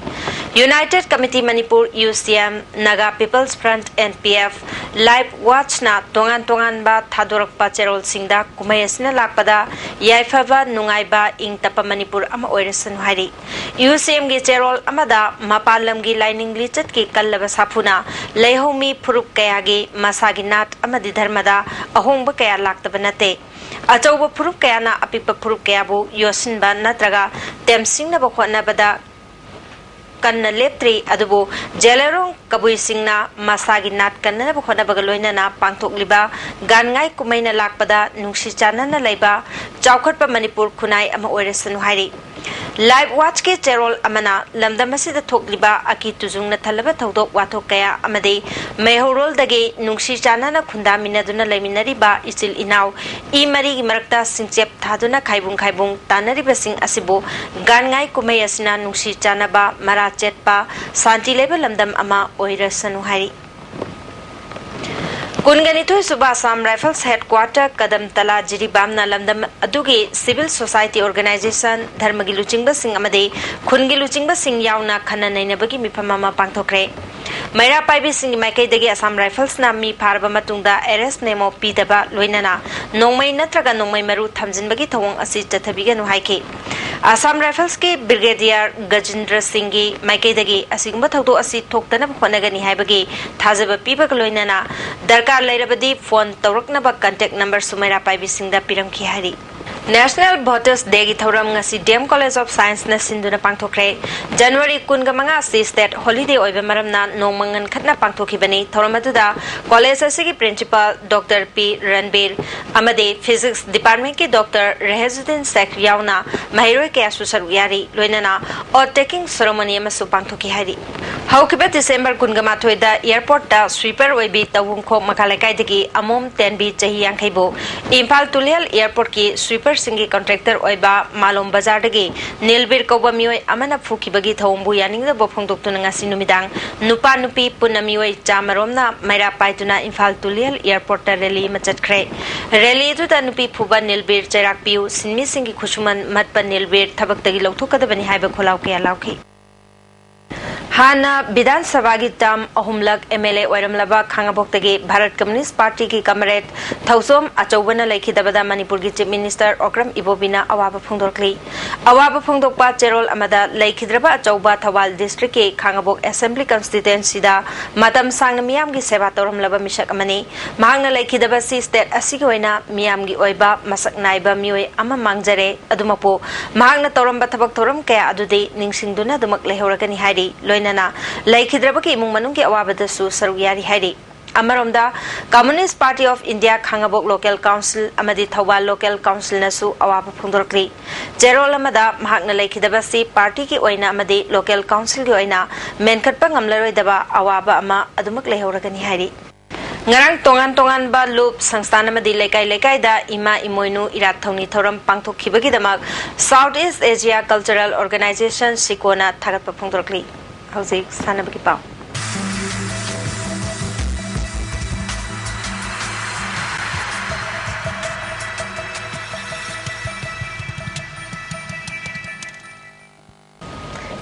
United committee Manipur, U C M, Naga people's front, N P F, life ꯋꯥꯆꯅ ꯇꯣꯉꯥꯟ ꯇꯣꯉꯥꯟꯕ ꯊꯥꯗꯣꯔꯛꯄ ꯆꯦꯔꯣꯜꯁꯤꯡꯗ ꯀꯨꯝꯍꯩ ꯑꯁꯤꯅ ꯂꯥꯛꯄꯗ ꯌꯥꯏꯐꯕ, ꯅꯨꯡꯉꯥꯏꯕ, ꯏꯪ ꯇꯞꯄ ꯃꯅꯤꯄꯨꯔ ꯑꯃ ꯑꯣꯏꯔꯁꯅꯨ ꯍꯥꯏꯔꯤ꯫ ꯌꯨ ꯁꯤ ꯑꯦꯝꯒꯤ ꯆꯦꯔꯣꯜ ꯑꯃꯗ ꯃꯄꯥꯟ ꯂꯝꯒꯤ ꯂꯥꯏꯅꯤꯡ ꯂꯤꯆꯠꯀꯤ ꯀꯜꯂꯕ ꯁꯥꯐꯨꯅ ꯂꯩꯍꯧꯃꯤ ꯐꯨꯔꯨꯞ ꯀꯌꯥꯒꯤ ꯃꯁꯥꯒꯤ ꯅꯥꯠ ꯑꯃꯗꯤ ꯙꯔꯃꯗ ꯑꯍꯣꯡꯕ ꯀꯌꯥ ꯂꯥꯛꯇꯕ ꯅꯠꯇꯦ꯫ ꯑꯆꯧꯕ ꯐꯨꯔꯨꯞ ꯀꯌꯥꯅ ꯑꯄꯤꯛꯄ ꯐꯨꯔꯨꯞ ꯀꯌꯥꯕꯨ ꯌꯣꯠꯁꯤꯟꯕ ꯅꯠꯇ꯭ꯔꯒ ꯇꯦꯝꯁꯤꯡꯅꯕ ꯍꯣꯠꯅꯕꯗ ꯀꯟꯅ ꯂꯦꯞꯇ꯭ꯔꯤ, ꯑꯗꯨꯕꯨ ꯖꯦꯂꯦꯔꯣꯡ ꯀꯕꯨꯏꯁꯤꯡꯅ ꯃꯁꯥꯒꯤ ꯅꯥꯠ ꯀꯟꯅꯅꯕ ꯍꯣꯠꯅꯕꯒ ꯂꯣꯏꯅꯅ ꯄꯥꯡꯊꯣꯛꯂꯤꯕ ꯒꯥꯟꯉꯥꯏ ꯀꯨꯝꯍꯩꯅ ꯂꯥꯛꯄꯗ ꯅꯨꯡꯁꯤ ꯆꯥꯟꯅꯅ ꯂꯩꯕ ꯆꯥꯎꯈꯠꯄ ꯃꯅꯤꯄꯨꯔ ꯈꯨꯟꯅꯥꯏ ꯑꯃ ꯑꯣꯏꯔꯁꯅꯨ ꯍꯥꯏꯔꯤ꯫ ꯂꯥꯏꯐ ꯋꯥꯆꯀꯤ ꯆꯦꯔꯣꯜ ꯑꯃꯅ ꯂꯝꯗꯝ ꯑꯁꯤꯗ ꯊꯣꯛꯂꯤꯕ ꯑꯀꯤ ꯇꯨꯖꯨꯡꯅ ꯊꯜꯂꯕ ꯊꯧꯗꯣꯛ ꯋꯥꯊꯣꯛ ꯀꯌꯥ ꯑꯃꯗꯤ ꯃꯩꯍꯧꯔꯣꯜꯗꯒꯤ ꯅꯨꯡꯁꯤ ꯆꯥꯟꯅꯅ ꯈꯨꯟꯗꯥꯃꯤꯟꯅꯗꯨꯅ ꯂꯩꯃꯤꯟꯅꯔꯤꯕ ꯏꯆꯤꯜ ꯏꯅꯥꯎ ꯏ ꯃꯔꯤꯒꯤ ꯃꯔꯛꯇ ꯁꯤꯡꯆꯦꯞ ꯊꯥꯗꯨꯅ ꯈꯥꯏꯕꯨꯡ ꯈꯥꯏꯕꯨꯡ ꯇꯥꯟꯅꯔꯤꯕꯁꯤꯡ ꯑꯁꯤꯕꯨ ꯒꯥꯟꯉꯥꯏ ꯀꯨꯝꯍꯩ ꯑꯁꯤꯅ ꯅꯨꯡꯁꯤ ꯆꯥꯟꯅꯕ, ꯃꯔꯥ ꯆꯦꯠꯄ, ꯁꯥꯟꯇꯤ ꯂꯩꯕ ꯂꯝꯗꯝ ꯑꯃ ꯑꯣꯏꯔꯁꯅꯨ ꯍꯥꯏꯔꯤ꯫ ꯀꯨꯟꯒ ꯅꯤꯊꯣꯏ ꯁꯨꯕ ꯑꯁꯥꯝ ꯔꯥꯏꯐꯜꯁ ꯍꯦꯗꯀ꯭ꯋꯥꯇꯔ ꯀꯗꯝꯇꯂꯥ ꯖꯤꯔꯤꯕꯥꯝꯅ ꯂꯝꯗꯝ ꯑꯗꯨꯒꯤ ꯁꯤꯚꯤꯜ ꯁꯣꯁꯥꯏꯇꯤ ꯑꯣꯔꯒꯅꯥꯏꯖꯦꯁꯟ, ꯙꯔꯃꯒꯤ ꯂꯨꯆꯤꯡꯕꯁꯤꯡ ꯑꯃꯗꯤ ꯈꯨꯟꯒꯤ ꯂꯨꯆꯤꯡꯕꯁꯤꯡ ꯌꯥꯎꯅ ꯈꯟꯅ ꯅꯩꯅꯕꯒꯤ ꯃꯤꯐꯝ ꯑꯃ ꯄꯥꯡꯊꯣꯛꯈ꯭ꯔꯦ꯫ ꯃꯩꯔꯥ ꯄꯥꯏꯕꯤꯁꯤꯡꯒꯤ ꯃꯥꯏꯀꯩꯗꯒꯤ ꯑꯁꯥꯝ ꯔꯥꯏꯐꯜꯁꯅ ꯃꯤ ꯐꯥꯔꯕ ꯃꯇꯨꯡꯗ ꯑꯦꯔꯦꯁ ꯃꯦꯃꯣ ꯄꯤꯗꯕ, ꯂꯣꯏꯅꯅ ꯅꯣꯡꯃꯩ ꯅꯠꯇ꯭ꯔꯒ ꯅꯣꯡꯃꯩ ꯃꯔꯨ ꯊꯝꯖꯤꯟꯕꯒꯤ ꯊꯧꯑꯣꯡ ꯑꯁꯤ ꯆꯠꯊꯕꯤꯒꯅꯨ ꯍꯥꯏꯈꯤ꯫ ꯑꯁꯥꯝ ꯔꯥꯏꯐꯜꯁꯀꯤ ꯕ꯭ꯔꯤꯒꯦꯗꯤꯌꯔ ꯒꯖꯤꯟꯗ꯭ꯔ ꯁꯤꯡꯒꯤ ꯃꯥꯏꯀꯩꯗꯒꯤ ꯑꯁꯤꯒꯨꯝꯕ ꯊꯧꯗꯣꯛ ꯑꯁꯤ ꯊꯣꯛꯇꯅꯕ ꯍꯣꯠꯅꯒꯅꯤ ꯍꯥꯏꯕꯒꯤ ꯊꯥꯖꯕ ꯄꯤꯕꯒ ꯂꯣꯏꯅꯅ ꯗꯔꯀꯥꯔ ꯂꯩꯔꯕꯗꯤ ꯐꯣꯟ ꯇꯧꯔꯛꯅꯕ ꯀꯟꯇꯦꯛ ꯅꯝꯕꯔꯁꯨ ꯃꯩꯔꯥ ꯄꯥꯏꯕꯤꯁꯤꯡꯗ ꯄꯤꯔꯝꯈꯤ ꯍꯥꯏꯔꯤ꯫ National Voters Day ꯒꯤ ꯊꯧꯔꯝ ꯉꯁꯤ D M College of Science ꯅ ꯁꯤꯟꯗꯨꯅ ꯄꯥꯡꯊꯣꯛꯈ꯭ꯔꯦ꯫ ꯖꯅꯋꯥꯔꯤ ꯀꯨꯟꯒ ꯃꯉꯥ ꯑꯁꯤ state holiday ꯑꯣꯏꯕ ꯃꯔꯝꯅ ꯅꯣꯡꯃ ꯉꯟꯈꯠꯅ ꯄꯥꯡꯊꯣꯛꯈꯤꯕꯅꯤ꯫ ꯊꯧꯔꯝ ꯑꯗꯨꯗ college ꯑꯁꯤꯒꯤ principal ꯗꯣꯛꯇꯔ ꯄꯤ ꯔꯟꯕꯤꯔ ꯑꯃꯗꯤ physics department ꯀꯤ ꯗꯣꯛꯇꯔ ꯔꯦꯍꯖꯨꯗꯤꯟ ꯁꯦꯈ ꯌꯥꯎꯅ ꯃꯍꯩꯔꯣꯏ ꯀꯌꯥꯁꯨ ꯁꯔꯨꯛ ꯌꯥꯔꯤ꯫ ꯂꯣꯏꯅꯅ oath taking ceremony ꯑꯃꯁꯨ ꯄꯥꯡꯊꯣꯛꯈꯤ ꯍꯥꯏꯔꯤ꯫ ꯍꯧꯈꯤꯕ December ꯀꯨꯟꯒ ꯃꯥꯊꯣꯏꯗ airport ꯇ sweeper ꯑꯣꯏꯕꯤ ꯇꯧꯕꯨꯡꯈꯣꯛ ꯃꯈꯥ ꯂꯩꯀꯥꯏꯗꯒꯤ ꯑꯃꯣꯝ ꯇꯦꯟꯕꯤ ꯆꯍꯤ ꯌꯥꯡꯈꯩꯕꯨ ꯏꯝꯐꯥꯜ ꯇꯨꯂꯤꯍꯜ airport ꯀꯤ sweeper ꯁꯤꯡꯒꯤ contractor ꯑꯣꯏꯕ ꯃꯥꯂꯣꯝ ꯕꯖꯥꯔꯗꯒꯤ ꯅꯤꯜꯕꯤꯔ ꯀꯧꯕ ꯃꯤꯑꯣꯏ ꯑꯃꯅ ꯐꯨꯈꯤꯕꯒꯤ ꯊꯧꯑꯣꯡꯕꯨ ꯌꯥꯅꯤꯡꯗꯕ ꯐꯣꯡꯗꯣꯛꯇꯨꯅ ꯉꯁꯤ ꯅꯨꯃꯤꯗꯥꯡ ꯅꯨꯄꯥ ꯅꯨꯄꯤ ꯄꯨꯟꯅ ꯃꯤꯑꯣꯏ ꯆꯥꯃꯔꯣꯝꯅ ꯃꯩꯔꯥ ꯄꯥꯏꯗꯨꯅ ꯏꯝꯐꯥꯜ ꯇꯨꯂꯤꯍꯜ airport ꯇ rally ꯑꯃ ꯆꯠꯈ꯭ꯔꯦ꯫ Rally ꯑꯗꯨꯗ ꯅꯨꯄꯤ ꯐꯨꯕ ꯅꯤꯜꯕꯤꯔ ꯆꯩꯔꯥꯛꯄꯤꯌꯨ, ꯁꯤꯟꯃꯤꯁꯤꯡꯒꯤ ꯈꯨꯠꯁꯨꯃꯟ ꯃꯠꯄ ꯅꯤꯜꯕꯤꯔ ꯊꯕꯛꯇꯒꯤ ꯂꯧꯊꯣꯛꯀꯗꯕꯅꯤ ꯍꯥꯏꯕ ꯈꯣꯜꯂꯥꯎ ꯀꯌꯥ ꯂꯥꯎꯈꯤ꯫ ꯍꯥꯟꯅ ꯕꯤꯙꯥꯟ ꯁꯚꯥꯒꯤ term ꯑꯍꯨꯝꯂꯛ M L A ꯑꯣꯏꯔꯝꯂꯕ ꯈꯥꯉꯕꯣꯛꯇꯒꯤ ꯚꯥꯔꯠ ꯀꯝꯌꯨꯅꯤꯁ꯭ꯠ ꯄꯥꯔꯇꯤꯒꯤ comrade ꯊꯧꯆꯣꯝ ꯑꯆꯧꯕꯅ ꯂꯩꯈꯤꯗꯕꯗ ꯃꯅꯤꯄꯨꯔꯒꯤ Chief Minister ꯑꯣꯀ꯭ꯔꯝ ꯏꯕꯣꯕꯤꯅ ꯑꯋꯥꯕ ꯐꯣꯡꯗꯣꯔꯛꯂꯤ꯫ ꯑꯋꯥꯕ ꯐꯣꯡꯗꯣꯛꯄ ꯆꯦꯔꯣꯜ ꯑꯃꯗ ꯂꯩꯈꯤꯗ꯭ꯔꯕ ꯑꯆꯧꯕ ꯊꯧꯕꯥꯜ district ꯀꯤ ꯈꯥꯉꯕꯣꯛ assembly constituency ꯗ ꯃꯇꯝ ꯁꯥꯡꯅ ꯃꯤꯌꯥꯝꯒꯤ ꯁꯦꯕꯥ ꯇꯧꯔꯝꯂꯕ ꯃꯤꯁꯛ ꯑꯃꯅꯤ꯫ ꯃꯍꯥꯛꯅ ꯂꯩꯈꯤꯗꯕ ꯑꯁꯤ state ꯑꯁꯤꯒꯤ ꯑꯣꯏꯅ ꯃꯤꯌꯥꯝꯒꯤ ꯑꯣꯏꯕ ꯃꯁꯛ ꯅꯥꯏꯕ ꯃꯤꯑꯣꯏ ꯑꯃ ꯃꯥꯡꯖꯔꯦ꯫ ꯑꯗꯨꯃꯛꯄꯨ ꯃꯍꯥꯛꯅ ꯇꯧꯔꯝꯕ ꯊꯕꯛ ꯊꯧꯔꯝ ꯀꯌꯥ ꯑꯗꯨꯗꯤ ꯅꯤꯡꯁꯤꯡꯗꯨꯅ ꯑꯗꯨꯃꯛ ꯂꯩꯍꯧꯔꯒꯅꯤ ꯍꯥꯏꯔꯤ꯫ ꯂꯣꯏꯅꯅ ꯂꯩꯈꯤꯗ꯭ꯔꯕꯒꯤ ꯏꯃꯨꯡ ꯃꯅꯨꯡꯒꯤ ꯑꯋꯥꯕꯗꯁꯨ ꯁꯔꯨꯛ ꯌꯥꯔꯤ ꯍꯥꯏꯔꯤ꯫ ꯑꯃꯔꯣꯝꯗ Communist Party of India Khangabok local council ꯑꯃꯗꯤ ꯊꯧꯕꯥꯜ local council ꯅꯁꯨ ꯑꯋꯥꯕ ꯐꯣꯡꯗꯣꯔꯛꯂꯤ꯫ ꯆꯦꯔꯣꯜ ꯑꯃꯗ ꯃꯍꯥꯛꯅ ꯂꯩꯈꯤꯗꯕ ꯑꯁꯤ ꯄꯥꯔꯇꯤꯒꯤ ꯑꯣꯏꯅ ꯑꯃꯗꯤ local council ꯒꯤ ꯑꯣꯏꯅ ꯃꯦꯟꯈꯠꯄ ꯉꯝꯂꯔꯣꯏꯗꯕ ꯑꯋꯥꯕ ꯑꯃ ꯑꯗꯨꯃꯛ ꯂꯩꯍꯧꯔꯒꯅꯤ ꯍꯥꯏꯔꯤ꯫ ꯉꯔꯥꯡ ꯇꯣꯉꯥꯟ ꯇꯣꯉꯥꯟꯕ ꯂꯨꯞ, ꯁꯪꯁꯊꯥꯟ ꯑꯃꯗꯤ ꯂꯩꯀꯥꯏ ꯂꯩꯀꯥꯏꯗ ꯏꯃꯥ ꯏꯃꯣꯏꯅꯨ ꯏꯔꯥꯠ ꯊꯧꯅꯤ ꯊꯧꯔꯝ ꯄꯥꯡꯊꯣꯛꯈꯤꯕꯒꯤꯗꯃꯛ South East Asia Cultural Organisation, ꯁꯤꯀꯣꯅ ꯊꯥꯒꯠꯄ ꯐꯣꯡꯗꯣꯔꯛꯂꯤ꯫ ꯍꯧꯖꯤꯛ ꯁꯥꯟꯅꯕꯒꯤ ꯄꯥꯎ꯫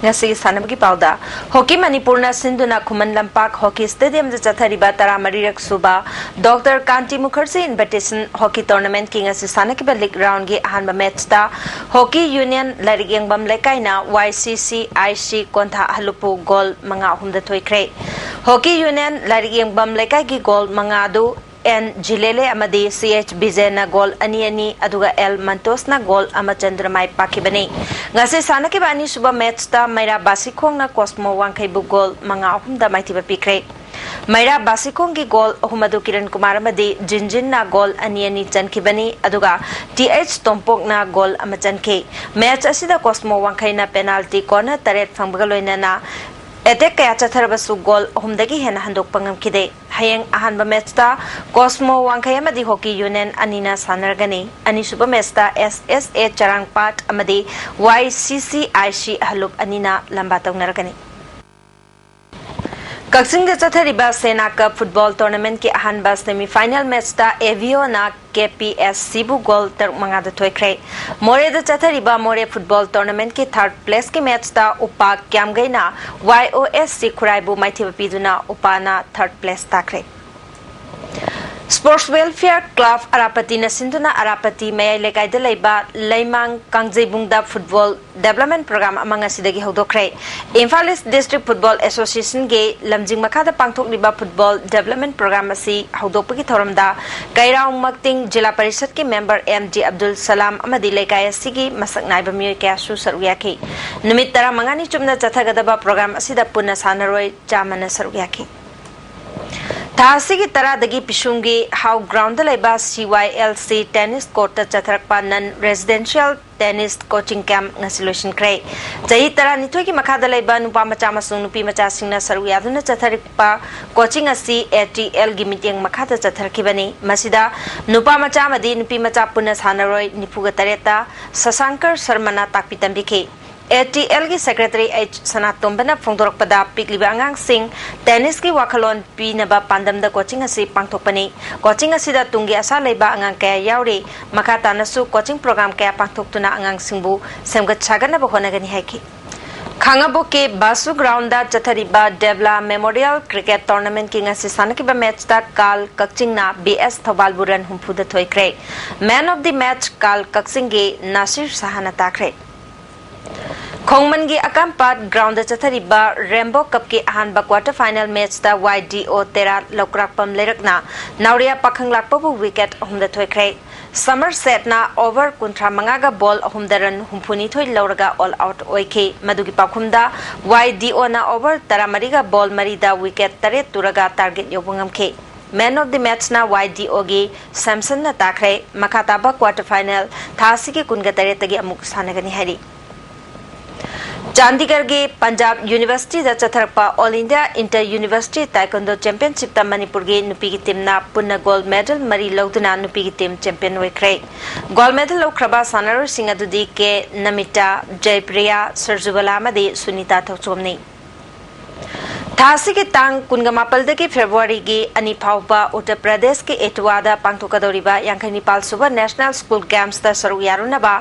ꯉꯁꯤꯒꯤ ꯁꯥꯟꯅꯕꯒꯤ ꯄꯥꯎꯗ, ꯍꯣꯀꯤ ꯃꯅꯤꯄꯨꯔꯅ ꯁꯤꯟꯗꯨꯅ ꯈꯨꯃꯟ ꯂꯝꯄꯥꯛ ꯍꯣꯀꯤ ꯁ꯭ꯇꯦꯗꯤꯌꯝꯗ ꯆꯠꯊꯔꯤꯕ ꯇꯔꯥꯃꯔꯤꯔꯛ ꯁꯨꯕ ꯗꯣꯛꯇꯔ ꯀꯥꯟꯇꯤ ꯃꯨꯈꯔꯖꯤ ꯏꯟꯚꯤꯇꯦꯁꯟ ꯍꯣꯀꯤ ꯇꯣꯔꯅꯥꯃꯦꯟꯠꯀꯤ ꯉꯁꯤ ꯁꯥꯟꯅꯈꯤꯕ ꯂꯤꯒ ꯔꯥꯎꯟꯒꯤ ꯑꯍꯥꯟꯕ ꯃꯦꯆꯇ ꯍꯣꯀꯤ ꯌꯨꯅꯤꯌꯟ ꯂꯥꯏꯔꯤꯛ ꯌꯦꯡꯕꯝ ꯂꯩꯀꯥꯏꯅ ꯋꯥꯏ ꯁꯤ ꯁꯤ ꯑꯥꯏ ꯁꯤ ꯀꯣꯟꯊꯥ ꯑꯍꯜꯂꯨꯞꯄꯨ ꯒꯣꯜ ꯃꯉꯥ ꯑꯍꯨꯝꯗ ꯊꯣꯏꯈ꯭ꯔꯦ꯫ ꯍꯣꯀꯤ ꯌꯨꯅꯤꯌꯟ ꯂꯥꯏꯔꯤꯛ ꯌꯦꯡꯕꯝ ꯂꯩꯀꯥꯏꯒꯤ ꯒꯣꯜ ꯃꯉꯥ ꯑꯗꯨ ꯑꯦꯟ ꯖꯤꯂꯦꯂꯦ ꯑꯃꯗꯤ ꯁꯤ ꯑꯦꯆ ꯕꯤꯖꯦꯅ ꯒꯣꯜ ꯑꯅꯤ ꯑꯅꯤ, ꯑꯗꯨꯒ ꯑꯦꯜ ꯃꯟꯇꯣꯁꯅ ꯒꯣꯜ ꯑꯃ ꯆꯟꯗꯨꯅ ꯃꯥꯏ ꯄꯥꯛꯈꯤꯕꯅꯤ꯫ ꯉꯁꯤ ꯁꯥꯟꯅꯈꯤꯕ ꯑꯅꯤꯁꯨꯕ ꯃꯦꯆꯇ ꯃꯩꯔꯥ ꯕꯥꯁꯤꯈꯣꯡꯅ ꯀꯣꯁꯃꯣ ꯋꯥꯡꯈꯩꯕꯨ ꯒꯣꯜ ꯃꯉꯥ ꯑꯍꯨꯝꯗ ꯃꯥꯏꯊꯤꯕ ꯄꯤꯈ꯭ꯔꯦ꯫ ꯃꯩꯔꯥ ꯕꯥꯁꯤꯈꯣꯡꯒꯤ ꯒꯣꯜ ꯑꯍꯨꯝ ꯑꯗꯨ ꯀꯤꯔꯟ ꯀꯨꯃꯥꯔ ꯑꯃꯗꯤ ꯖꯤꯟꯖꯤꯟꯅ ꯒꯣꯜ ꯑꯅꯤ ꯑꯅꯤ ꯆꯟꯈꯤꯕꯅꯤ, ꯑꯗꯨꯒ ꯇꯤ ꯑꯩꯆ ꯇꯣꯝꯄꯣꯛꯅ ꯒꯣꯜ ꯑꯃ ꯆꯟꯈꯤ꯫ ꯃꯦꯆ ꯑꯁꯤꯗ ꯀꯣꯁꯃꯣ ꯋꯥꯡꯈꯩꯅ ꯄꯦꯅꯥꯜꯇꯤ ꯀꯣꯔꯅꯔ ꯇꯔꯦꯠ ꯐꯪꯕꯒ ꯂꯣꯏꯅꯅ ꯑꯦꯇꯦꯛ ꯀꯌꯥ ꯆꯠꯊꯔꯕꯁꯨ ꯒꯣꯜ ꯑꯍꯨꯝꯗꯒꯤ ꯍꯦꯟꯅ ꯍꯟꯗꯣꯛꯄ ꯉꯝꯈꯤꯗꯦ꯫ ꯍꯌꯦꯡ ꯑꯍꯥꯟꯕ ꯃꯦꯆꯇ ꯀꯣꯁꯃꯣ ꯋꯥꯡꯈꯩ ꯑꯃꯗꯤ ꯍꯣꯀꯤ ꯌꯨꯅꯤꯌꯟ ꯑꯅꯤꯅ ꯁꯥꯟꯅꯔꯒꯅꯤ꯫ ꯑꯅꯤꯁꯨꯕ ꯃꯦꯆꯇ ꯑꯦꯁ ꯑꯦꯁ ꯑꯦ ꯆꯔꯥꯡꯄꯥꯠ ꯑꯃꯗꯤ ꯋꯥꯏ ꯁꯤ ꯁꯤ ꯑꯥꯏ ꯁꯤ ꯑꯍꯜꯂꯨꯞ ꯑꯅꯤꯅ ꯂꯝꯕꯥ ꯇꯧꯅꯔꯒꯅꯤ꯫ ꯀꯛꯆꯤꯡꯗ ꯆꯠꯊꯔꯤꯕ ꯁꯦꯅꯥ ꯀꯞ ꯐꯨꯠꯕꯣꯜ ꯇꯣꯔꯅꯥꯃꯦꯟꯠꯀꯤ ꯑꯍꯥꯟꯕ ꯁꯦꯃꯤꯐꯥꯏꯅꯦꯜ ꯃꯦꯆꯇ ꯑꯦꯚꯤꯑꯣꯅ ꯀꯦ ꯄꯤ ꯑꯦꯁ ꯁꯤꯕꯨ ꯒꯣꯜ ꯇꯔꯨꯛ ꯃꯉꯥꯗ ꯊꯣꯏꯈ꯭ꯔꯦ꯫ ꯃꯣꯔꯦꯗ ꯆꯠꯊꯔꯤꯕ ꯃꯣꯔꯦ ꯐꯨꯠꯕꯣꯜ ꯇꯣꯔꯅꯥꯃꯦꯟꯠꯀꯤ ꯊꯥꯔꯠ ꯄ꯭ꯂꯦꯁꯀꯤ ꯃꯦꯆꯇ ꯎꯄꯥ ꯀ꯭ꯌꯥꯝꯒꯩꯅ ꯋꯥꯏ ꯑꯣ ꯑꯦꯁ ꯁꯤ ꯈꯨꯔꯥꯏꯕꯨ ꯃꯥꯏꯊꯤꯕ ꯄꯤꯗꯨꯅ ꯎꯄꯥꯅ ꯊꯥꯔꯠ ꯄ꯭ꯂꯦꯁ ꯇꯥꯈ꯭ꯔꯦ꯫ ꯁ꯭ꯄꯣꯔꯠꯁ ꯋꯦꯜꯐꯤꯌꯔ ꯀ꯭ꯂꯕ ꯑꯔꯥꯄꯇꯤꯅ ꯁꯤꯟꯗꯨꯅ ꯑꯔꯥꯄꯇꯤ ꯃꯌꯥꯏ ꯂꯩꯀꯥꯏꯗ ꯂꯩꯕ ꯂꯩꯃꯥꯡ ꯀꯥꯡꯖꯩꯕꯨꯡꯗ ꯐꯨꯠꯕꯣꯜ ꯗꯦꯕꯂꯞꯃꯦꯟꯠ ꯄ꯭ꯔꯣꯒ꯭ꯔꯥꯝ ꯑꯃ ꯉꯁꯤꯗꯒꯤ ꯍꯧꯗꯣꯛꯈ꯭ꯔꯦ꯫ ꯏꯝꯐꯥꯜ ꯏꯁ ꯗꯤꯁꯇ꯭ꯔꯤꯛ ꯐꯨꯠꯕꯣꯜ ꯑꯦꯁꯣꯁꯤꯌꯦꯁꯟꯒꯤ ꯂꯝꯖꯤꯡ ꯃꯈꯥꯗ ꯄꯥꯡꯊꯣꯛꯂꯤꯕ ꯐꯨꯠꯕꯣꯜ ꯗꯦꯕꯂꯞꯃꯦꯟꯠ ꯄ꯭ꯔꯣꯒ꯭ꯔꯥꯝ ꯑꯁꯤ ꯍꯧꯗꯣꯛꯄꯒꯤ ꯊꯧꯔꯝꯗ ꯀꯩꯔꯥꯎ ꯃꯛꯇꯤꯡ ꯖꯤꯂꯥ ꯄꯔꯤꯁꯠꯀꯤ ꯃꯦꯝꯕꯔ ꯑꯦꯝ ꯖꯤ ꯑꯕꯗꯨꯜ ꯁꯂꯥꯝ ꯑꯃꯗꯤ ꯂꯩꯀꯥꯏ ꯑꯁꯤꯒꯤ ꯃꯁꯛ ꯅꯥꯏꯕ ꯃꯤꯑꯣꯏ ꯀꯌꯥꯁꯨ ꯁꯔꯨꯛ ꯌꯥꯈꯤ꯫ ꯅꯨꯃꯤꯠ ꯇꯔꯥꯃꯉꯥꯅꯤ ꯆꯨꯞꯅ ꯆꯠꯊꯒꯗꯕ ꯄ꯭ꯔꯣꯒ꯭ꯔꯥꯝ ꯑꯁꯤꯗ ꯄꯨꯟꯅ ꯁꯥꯟꯅꯔꯣꯏ ꯆꯥꯝꯃꯅ ꯁꯔꯨꯛ ꯌꯥꯈꯤ꯫ ꯊꯥ ꯑꯁꯤꯒꯤ ꯇꯔꯥꯗꯒꯤ ꯄꯤꯁꯨꯝꯒꯤ ꯍꯥꯎ ꯒ꯭ꯔꯥꯎꯟꯗ ꯂꯩꯕ ꯁꯤ ꯋꯥꯏ ꯑꯦꯜ ꯁꯤ ꯇꯦꯅꯤꯁ ꯀꯣꯔꯠꯇ ꯆꯠꯊꯔꯛꯄ ꯅꯟ ꯔꯦꯁꯤꯗꯦꯟꯁꯤꯌꯦꯜ ꯇꯦꯅꯤꯁ ꯀꯣꯆꯤꯡ ꯀꯦꯝꯞ ꯉꯁꯤ ꯂꯣꯏꯁꯤꯟꯈ꯭ꯔꯦ꯫ ꯆꯍꯤ ꯇꯔꯥꯅꯤꯊꯣꯏꯒꯤ ꯃꯈꯥꯗ ꯂꯩꯕ ꯅꯨꯄꯥ ꯃꯆꯥ ꯑꯃꯁꯨꯡ ꯅꯨꯄꯤ ꯃꯆꯥꯁꯤꯡꯅ ꯁꯔꯨꯛ ꯌꯥꯗꯨꯅ ꯆꯠꯊꯔꯛꯄ ꯀꯣꯆꯤꯡ ꯑꯁꯤ ꯑꯦ ꯇꯤ ꯑꯦꯜꯒꯤ ꯃꯤꯠꯌꯦꯡ ꯃꯈꯥꯗ ꯆꯠꯊꯔꯛꯈꯤꯕꯅꯤ꯫ ꯃꯁꯤꯗ ꯅꯨꯄꯥ ꯃꯆꯥ ꯑꯃꯗꯤ ꯅꯨꯄꯤ ꯃꯆꯥ ꯄꯨꯟꯅ ꯁꯥꯟꯅꯔꯣꯏ ꯅꯤꯐꯨꯒ ꯇꯔꯦꯠꯇ ꯁꯁꯥꯡꯀꯔ ꯁꯔꯃꯅ ꯇꯥꯛꯄꯤ ꯇꯝꯕꯤꯈꯤ꯫ ꯑꯦ ꯇꯤ ꯑꯦꯜꯒꯤ ꯁꯦꯀ꯭ꯔꯦꯇꯔꯤ ꯑꯩꯆ ꯁꯅꯥꯇꯣꯝꯕꯅ ꯐꯣꯡꯗꯣꯔꯛꯄꯗ, ꯄꯤꯛꯂꯤꯕ ꯑꯉꯥꯡꯁꯤꯡ ꯇꯦꯅꯤꯁꯀꯤ ꯋꯥꯈꯜꯂꯣꯟ ꯄꯤꯅꯕ ꯄꯥꯟꯗꯝꯗ ꯀꯣꯆꯤꯡ ꯑꯁꯤ ꯄꯥꯡꯊꯣꯛꯄꯅꯤ꯫ ꯀꯣꯆꯤꯡ ꯑꯁꯤꯗ ꯇꯨꯡꯒꯤ ꯑꯁꯥ ꯂꯩꯕ ꯑꯉꯥꯡ ꯀꯌꯥ ꯌꯥꯎꯔꯤ꯫ ꯃꯈꯥ ꯇꯥꯅꯁꯨ ꯀꯣꯆꯤꯡ ꯄ꯭ꯔꯣꯒ꯭ꯔꯥꯝ ꯀꯌꯥ ꯄꯥꯡꯊꯣꯛꯇꯨꯅ ꯑꯉꯥꯡꯁꯤꯡꯕꯨ ꯁꯦꯝꯒꯠ ꯁꯥꯒꯠꯅꯕ ꯍꯣꯠꯅꯒꯅꯤ ꯍꯥꯏꯈꯤ꯫ ꯈꯥꯉꯕꯣꯛꯀꯤ ꯕꯥꯁꯨ ꯒ꯭ꯔꯥꯎꯟꯗ ꯆꯠꯊꯔꯤꯕ ꯗꯦꯕ꯭ꯂꯥ ꯃꯦꯃꯣꯔꯤꯌꯦꯜ ꯀ꯭ꯔꯤꯀꯦꯠ ꯇꯣꯔꯅꯥꯃꯦꯟꯠꯀꯤ ꯉꯁꯤ ꯁꯥꯟꯅꯈꯤꯕ ꯃꯦꯠꯆꯇ ꯀꯥꯜ ꯀꯛꯆꯤꯡꯅ ꯕꯤ ꯑꯦꯁ ꯊꯧꯕꯥꯜꯕꯨ ꯔꯟ ꯍꯨꯝꯐꯨꯗ ꯊꯣꯏꯈ꯭ꯔꯦ꯫ ꯃꯦꯟ ꯑꯣꯐ ꯗꯤ ꯃꯦꯠꯆ ꯀꯥꯜ ꯀꯛꯆꯤꯡꯒꯤ ꯅꯥꯁꯤꯔ ꯁꯍꯥꯅ ꯇꯥꯈ꯭ꯔꯦ꯫ ꯈꯣꯡꯃꯟꯒꯤ ꯑꯀꯥꯝꯄꯥꯠ ꯒ꯭ꯔꯥꯎꯟꯗ ꯆꯠꯊꯔꯤꯕ ꯔꯦꯝꯕꯣ ꯀꯞꯀꯤ ꯑꯍꯥꯟꯕ ꯀ꯭ꯋꯥꯔꯇꯔ ꯐꯥꯏꯅꯦꯜ ꯃꯦꯠꯆꯇ ꯋꯥꯏ ꯗꯤ ꯑꯣ ꯇꯦꯔꯥ ꯂꯧꯀ꯭ꯔꯥꯛꯄꯝ ꯂꯩꯔꯛꯅ ꯅꯥꯎꯔꯤꯌꯥ ꯄꯥꯈꯪꯂꯥꯛꯄꯕꯨ ꯋꯤꯀꯦꯠ ꯑꯍꯨꯝꯗ ꯊꯣꯏꯈ꯭ꯔꯦ꯫ ꯁꯃꯔꯁꯦꯠꯅ ꯑꯣꯚꯔ ꯀꯨꯟꯊ꯭ꯔꯥ ꯃꯉꯥꯒ ꯕꯣꯜ ꯑꯍꯨꯝꯗ ꯔꯟ ꯍꯨꯝꯐꯨꯅꯤꯊꯣꯏ ꯂꯧꯔꯒ ꯑꯣꯜ ꯑꯥꯎꯠ ꯑꯣꯏꯈꯤ꯫ ꯃꯗꯨꯒꯤ ꯄꯥꯎꯈꯨꯝꯗ ꯋꯥꯏ ꯗꯤ ꯑꯣꯅ ꯑꯣꯚꯔ ꯇꯔꯥꯃꯔꯤꯒ ꯕꯣꯜ ꯃꯔꯤꯗ ꯋꯤꯀꯦꯠ ꯇꯔꯦꯠ ꯇꯨꯔꯒ ꯇꯥꯔꯒꯦꯠ ꯌꯧꯕ ꯉꯝꯈꯤ꯫ ꯃꯦꯟ ꯑꯣꯐ ꯗꯤ ꯃꯦꯠꯆꯅ ꯋꯥꯏ ꯗꯤ ꯑꯣꯒꯤ ꯁꯦꯝꯁꯟꯅ ꯇꯥꯈ꯭ꯔꯦ꯫ ꯃꯈꯥ ꯇꯥꯕ ꯀ꯭ꯋꯥꯔꯇꯔ ꯐꯥꯏꯅꯦꯜ ꯊꯥ ꯑꯁꯤꯒꯤ ꯀꯨꯟꯒ ꯇꯔꯦꯠꯇꯒꯤ ꯑꯃꯨꯛ ꯁꯥꯟꯅꯒꯅꯤ ꯍꯥꯏꯔꯤ꯫ ꯆꯥꯟꯗꯤꯒꯔꯒꯤ ꯄꯟꯖꯥꯕ ꯌꯨꯅꯤꯚꯔꯁꯤꯇꯤꯗ ꯆꯠꯊꯔꯛꯄ ꯑꯣꯜ ꯏꯟꯗꯤꯌꯥ ꯏꯟꯇꯔ ꯌꯨꯅꯤꯚꯔꯁꯤꯇꯤ ꯇꯥꯏꯀꯣꯟꯗꯣ ꯆꯦꯝꯄꯤꯌꯟꯁꯤꯞꯇ ꯃꯅꯤꯄꯨꯔꯒꯤ ꯅꯨꯄꯤꯒꯤ ꯇꯤꯝꯅ ꯄꯨꯟꯅ ꯒꯣꯜꯗ ꯃꯦꯗꯜ ꯃꯔꯤ ꯂꯧꯗꯨꯅ ꯅꯨꯄꯤꯒꯤ ꯇꯤꯝ ꯆꯦꯝꯄꯤꯌꯟ ꯑꯣꯏꯈ꯭ꯔꯦ꯫ ꯒꯣꯜꯗ ꯃꯦꯗꯜ ꯂꯧꯈ꯭ꯔꯕ ꯁꯥꯟꯅꯔꯣꯏꯁꯤꯡ ꯑꯗꯨꯗꯤ ꯀꯦ ꯅꯃꯤꯇꯥ, ꯖꯌꯄ꯭ꯔꯤꯌꯥ, ꯁꯔꯖꯨꯕꯂꯥ ꯑꯃꯗꯤ ꯁꯨꯅꯤꯇꯥ ꯊꯧꯆꯣꯝꯅꯤ꯫ ꯊꯥ ꯑꯁꯤꯒꯤ ꯇꯥꯡ ꯀꯨꯟꯒ ꯃꯥꯄꯜꯗꯒꯤ ꯐꯦꯕ꯭ꯔꯨꯋꯥꯔꯤꯒꯤ ꯑꯅꯤ ꯐꯥꯎꯕ ꯎꯠꯇꯔ ꯄ꯭ꯔꯗꯦꯁꯀꯤ ꯏꯇꯋꯥꯗ ꯄꯥꯡꯊꯣꯛꯀꯗꯧꯔꯤꯕ ꯌꯥꯡꯈꯩ ꯅꯤꯄꯥꯜ ꯁꯨꯕ ꯅꯦꯁꯅꯦꯜ ꯁ꯭ꯀꯨꯜ ꯒꯦꯝꯁꯇ ꯁꯔꯨꯛ ꯌꯥꯔꯨꯅꯕ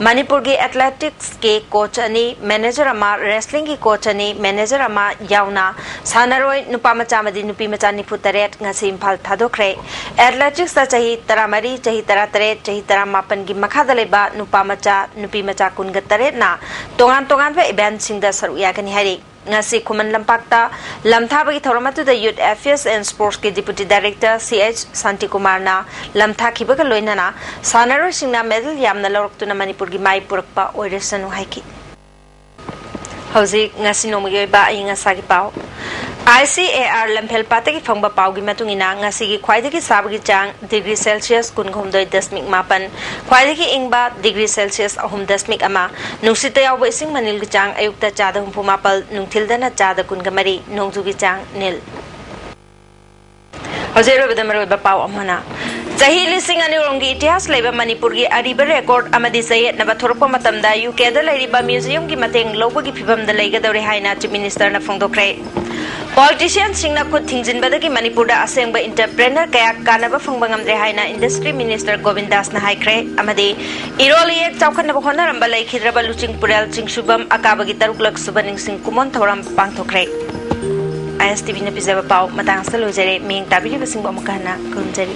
ꯃꯅꯤꯄꯨꯔꯒꯤ ꯑꯦꯊꯂꯦꯇꯤꯛꯁꯀꯤ ꯀꯣꯆ ꯑꯅꯤ, ꯃꯦꯅꯦꯖꯔ ꯑꯃ, ꯔꯦꯁꯂꯤꯡꯒꯤ ꯀꯣꯆ ꯑꯅꯤ, ꯃꯦꯅꯦꯖꯔ ꯑꯃ ꯌꯥꯎꯅ ꯁꯥꯟꯅꯔꯣꯏ ꯅꯨꯄꯥ ꯃꯆꯥ ꯑꯃꯗꯤ ꯅꯨꯄꯤ ꯃꯆꯥ ꯅꯤꯐꯨ ꯇꯔꯦꯠ ꯉꯁꯤ ꯏꯝꯐꯥꯜ ꯊꯥꯗꯣꯛꯈ꯭ꯔꯦ꯫ ꯑꯦꯊꯂꯦꯇꯤꯛꯁꯇ ꯆꯍꯤ ꯇꯔꯥꯃꯔꯤ, ꯆꯍꯤ ꯇꯔꯥꯇꯔꯦꯠ, ꯆꯍꯤ ꯇꯔꯥꯃꯥꯄꯟꯒꯤ ꯃꯈꯥꯗ ꯂꯩꯕ ꯅꯨꯄꯥ ꯃꯆꯥ, ꯅꯨꯄꯤ ꯃꯆꯥ ꯀꯨꯟꯒ ꯇꯔꯦꯠꯅ ꯇꯣꯉꯥꯟ ꯇꯣꯉꯥꯟꯕ ꯏꯚꯦꯟꯠꯁꯤꯡꯗ ꯁꯔꯨꯛ ꯌꯥꯒꯅꯤ ꯍꯥꯏꯔꯤ꯫ ꯉꯁꯤ ꯈꯨꯃꯟ ꯂꯝꯄꯥꯛꯇ ꯂꯝꯊꯥꯕꯒꯤ ꯊꯧꯔꯝ ꯑꯗꯨꯗ ꯌꯨꯠ ꯑꯦꯐꯤꯌꯔꯁ ꯑꯦꯟ ꯁ꯭ꯄꯣꯔꯠꯁꯀꯤ ꯗꯤꯄꯨꯇꯤ ꯗꯥꯏꯔꯦꯛꯇꯔ ꯁꯤ ꯑꯩꯆ ꯁꯥꯟꯇꯤꯀꯨꯃꯥꯔꯅ ꯂꯝꯊꯥꯈꯤꯕꯒ ꯂꯣꯏꯅꯅ ꯁꯥꯟꯅꯔꯣꯏꯁꯤꯡꯅ ꯃꯦꯗꯜ ꯌꯥꯝꯅ ꯂꯧꯔꯛꯇꯨꯅ ꯃꯅꯤꯄꯨꯔꯒꯤ ꯃꯥꯏ ꯄꯨꯔꯛꯄ ꯑꯣꯏꯔꯁꯅꯨ ꯍꯥꯏꯈꯤ꯫ ꯍꯧꯖꯤꯛ ꯉꯁꯤ ꯅꯣꯡꯃꯒꯤ ꯑꯣꯏꯕ ꯑꯏꯪ ꯑꯁꯥꯒꯤ ꯄꯥꯎ꯫ ꯑꯥꯏ ꯁꯤ ꯑꯦ ꯑꯥꯔ ꯂꯝꯐꯦꯜ ꯄꯥꯠꯇꯒꯤ ꯐꯪꯕ ꯄꯥꯎꯒꯤ ꯃꯇꯨꯡ ꯏꯟꯅ, ꯉꯁꯤꯒꯤ ꯈ꯭ꯋꯥꯏꯗꯒꯤ ꯁꯥꯕꯒꯤ ꯆꯥꯡ ꯗꯤꯒ꯭ꯔꯤ ꯁꯦꯜꯁꯤꯌꯁ ꯀꯨꯟꯍꯨꯝꯗꯣꯏ ꯗꯁꯃꯤꯛ ꯃꯥꯄꯟ, ꯈ꯭ꯋꯥꯏꯗꯒꯤ ꯏꯪꯕ ꯗꯤꯒ꯭ꯔꯤ ꯁꯦꯜꯁꯤꯌꯁ ꯑꯍꯨꯝ ꯗꯁꯃꯤꯛ ꯑꯃ, ꯅꯨꯡꯁꯤꯠꯇ ꯌꯥꯎꯕ ꯏꯁꯤꯡ ꯃꯅꯤꯜꯒꯤ ꯆꯥꯡ ꯑꯌꯨꯛꯇ ꯆꯥꯗ ꯍꯨꯝꯐꯨ ꯃꯥꯄꯜ, ꯅꯨꯡꯊꯤꯜꯗꯅ ꯆꯥꯗ ꯀꯨꯟꯒ ꯃꯔꯤ, ꯅꯣꯡꯖꯨꯒꯤ ꯆꯥꯡ ꯅꯤꯜ꯫ ꯍꯧꯖꯤꯛ ꯑꯔꯣꯏꯕꯗ ꯃꯔꯨꯑꯣꯏꯕ ꯄꯥꯎ ꯑꯃꯅ, ꯆꯍꯤ ꯂꯤꯁꯤꯡ ꯑꯅꯤꯔꯣꯝꯒꯤ ꯏꯇꯤꯍꯥꯁ ꯂꯩꯕ ꯃꯅꯤꯄꯨꯔꯒꯤ ꯑꯔꯤꯕ ꯔꯦꯀꯣꯔꯗ ꯑꯃꯗꯤ ꯆꯌꯦꯠꯅꯕ ꯊꯣꯔꯛꯄ ꯃꯇꯝꯗ ꯌꯨ ꯀꯦꯗ ꯂꯩꯔꯤꯕ ꯃ꯭ꯌꯨꯖꯤꯌꯝꯒꯤ ꯃꯇꯦꯡ ꯂꯧꯕꯒꯤ ꯐꯤꯚꯝꯗ ꯂꯩꯒꯗꯧꯔꯦ ꯍꯥꯏꯅ ꯆꯤꯐ ꯃꯤꯅꯤꯁꯇꯔꯅ ꯐꯣꯡꯗꯣꯛꯈ꯭ꯔꯦ꯫ ꯄꯣꯂꯤꯇꯤꯁꯤꯌꯥꯟꯁꯤꯡꯅ ꯈꯨꯠ ꯊꯤꯡꯖꯤꯟꯕꯗꯒꯤ ꯃꯅꯤꯄꯨꯔꯗ ꯑꯁꯦꯡꯕ ꯏꯟꯇꯔꯄ꯭ꯔꯦꯅꯔ ꯀꯌꯥ ꯀꯥꯟꯅꯕ ꯐꯪꯕ ꯉꯝꯗ꯭ꯔꯦ ꯍꯥꯏꯅ ꯏꯟꯗꯁꯇ꯭ꯔꯤ ꯃꯤꯅꯤꯁꯇꯔ ꯒꯣꯕꯤꯟꯗꯥꯁꯅ ꯍꯥꯏꯈ꯭ꯔꯦ꯫ ꯑꯃꯗꯤ ꯏꯔꯣꯜ ꯏꯌꯦꯛ ꯆꯥꯎꯈꯠꯅꯕ ꯍꯣꯠꯅꯔꯝꯕ ꯂꯩꯈꯤꯗ꯭ꯔꯕ ꯂꯨꯆꯤꯡ ꯄꯨꯔꯦꯜ ꯆꯤꯡꯁꯨꯕꯝ ꯑꯀꯥꯕꯒꯤ ꯇꯔꯨꯛꯂꯛ ꯁꯨꯕ ꯅꯤꯡꯁꯤꯡ ꯀꯨꯃꯣꯟ ꯊꯧꯔꯝ ꯄꯥꯡꯊꯣꯛꯈ꯭ꯔꯦ꯫ ꯑꯥꯏ ꯑꯦꯁ ꯇꯤ ꯚꯤꯅ ꯄꯤꯖꯕ ꯄꯥꯎ ꯃꯇꯥꯡ ꯑꯁꯤꯗ ꯂꯣꯏꯖꯔꯦ꯫ ꯃꯤꯠꯌꯦꯡ ꯇꯥꯕꯤꯔꯤꯕꯁꯤꯡꯕꯨ ꯑꯃꯨꯛꯀ ꯍꯟꯅ ꯈꯨꯔꯨꯝꯖꯔꯤ꯫